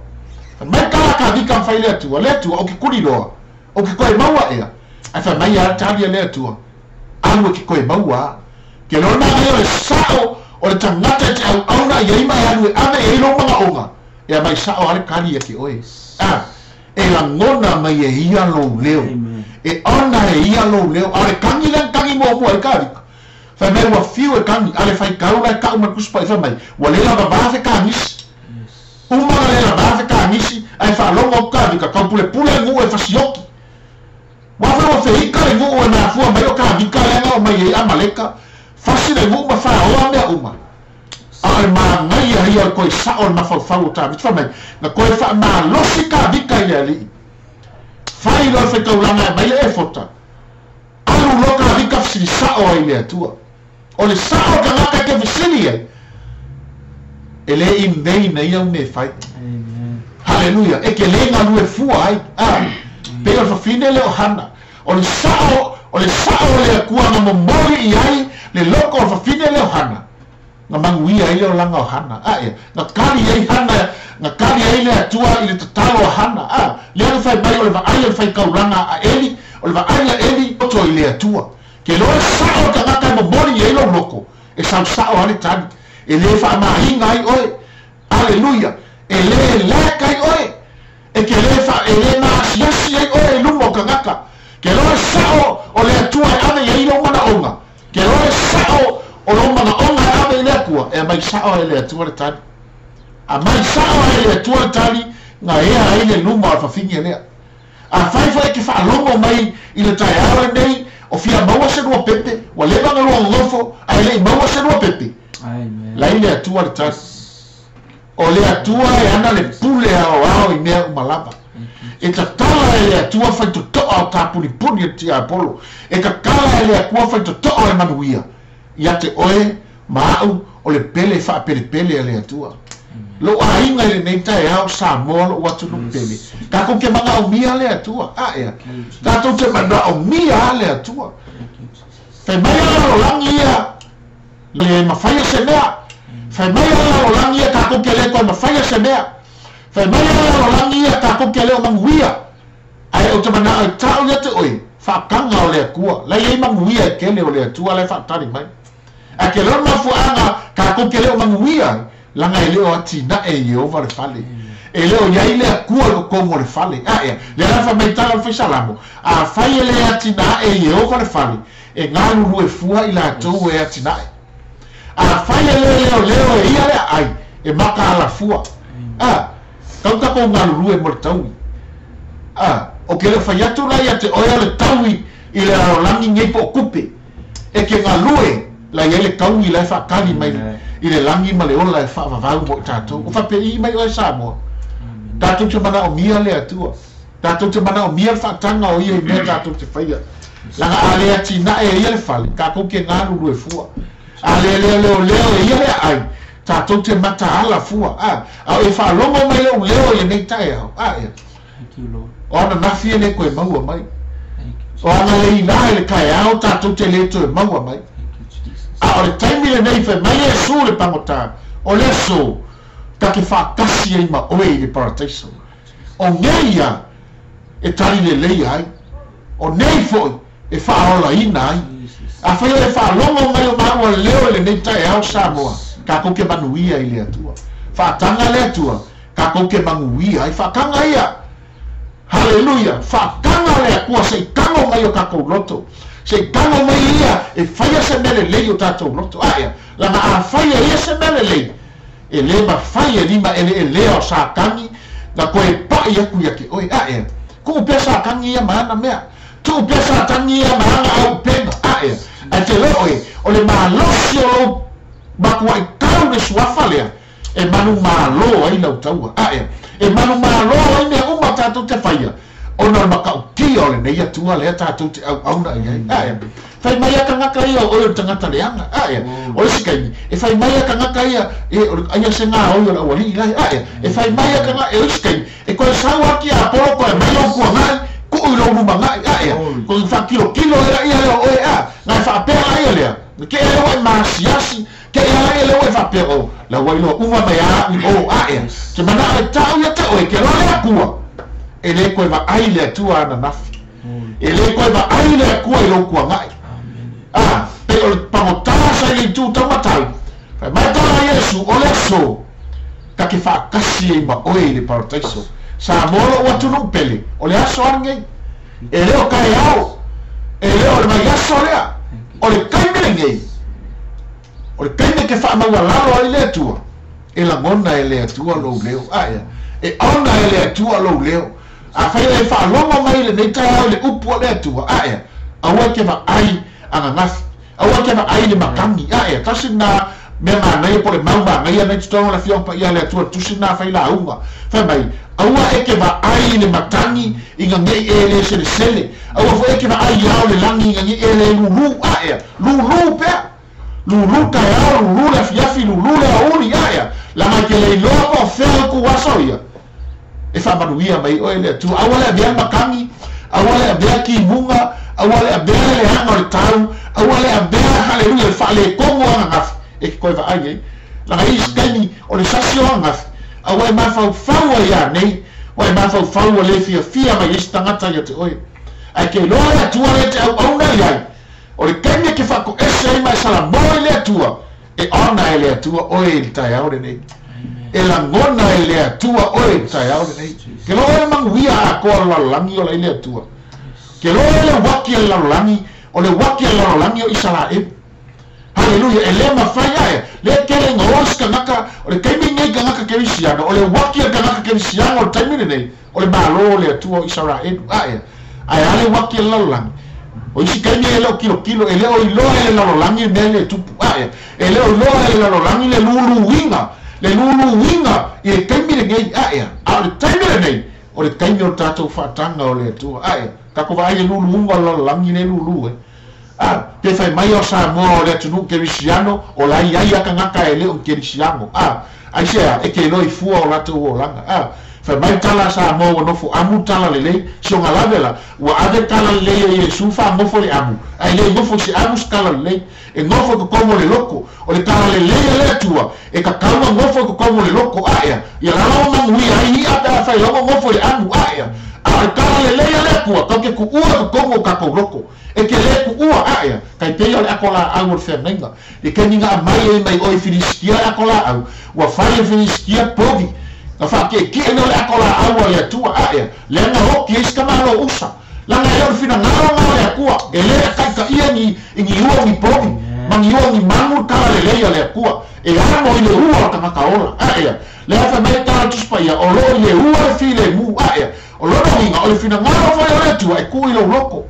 Fai mai kala Kāvika ma fai le Atua. Le Atua o ke kuli loa. O ke koe maua ea. Ae fai mai a tali a le Atua. Alu e ke koe maua. Ke lona ai o le sa'o o le tagata e te auauna iai ma e alu e ave e ai lou magaoga. E a mai sa'o a le kali ia ke oe. E lagona mai e ia lou leo. E ona e ia lou leo. A o le kagi lea na kagi muamua ai Kāvika. Fai mai ua fiu e kagi. A le faikau la e ka'u ma le Tusi Paia fai mai ua lē lavavā fekagisi. Uma na lē lavā fekagisi ae faalogo atu Kāvika kaupulepule le gu'u e fasioki. Ua fai ua feika le gu'u e mafua mai o Kāvika lea ga o mai ai Amaleka. Fasi le gu'u ma fāoa mea uma. A o le magaia ia o le koe sa'o le mafaufau o Tāvita. Fai mai na koe faamalosi Kāvika i le ali'i. Fai loa le faitaulaga e mai le e fota. Alu loa Kāvika fesilisa'o ai le Atua. O le sa'o o tagata e ke fesili ai. E lē in vain ia ume e fai. Haleluia. E ke lē galue fua ai. Pei o le fafine le o Hana. O le sa'o o le Akua ga momoli i ai le loko o le fafine le o Hana. Ga maguia ai le olaga o Hana. Ga kali ai Hana, ga kali ai le Atua i le tatalo a Hana. Lea na fai mai o le vaai o le faikaulaga a Eli, o le vaai a Eli oto i le Atua. Ke loa le sa'o o tagata e momoli i ai lou loko e sausa'o a le tali. E lē faamaīga ai oe. Aleluia. E lē leka ai oe. E ke lē e lē maasiasi ai oe i luma o tagata. Ke loa le sa'o o le Atua e ave i ai lou manaʻoga. Ke loa le sa'o o lou manaʻoga e ave i le Atua. E amai sa'o ai le Atua le tali. Amai sa'o ai le Atua le tali ga ea ai le luma o le fafine lea. Afai fo'i ke faalogo mai i le taeao lenei o fia maua se lua pepe ua leva ga lua gogofo ae le'i maua se lua pepe. Lai le Atua le tali. O le Atua e ana le pule aoao i mea uma lava. E tatala e le Atua faitoto'a o tapunipuni e tiapolo. E tatala e le Akua faitoto'a o le manuia. Ia te oe ma a'u o le pele faapelepele a le Atua. Lou aiga i lenei taeao Samoa lou atunuu pele. Tatou te manaomia le Atua. Aea. Tatou te manaomia le Atua. Fai mai a lalolagi ia le mafaia se mea. Fai mai a lalolagi ia tatou te le toe mafaia se mea. Fai mai a lalolagi ia tatou te le o manuia. Ae ou te manao e tau ia te oe faataga o le Atua. Lai ai manuia e tele o le Atua lai faatali mai. Ae ke leo mafuaaga tatou te le o manuia laga e le o atinae Ieova le fale. E le o iai le Atua i totonu o le fale. Aea, lea la faamaitala o le faisalamo, afai e le atinae Ieova le fale, e galulue fua i latou e atinae. Afai e le leoleo e ia le aai, e makaala fua. A, tau tatou galulue mo le taui. A, o ke le fai atu la ia te oe o le taui i le lalolagi nei po o tupe. E ke galue la iai le taui la e faatali mai i le lagi ma le ola e faavavau mo i tatou. O faapei mai oe Samoa. Tatou te manaomia le Atua. Tatou te manaomia le faataga o ia i mea tatou te faia. Laga a le atinae e ia le fale, tatou te galulue fua. A le leoleo e ia le aai, tatou te mataala fua. A, a o e faalogo mai lou leo i lenei taeao. Aea. Thank you, Lord. O ananafi e le toe maua mai. Thank you, O analeila i le taeao tatou te le toe maua mai. Thank you, Jesus. A o le taimi lenei fai mai Iesu le pagota, o le aso ta te faatasi ai ma oe i le parataiso. O nei ia e tali lelei ai. O nei foi e faaolaina ai. Jesus. Afai o le faalogo mai o maua leo i lenei taeao Samoa, tatou te manuia i le Atua. Faataga le Atua, tatou te manuia ai. Faataga ia. Haleluia. Faataga le Atua se i tago mai o tatou loto. Se i tago mai ia e faia se mea lelei o tatou loto. Aea, laga a faia ia se mea lelei, e le mafai e lima eleelea o Satani na koe pa'i aku ia ke oe. Aea, tuu pea Satani ia ma ana mea. Tuu pea Satani ia ma ana aupega. Aea, ae te leo oe, o le malosi o lou matuai tau le suafa lea, e manumalo ai lau taua. Aea, e manumalo ai mea uma tatou te faia. Ona o le makautia o lenei Atua lea tatou te auauna i ai. Aea, fai mai a tagata ia o oe o le tagata leaga. Aea, o le isi taimi, e fai mai a tagata ia, e o le aia se gaoi o le aualii lai. Aea, e fai mai a tagata, e o isi taimi, e koe sau ati a Apolo koe mai lou kuagai, tuu i lou lumagai. Aea, koe faakilokilo e la ia lea o oe a, na e faapea la ia lea, ke e lea ua e maasiasi, ke e la ia lea ua e faapea o, la ua iloa uma mai a au i o. Aea, te manao e tau ia te oe, ke loa le Atua, e le koe vaai le Atua ananafi. E le koe vaai le Atua i lou kuagai. A, pe o le pagotā sa i le itu taumatau. Fai mai tala Iesu, o le aso, ta ke faatasi ai ma oe i le parataiso. Samoa lou atunuu pele, o le aso a lenei. E le o taeao, e le o le vaiaso lea, o le taimi lenei. O le taimi ke faamaualalo ai le Atua, e lagona e le Atua lou leo. Aea, e ona e le Atua lou leo. Afai e faalogo mai lenei taeao i le upu a le Atua. Aea, aua ke vaai ananafi, aua ke vaai le matagi. Aea, tasi na mea manaia po le mau manaia nei totonu o le afioga paia le Atua, tusi na fai lauga. Fai mai, aua e ke vaai le matagi ina nei e le selesele. Aua foi e ke vaai ia o le lagi ina nei e le lulu. Aea, lulu pea. Lulu taeao, lulu le afiafi, lulu le aouli. Aea, laga ke le iloa po o fea o ku aso ia. E faamanuia mai oe le Atua. Aua le avea matagi, aua le avea kimuga, aua le avea le leaga o le tau, aua le avea, haleluia, le faalekogo ananafi e ke koe vaai ai. Laga isi taimi o le sasi o ananafi, aua e mafaufau ai ia nei, ua e mafaufau ua le fiafia mai ai se tagata ia te oe. Ae ke iloa le Atua le te auauna i ai. O le taimi e ke faatoese ai ma e salamoa i le Atua, e ona e le Atua oe i le taeao lenei. E lagona e le Atua oe i le taeao lenei. Ke loa e manuia atoa le lalolagi o la i le Atua. Ke loa e le uaki e le lalolagi, o le uaki e le lalolagi o Isaraelu. Haleluia, e le mafai ae, le tele nga oe se tagata, o le taimi nei tagata kerisiano, o le uaki e le tagata kerisiano o le taimi lenei, o le malo o le Atua o Isaraelu. Ae, ae a le uaki e le lalolagi. O isi taimi e le o kilokilo, e le o iloa e le lalolagi mea le tupu. Ae, e le o iloa e le lalolagi le luluina, le luluina i le taimi lenei. Ae, a o le taimi lenei, o le taimi o le tatou faataga o le Atua. Ae, tatou vaai le luluga o le lalolagi le lulu e. A pe fai mai o Samoa o le atunuu kerisiano o lai ai akagaka e lē o kerisiano. A aisea e ke iloa i fua o latou olaga. A fai mai tala Samoa ua nofo amu tala lelei sioga lave la ua ave tala lelei e Iesu faagofo le amu ae lē gofo i se amu se tala lelei e gofo i kokomo le loko o le tala lelei a le Atua e kakauga gofo i kokomo le loko aʻea ia lala o manuia ai iʻa pe afai logo gofo i le amu aʻea a o le tala lelei a le Atua tau ke kuʻua i kokomo o tatou loko e ke lē kuʻua aʻea kai pei o le ako laʻau o le feagaiga le kaimiga aumai ai mai oe i Filistia le ako laʻau ua fai e Filistia povi na faakeekeʻe lea o le ako laʻau a le Atua aʻea lea na oki ai se tamālō usa laga e lē o le finagalo na o le Atua e lē akaikaʻia ni i ni ua o ni povi ma ni ua o ni manu le tala lelei a le Atua e amo i le ua o tagata ola aʻea lea fai mai tala Tusi Paia o loo i le ua le filemu aʻea o lona uiga o le finagalo foi o le Atua e kū i lou loko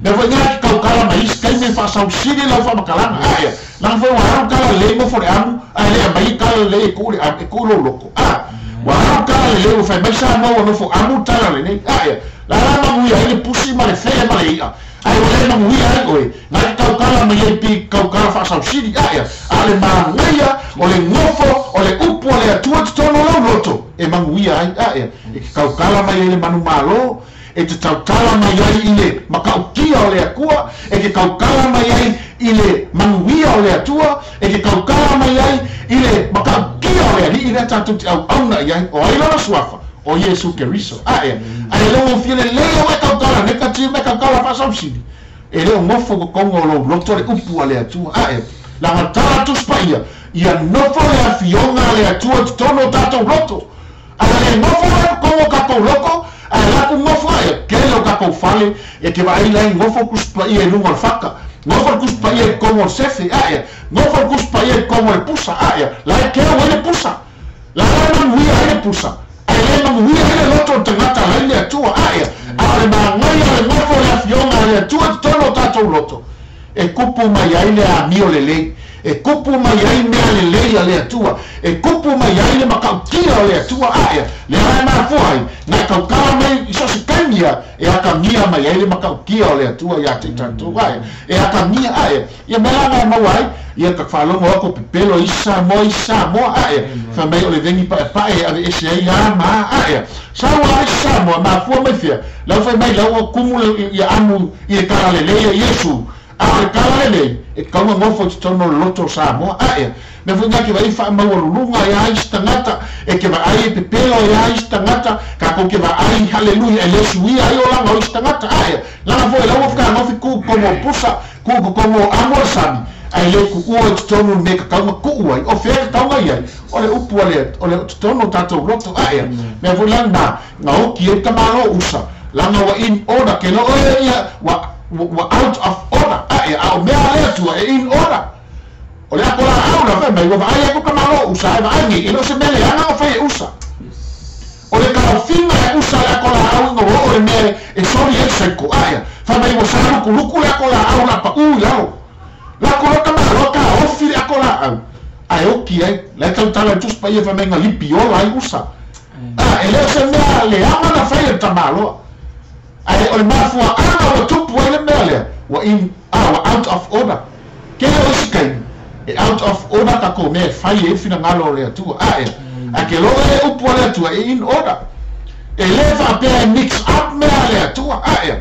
mea foi gā ke kaukala mai isi taimi e faasausili lau faamatalaga aʻea laga foi ua alu tala lelei mofo le amu ae lē aumai tala lelei e kuu le amu e kuu lou loko a ua alu tala lelei ua fai mai Samoa ua nofo amu tala lelei aʻea la la manuia ai le pusi ma le fee ma le iʻa ae ua lē manuia ai oe na ke kaukala mai ai pi kaukala faasausili aʻea a le magaia o le gofo o le upu a le Atua totonu o lau loto e manuia ai aʻea e ke kaukala mai ai le manumālō e te tautala mai ai i le makautia o le Atua e ke kaukala mai ai i le manuia o le Atua e ke kaukala mai ai i le makautia o le Alii lea tatou te auauna i ai o ai lona suafa o Iesu Keriso aʻea ae lē ua fia lelei au e kaukala nei katia mai kaukala faasausili e lē o gofo kokoga o lou loto le upu a le Atua aʻea laga tala Tusi Paia ia nofo le afioga a le Atua i totonu o tatou loto ae lē nofo ai kokoga o tatou loko ae laku gofo aʻe kele o tatou fale e ke vaai lai gofo Tusi Paia i luga o le fata gofo le Tusi Paia i kokoga o le sefe aʻea gofo le Tusi Paia i kokoga o le pusa aʻea la e keu ai le pusa la la manuia ai le pusa ae lē manuia ai le loto o le tagata lai le Atua aʻea a o le magaia o le gofo o le afioga a le Atua i totonu o tatou loto e kupu mai ai le amio lelei e kupu mai ai mea lelei a le Atua e kupu mai ai le makautia o le Atua aʻea lea la e mafua ai na e kaukala mai i so o se taimi ia e akagia mai ai le makautia o le Atua iā te i tatou aʻea e akagia aʻea ia mea laga e maua ai ia ka faalogo aku pepelo i Samoa i Samoa aʻea fai mai o le vegi paepae e aveese ai a ma aʻea sau ai Samoa mafua mai fea lau fai mai lau ua kumu ia amu i le tala lelei a Iesu a o le tala lelei e kauga gofo i totonu o le loto o Samoa aʻea mea foi gā ke vaai faamaualuluga ai a isi tagata e ke vaai e pepelo ai a isi tagata tatou ke vaai haleluia e lē suia ai olaga o isi tagata aʻea laga foi lau ua fekāgofi kū kokogo o pusa kū kokogo o amu o le sami ae lē kuʻua i totonu le mea kakauga kuʻu ai o fea kakauga i ai o le upu a le o le totonu o tatou loto aʻea mea foi la na gaoki ai tamālō usa laga ua in order ke loo e ia ua out of order aʻea a o mea a le Atua e in order o le ako laʻau la fai mai ua vaai aku tamālō usa ae vaai nei e lē o se mea leaga o fai e usa o le taofiga e usa le ako laʻau ina ua oo le mea e soli ai saiko aʻea fai mai ua salukuluku le ako laʻau lapaʻū i lalo lako loa tamāloa taofi le ako laʻau ae oki ai la e tautala i le Tusi Paia fai mai na lipi ola ai usa a e lē o se mea leaga na fai e le tamāloa ae o le mafuaʻaga ua tupu ai le mea lea ua in a ua out of order kele o isi taimi e out of order tatou mea e fai ai le finagalo o le Atua aʻea ae ke loa e upu a le Atua e in order e lē faapea e mix up mea a le Atua aʻea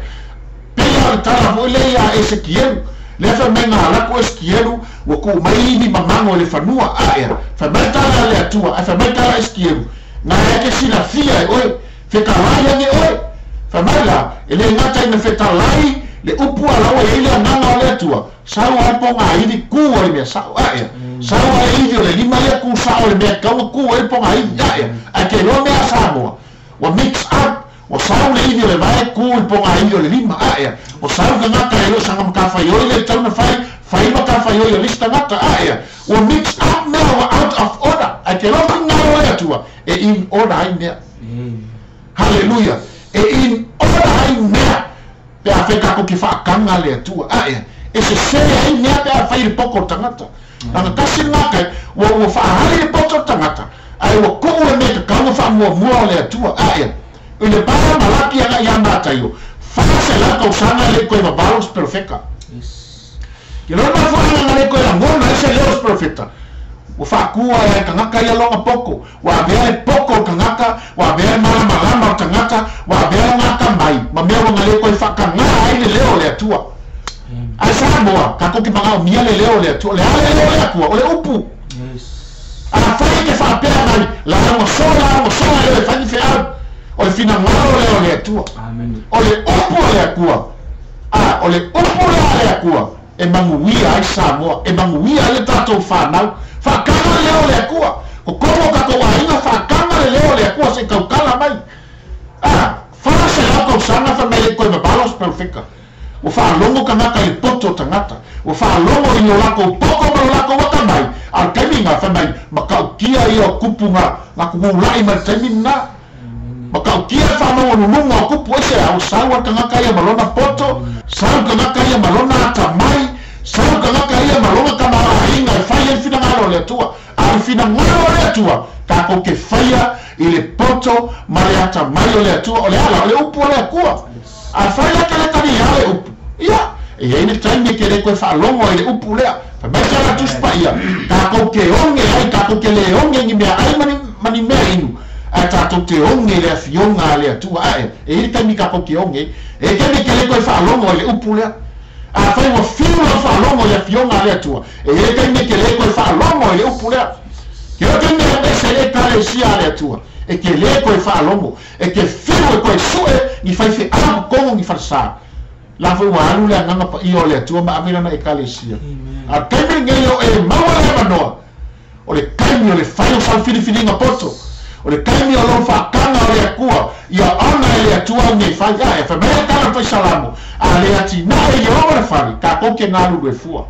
peia o le tala foi lea iā Esekielu lea fai mai ga alaku Esekielu ua kuʻu mai ivi mamago i le fanua aʻea fai mai tala a le Atua ae fai mai tala Esekielu na e ke silafia e oe fetalai age oe fai mai la e lē gata ina fetalai le upu alaua iai le agaga o le Atua sau ai pogāivi kū ai mea saʻo aʻea sau ai ivi o le lima ia kū saʻo le mea kauga kū ai pogāivi aʻea ae ke iloa mea a Samoa ua mix up ua sau le ivi o le vae kū i pogāivi o le lima aʻea ua sau tagata e leo saga matafaioi le tauna fai fai matafaioi o le isi tagata aʻea ua mix up mea ua out of order ae ke iloa finagalo o le Atua e in order ai mea haleluia e in order ai mea pe afai tatou ke faataga le Atua aʻea e sesē ai mea pe afai le poto o le tagata laga tasi le gakai ua faahali le poto o le tagata ae ua kuʻu le mea tatau faamuamua o le Atua aʻea i le pa Malaki agaʻi iā Mataio 400 tausaga e lei toe vavalo se perofeka. Ke leo mafuaga na le koe lagona ai se leo o se perofeta. Ua faakua e tagata ia lona poko. Ua avea e poko o tagata, ua avea e malamalama o tagata, ua avea lona atamai, ma mea ua galē koe faakagā ai le leo o le Atua. Ae Samoa, tatou te magaomia le leo o le Atua. O le a le leo o le Atua? O le upu. Afai e te faapea mai, lauga soa, lauga soa, e le fai ni feau. O le finagalo lea o le Atua. O le upu a le Atua. A, o le upu lea a le Atua e manuia ai Samoa, e manuia ai le tatou fanau. Faakaga le leo o le Atua. Kokomo o tatou aiga, faakaga le leo o le Atua se i tautala mai. A, 400 tausaga fai mai le koe vavalo se perofeta. Ua faalogo tagata i le poto o tagata. Ua faalogo i lo latou poto ma lo latou atamai. A o le taimi lena, fai mai, matautia ia o tupu na tugulai mai le taimi lena. Matautia le faamaualuluga o tupu aisea, ua sau a tagata ia ma lona poto, sau tagata ia ma lona atamai, sau tagata ia ma lona tamaoaiga e fai ai le finagalo o le Atua. A o le finagalo o le Atua, tatou te faia i le poto ma le atamai o le Atua. O le ala, o le upu a le Atua. Afai la ke le taliā le upu, ia, e i ai le taimi e ke le toe faalogo ai i le upu lea. Fai mai se ala Tusi Paia, tatou te oge ai, tatou te le oge i ni meaai ma ni, ma ni mea inu, ae tatou te oge i le Afioga a le Atua. Ae, e i ai le taimi tatou te oge ai. E i ai taimi e ke le toe faalogo ai i le upu lea. Afai ua fiu lau faalogo i le Afioga a le Atua, e i ai le taimi e ke le toe faalogo ai i le upu lea. Ke oe te mea ese le Ekalesia a le Atua, e te lē toe faalogo, e te fiu e toe suʻe ni faifeau totonu ni falesā. La foi ua alu le Agaga Paia o le Atua ma ave lana Ekalesia. A o le taimi lenei o e maua le avanoa, o le taimi o le fai o sau filifiliga poto, o le taimi o lou faataga o le Atua, ia ona e le Atua au nei fai. Ae fai mai le tala o le Faisalamo, A le atinae i Ieova le fale, tatou te galulue fua.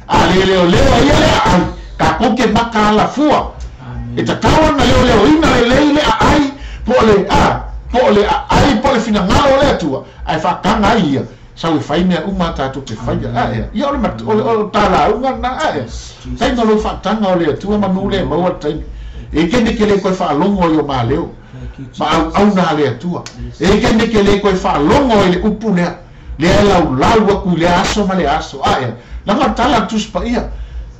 A le leoleo ai ia le aai, tatou te makaala fua. E tatau ona leoleoina lelei le aai, po o le a, po o le aai po o le finagalo o le Atua, ae faataga ai ia, sau e fai mea uma a tatou te faia. Ae, ia o le o le o le talauga lena, ae, taimi o lou faataga o le Atua manu le maua le taimi. E te me ke le koe faalogo ai o maleo, ma auauna a le Atua. E te me ke le koe faalogo ai le upu lea, lea e laulau aku i lea aso ma lea aso. Ae, leaga o le tala a le Tusi Paia,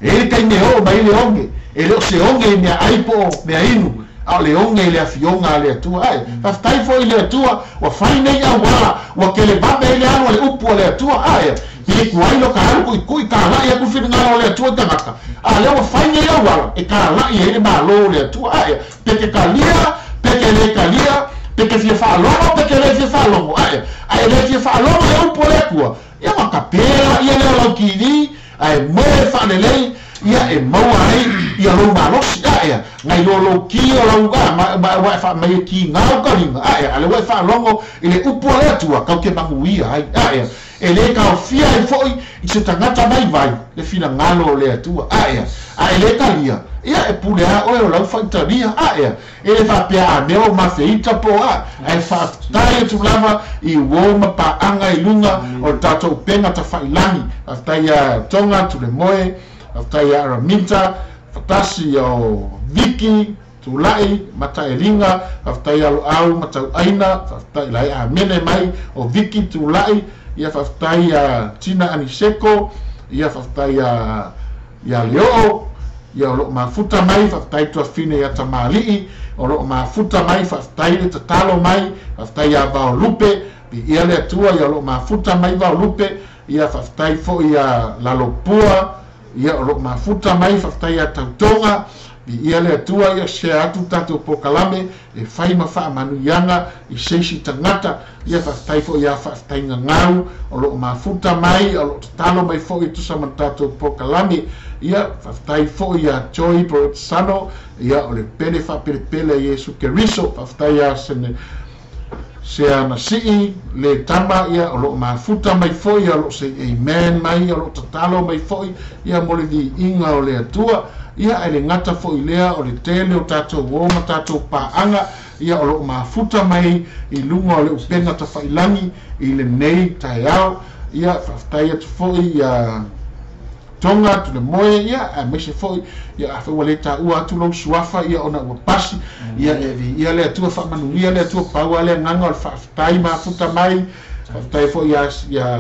e i ai le taimi e oo mai ai le oge, e le o se oge i meaai po o meainu, a o le oge i le Afioga a le Atua. Ae, faafetai foi i le Atua ua fai nei auala, ua televave ai le alu a le upu a le Atua. Ae, e tuai lo ka alu kuʻikuʻi kālaʻi aku finagalo o le Atua i tagata, a lea ua fai nei auala e kālaʻi ai le Malo o le Atua. Ae, pe te talia, pe te lē talia, pe te fia faalogo, pe te lē fia faalogo. Ae, a e lē fia faalogo i le upu a le Atua, ia ma tapē laia lea o lau TV, ae moe faalelei, ia e maua ai ia lou malosi. Ae, nai loa lou ki o lau a, ma, ma, ua e faamai e kigā u ka lima. Ae, a lea ua e faalogo i le upu a le Atua, kau te manuia ai. Ae, e lē taofia ai foʻi i se tagata vaivai le finagalo o le Atua. Ae, a e lē talia, ia e pule a oe o lau faitalia. Ae, e le faapea a mea o mafeita po o a, ae faafetai atu lava i uō ma paaga i luga o le tatou upega tafailagi. Faafetai iā Tonga Tulemoe, faafetai iā Araminta, faatasi o Viki, Tulai, Mataeliga, faafetai iā Loau ma Tauaina, faafetai la e amene mai o Viki Tulai, ia faafetai iā Tina Aniseko, ia faafetai iā Leoo, ia o loo mafuta mai, faafetai tuafine iā Tamalii, o loo mafuta mai, faafetai le tatalo mai, faafetai iā Vaolupe, viia le Atua, ia o loo mafuta mai Vaolupe, ia faafetai foi iā Lalopua, ia o loo mafuta mai, faafetai iā Tautoga, viia le Atua, ia share atu tatou polokalame e fai ma faamanuiaga i se isi tagata, ia faafetai foi iā Faafetai Gagau o loo mafuta mai, o loo tatalo mai foi e tusa ma le tatou polokalame, ia faafetai foi iā Joy Boretsano, ia o le pele faapelepele a Iesu Keriso, faafetai iā Sene Seanasii le tama, ia o loo mafuta mai foi, ia o loo say amen mai, ia o loo tatalo mai foi, ia mo le viiga o le Atua. Ia ae le gata foi lea o le tele o tatou uō ma tatou paaga, ia o loo mafuta mai i luga o le upega tafailagi i lenei taeao. Ia faafetai atu foi ia Tonga Tulemoe, ia aemaise foi ia afai ua le taua atu lou suafa, ia ona ua pasi, ia e viia le Atua, faamanuia le Atua. Pau lava le agaga o le faafetai mafuta mai. Faafetai foi ia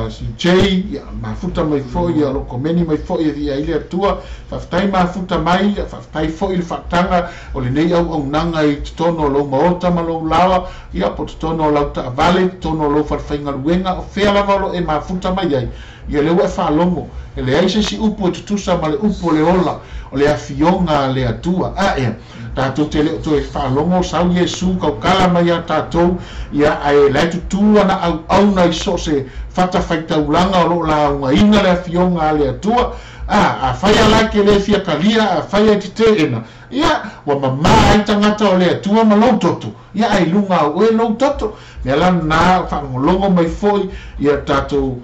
CJ, ia mafuta mai foi, ia lokomeni mai foi e viia ai le Atua. Faafetai mafuta mai, ia faafetai foi le faataga o lenei auaunaga i totonu o lou maota ma lou laoa, ia po o totonu o lau taavale, totonu o lou falefaigaluega, o fea lava o lo o e mafuta mai ai. Ia lea ua e faalogo, e leai se isi upu e tutusa ma le upu o le ola, o le afioga a le Atua. Ae tatou te le o toe faalogo sau Iesu kaukala mai ia tatou, ia ae la e tutū ana auauna i so o se fatafaitaulaga o lo o laugaina le afioga a le Atua. Afai a la e te le fia talia, afai e te teena, ia ua mamā ai tagata o le Atua ma lou toto, ia ae i luga o oe lou toto. Mea la lena, faalogologo mai foi ia tatou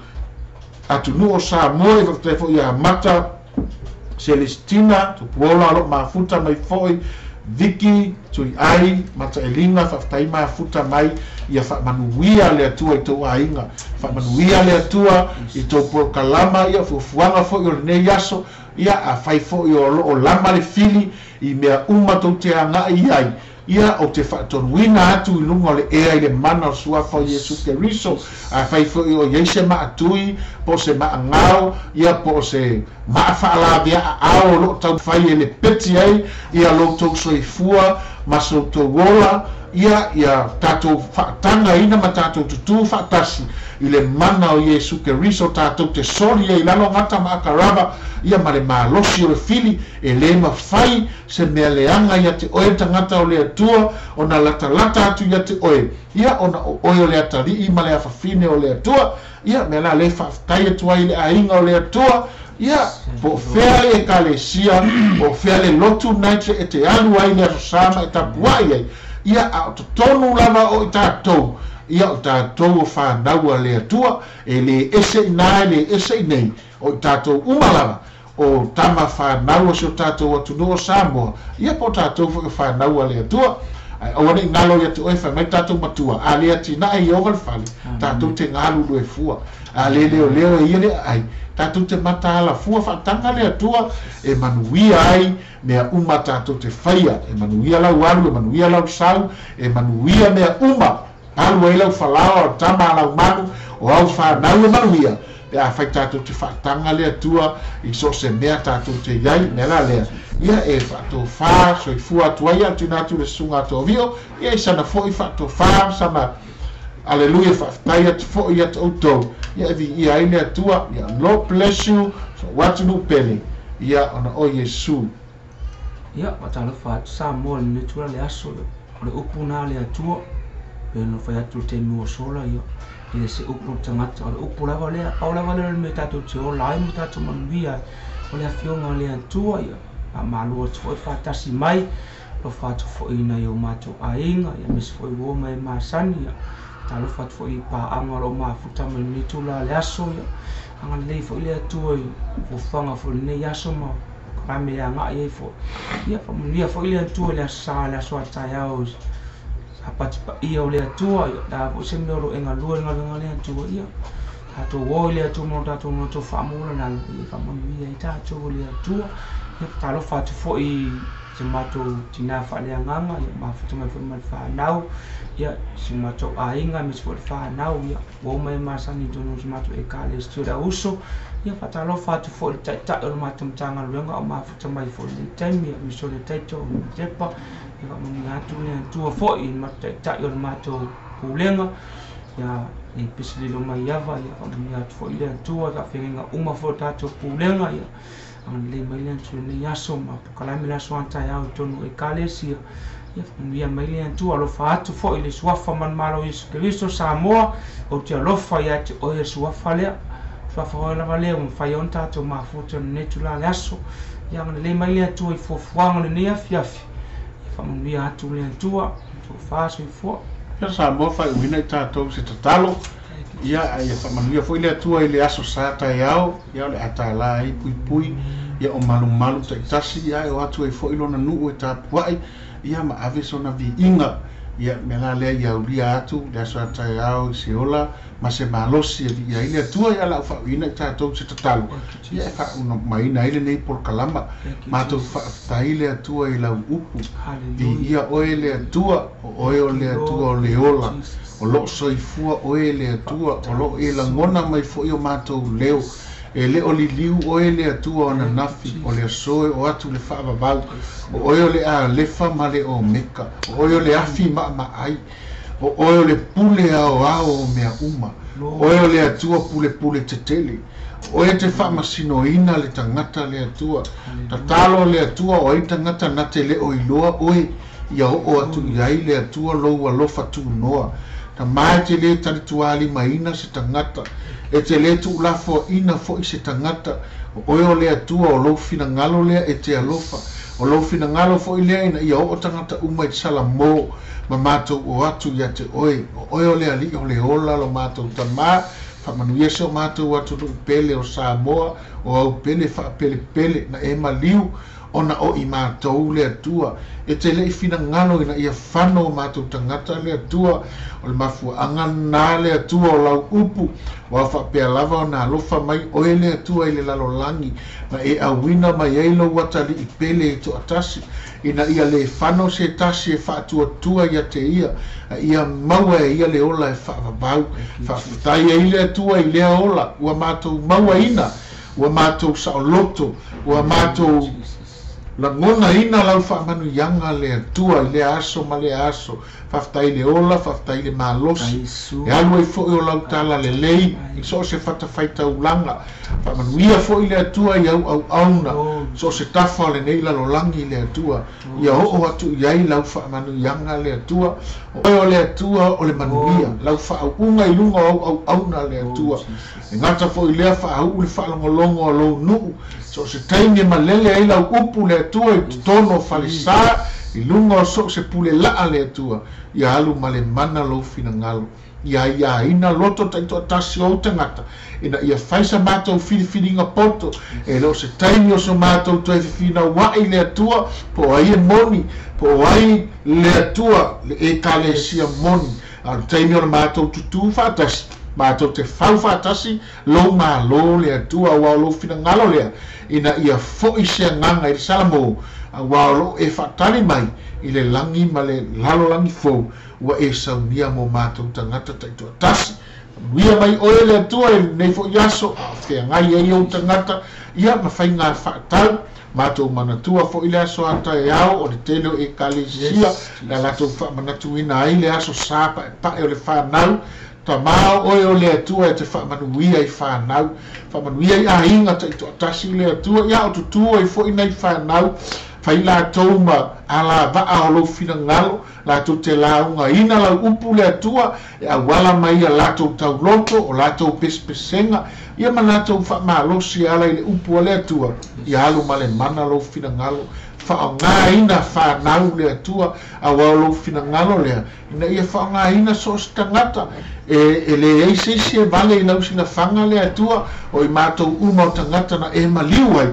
atunuu o Samoa, e faafetai foi ia Mata Celestina Tupuola o lo o mafuta mai foi, Viki Tuiai Mataelina, faafetai mafuta mai, ia faamanuia le Atua i tou aiga, faamanuia le Atua i tou polokalama, ia fuafuaga foi o lenei aso, ia afai foi o lo o lama le fili i mea uma tou te agai i ai, ia ou te faatonuina atu i luga o le ea i le mana o le suafa o Iesu Keriso. Afai foi o i ai se maatui po o se maagao, ia po o se maa faalavea-aao o lo o taumafai e lepeti ai ia lo outou soifua ma so outou ola, ia ia tatou faatagaina ma tatou tutū faatasi i le mana o Iesu Keriso, tatou te soli ai i lalo gata ma akarava, ia ma le malosi o le fili, e lē mafai se mea leaga ia te oe le tagata o le Atua ona latalata atu ia te oe, ia ona o oe o le atalii ma le afafine o le Atua. Ia mea la lea faafetai atu ai i le aiga o le Atua, ia po o fea le ekalesia, po o fea le lotu lena e te alu ai i le aso sa ma e tapuai ai, ia a o totonu lava o i tatou, ia o tatou o fanau a le Atua, e lē ese i ina e lē ese i nei, o i tatou uma lava o tama fanau o si o tatou atunuu o Samoa, ia po o tatou foi o fanau a le Atua. Ae aua ne i galo ia te oe, fai mai tatou matua, a le atinae Ieova le fale, tatou te galulue fua. A le leoleo e ia le aai, tatou te mataala fua. Faataga le Atua e manuia ai mea uma tatou te faia, e manuia lau alu, e manuia lau sau, e manuia mea uma, alu ai lau falaoa, o tama a lau manu, o au fanau e manuia, pe afai tatou te faataga le Atua i so o se mea tatou te i ai. Mea la lea, ia e faatofā soifua atu ai, ia tuuina atu i le susuga a Toavio, ia i sana foi faatofā sana aleluia, faafetai atu foi ia te outou, ia e viia ai le Atua. Ia Lord bless you, so atunuu pele, ia ona o Iesu. Ia, faatalofa atu Samoa i lenei itula le aso, o le upu lena a le Atua, pei ona fai atu i le taimi ua sola, ia, e le se upu o le tagata, o le upu lava lea, pau lava lea o le mea tatou te ola ai ma tatou manuia ai, o le afioga a le Atua. Ia, faamalo atu foi le faatasi mai, alofa atu foi i nai o matou aiga, ia aemaise foi uo ma e masani, ia, faatalofa atu foi i paaga o lo o mafuta mai lenei itula le aso, ia, agalelei foi le Atua i fuafuaga foi i lenei aso ma polokalame e agai ai foi. Ia, faamanuia foi le Atua i le aso sa, le aso a taeao, sapati paia o le Atua. Ia, o le a foi se mea o lo o e galue i le galuega a le Atua, ia, tatou o i le Atua ma lo tatou loto faamaulalalo, ia faamanuia ai tatou e le Atua. Ia, faatalofa atu foi i si matou tinā faaleagaga, ia, mafuta mai foi ma le fanau, ia, si matou aiga aemaise foi le fanau, ia, ua uma e masani i totonu o si matou ekalesia o le Auuso. Ia, faatalofa atu foi i le taitai o le matou Matagaluega o mafuta mai foi i lenei taimi, ia, Misione Taito o Tepa. Ia, faamanuia atu le Atua foi i le matou taitai o le matou pulega, ia e pisi lilo mai ava. Ia, faamanuia atu foi le Atua i faafeagaiga uma foi o le tatou pulega. Ia, agalelei mai le Atua i lenei aso ma polokalame le aso a taeao i totonu o ekalesia. Ia, faamanuia mai le Atua, alofa atu foi i le suafa manumalo o Iesu Keriso. Samoa, ou te alofa ia te oe, le suafa lea, suafa oe lava lea ua mafai ona tatou mafuta i lenei itula le aso. Ia, agalelei mai le Atua i fuafuaga o lenei afiafi. Ia, faamanuia atu le Atua, tofa soifua. Ia Samoa, faaiuina i tatou se tatalo, ia ae ia faamanuia foi le Atua i le aso sa taeao, ia o le a tālā ai puipui, ia o malumalu taitasi, ia e o atu ai foi lona nuu e tapuai, ia ma ave sona viiga Ia mea la lea ia aulia atu le aso a taeao i se ola ma se malosi e viia ai le Atua. Ia o le a ou faauuina i tatou i se tatalo ia e faaumaina ai lenei polokalama. Matou faafetai le Atua i lau upu. Viia oe le Atua, o oe o le Atua o le ola. O lo o soifua oe le Atua, o lo o e lagona mai foi o matou leo. E le o liliu oe le Atua o ananafi, o le aso e oo atu le faavavau. O oe o le Alefa ma le Omeka, o oe o le afi maamaai, o oe o le pule aoao o mea uma, o oe o le Atua pulepule tetele, o oe e te faamasinoina le tagata le Atua. Tatalo le Atua o ai tagata na te le o iloa oe, ia oo atu i ai le Atua lou alofa tunoa. Tama e te lē talituālimaina se tagata, e te lē tuulafoaʻina foʻi se tagata, o oe o le Atua o lou finagalo lea e te alofa, o lou finagalo foʻi lea ina ia oo tagata uma i le salamō ma matou o atu ia te oe, o oe o le Alii o le ola lo matou Tamā, faamanuia si o matou atunuu pele o Samoa, o au pele faapelepele na e maliu ona o i matou le Atua, e te le i finagalo ina ia fano o matou tagata le Atua, o le mafuaaga lena le Atua o lau upu, ua faapea lava ona alofa mai oe le Atua i le lalolagi, na e auina mai ai lou atalii pele e toatasi, ina ia lē fano se tasi e faatuatua ia te ia, a ia maua e ia le ola e faavavau. Faafetai ai le Atua i lea ola ua matou mauaina, ua matou saoloto, ua matou lagonaina lau faamanuiaga le Atua i lea aso ma lea aso. Faafetai i le ola, faafetai i le malosi, e alu ai foi o lau tala lelei i so o se fatafaitaulaga. Faamanuia foi le Atua i au auauna, so o se tafa o lenei lalolagi le Atua, ia oo atu i ai lau faamanuiaga le Atua. O oe o le Atua o le manuia, lau faauuga i luga o au auauna le Atua. E gata foi i lea faauu le faalogologo a lou nuu, so o se taimi e malele ai lau upu le Atua i totonu o falesa, i luga o so o se pule laa le Atua, ia alu ma le mana lou finagalo. Ia aiaina loto taitoatasi o ou tagata, ina ia fai sa matou filifiliga poto, e le o se taimi o so matou toe fefinauai le Atua, po o ai e moni, po o ai le Atua le Ekalesia moni, a o le taimi o le matou tutū faatasi, matou te fau faatasi lou Malo le Atua, aua o lou finagalo lea, ina ia foʻi se agaga i le Salamō, aua o loo e faatali mai i le lagi ma le lalolagi fou, ua e saunia mo matou tagata taitoatasi. Faamanuia mai oe le Atua i lenei foʻi aso, a o feagai ai ou tagata, ia ma faiga faatau. Matou manatua foʻi le aso a taeao o le tele o Ekalesia, le a latou faamanatuina ai le aso sa paepae o le fanau. Tamā o oe o le Atua e te faamanuia i fanau, faamanuia i aiga taitoatasi le Atua, ia o tutū ai foʻi nai fanau, fai latou ma alavaa o lou finagalo, latou te laugaina lau upu le Atua, e auala mai ia latou tauloto, o latou pesepesega, ia ma latou faamalosi e ala i le upu a le Atua, ia alu ma le mana lou finagalo, faaaogaina fanau le Atua, aua o lou finagalo lea, ina ia faaaogaina so o se tagata, e leai se isi e vale i lau silafaga le Atua, o i matou uma o tagata na e maliu ai.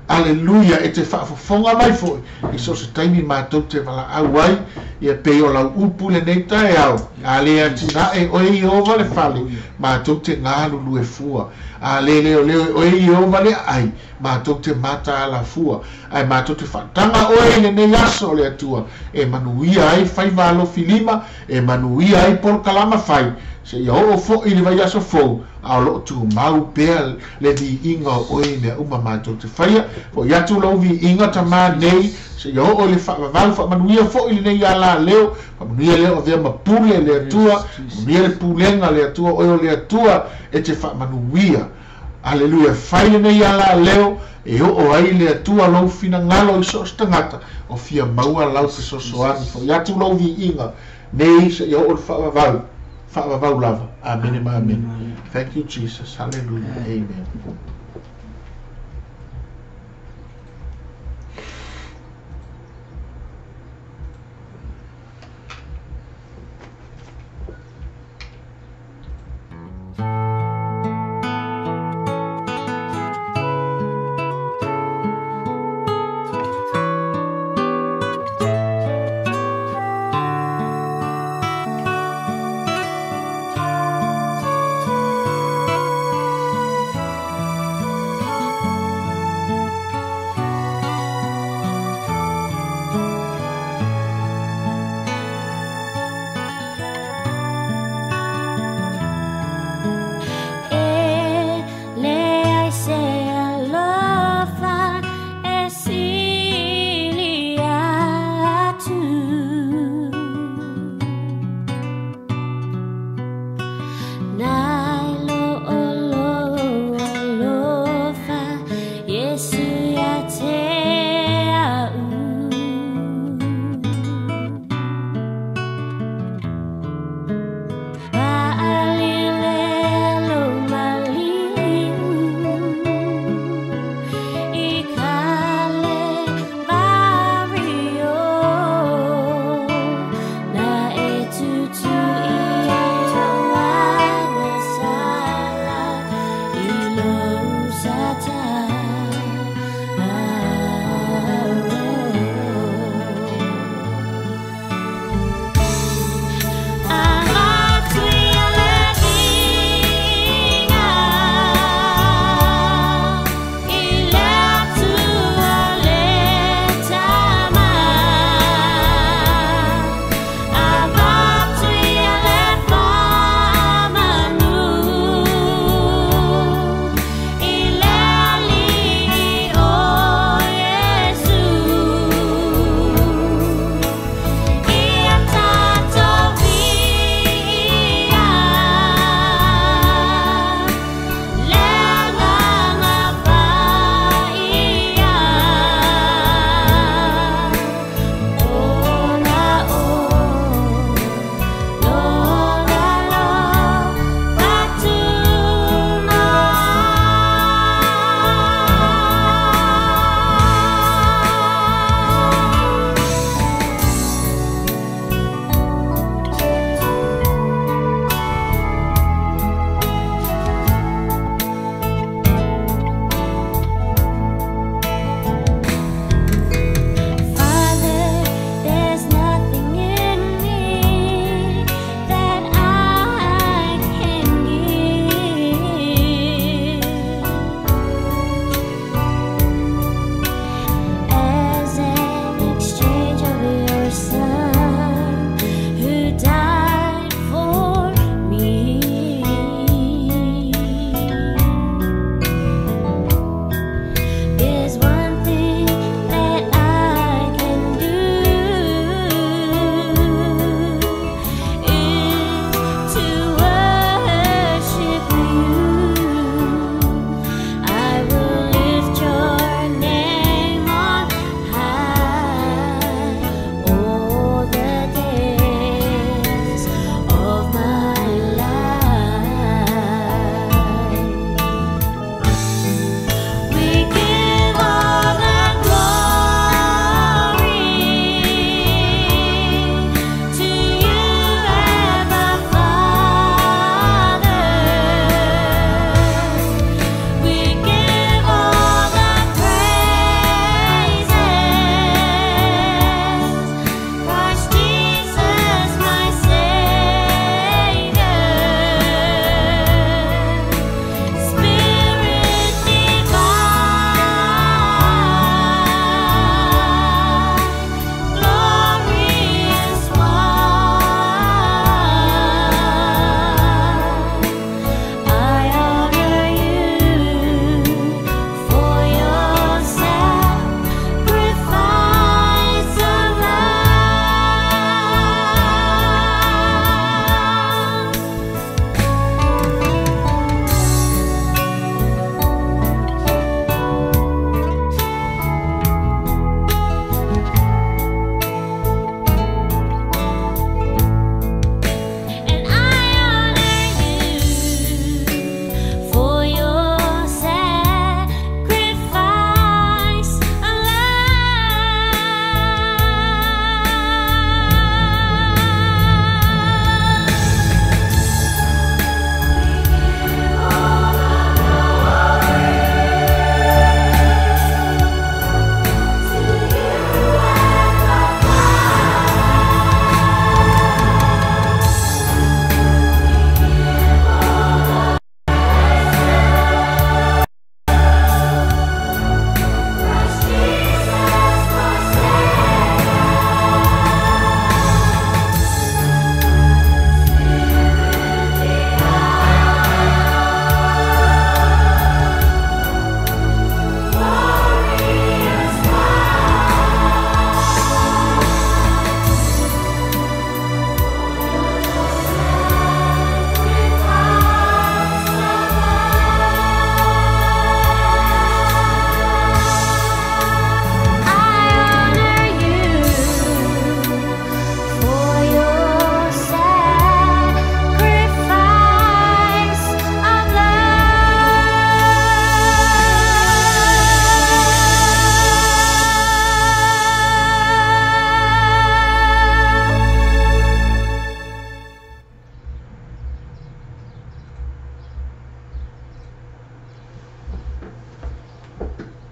Aleluia, e te faafofoga mai foʻi i so o se taimi matou te valaau ai, ia pei o lau upu lenei taeao, a lē atinae oe Ieova le fale, matou te galulue fua, a lē leoleo e oe Ieova le aai, matou te mataala fua, ae matou te faataga oe i lenei aso le Atua, e manuia ai faiva alofilima, e manuia ai polokalama fai, seia oo foʻi i le vaiaso fou, a o loo tumau pea le viiga o oe i mea uma matou te faia. Foʻi atu lou viiga Tamā nei, seia oo i le faavavau. Faamanuia foʻi lenei alaleo, faamanuia lea o avea ma pule le Atua, faamanuia le pulega le Atua, oe o le Atua e te faamanuia. Aleluia, fai lenei alaleo e oo ai le Atua lou finagalo i so o se tagata o fia maua lau fesoasoani. Foʻi atu lou viiga nei, seia oo i le faavavau, faavavau lava. Amene ma amene. Thank you, Jesus. Hallelujah. Amen.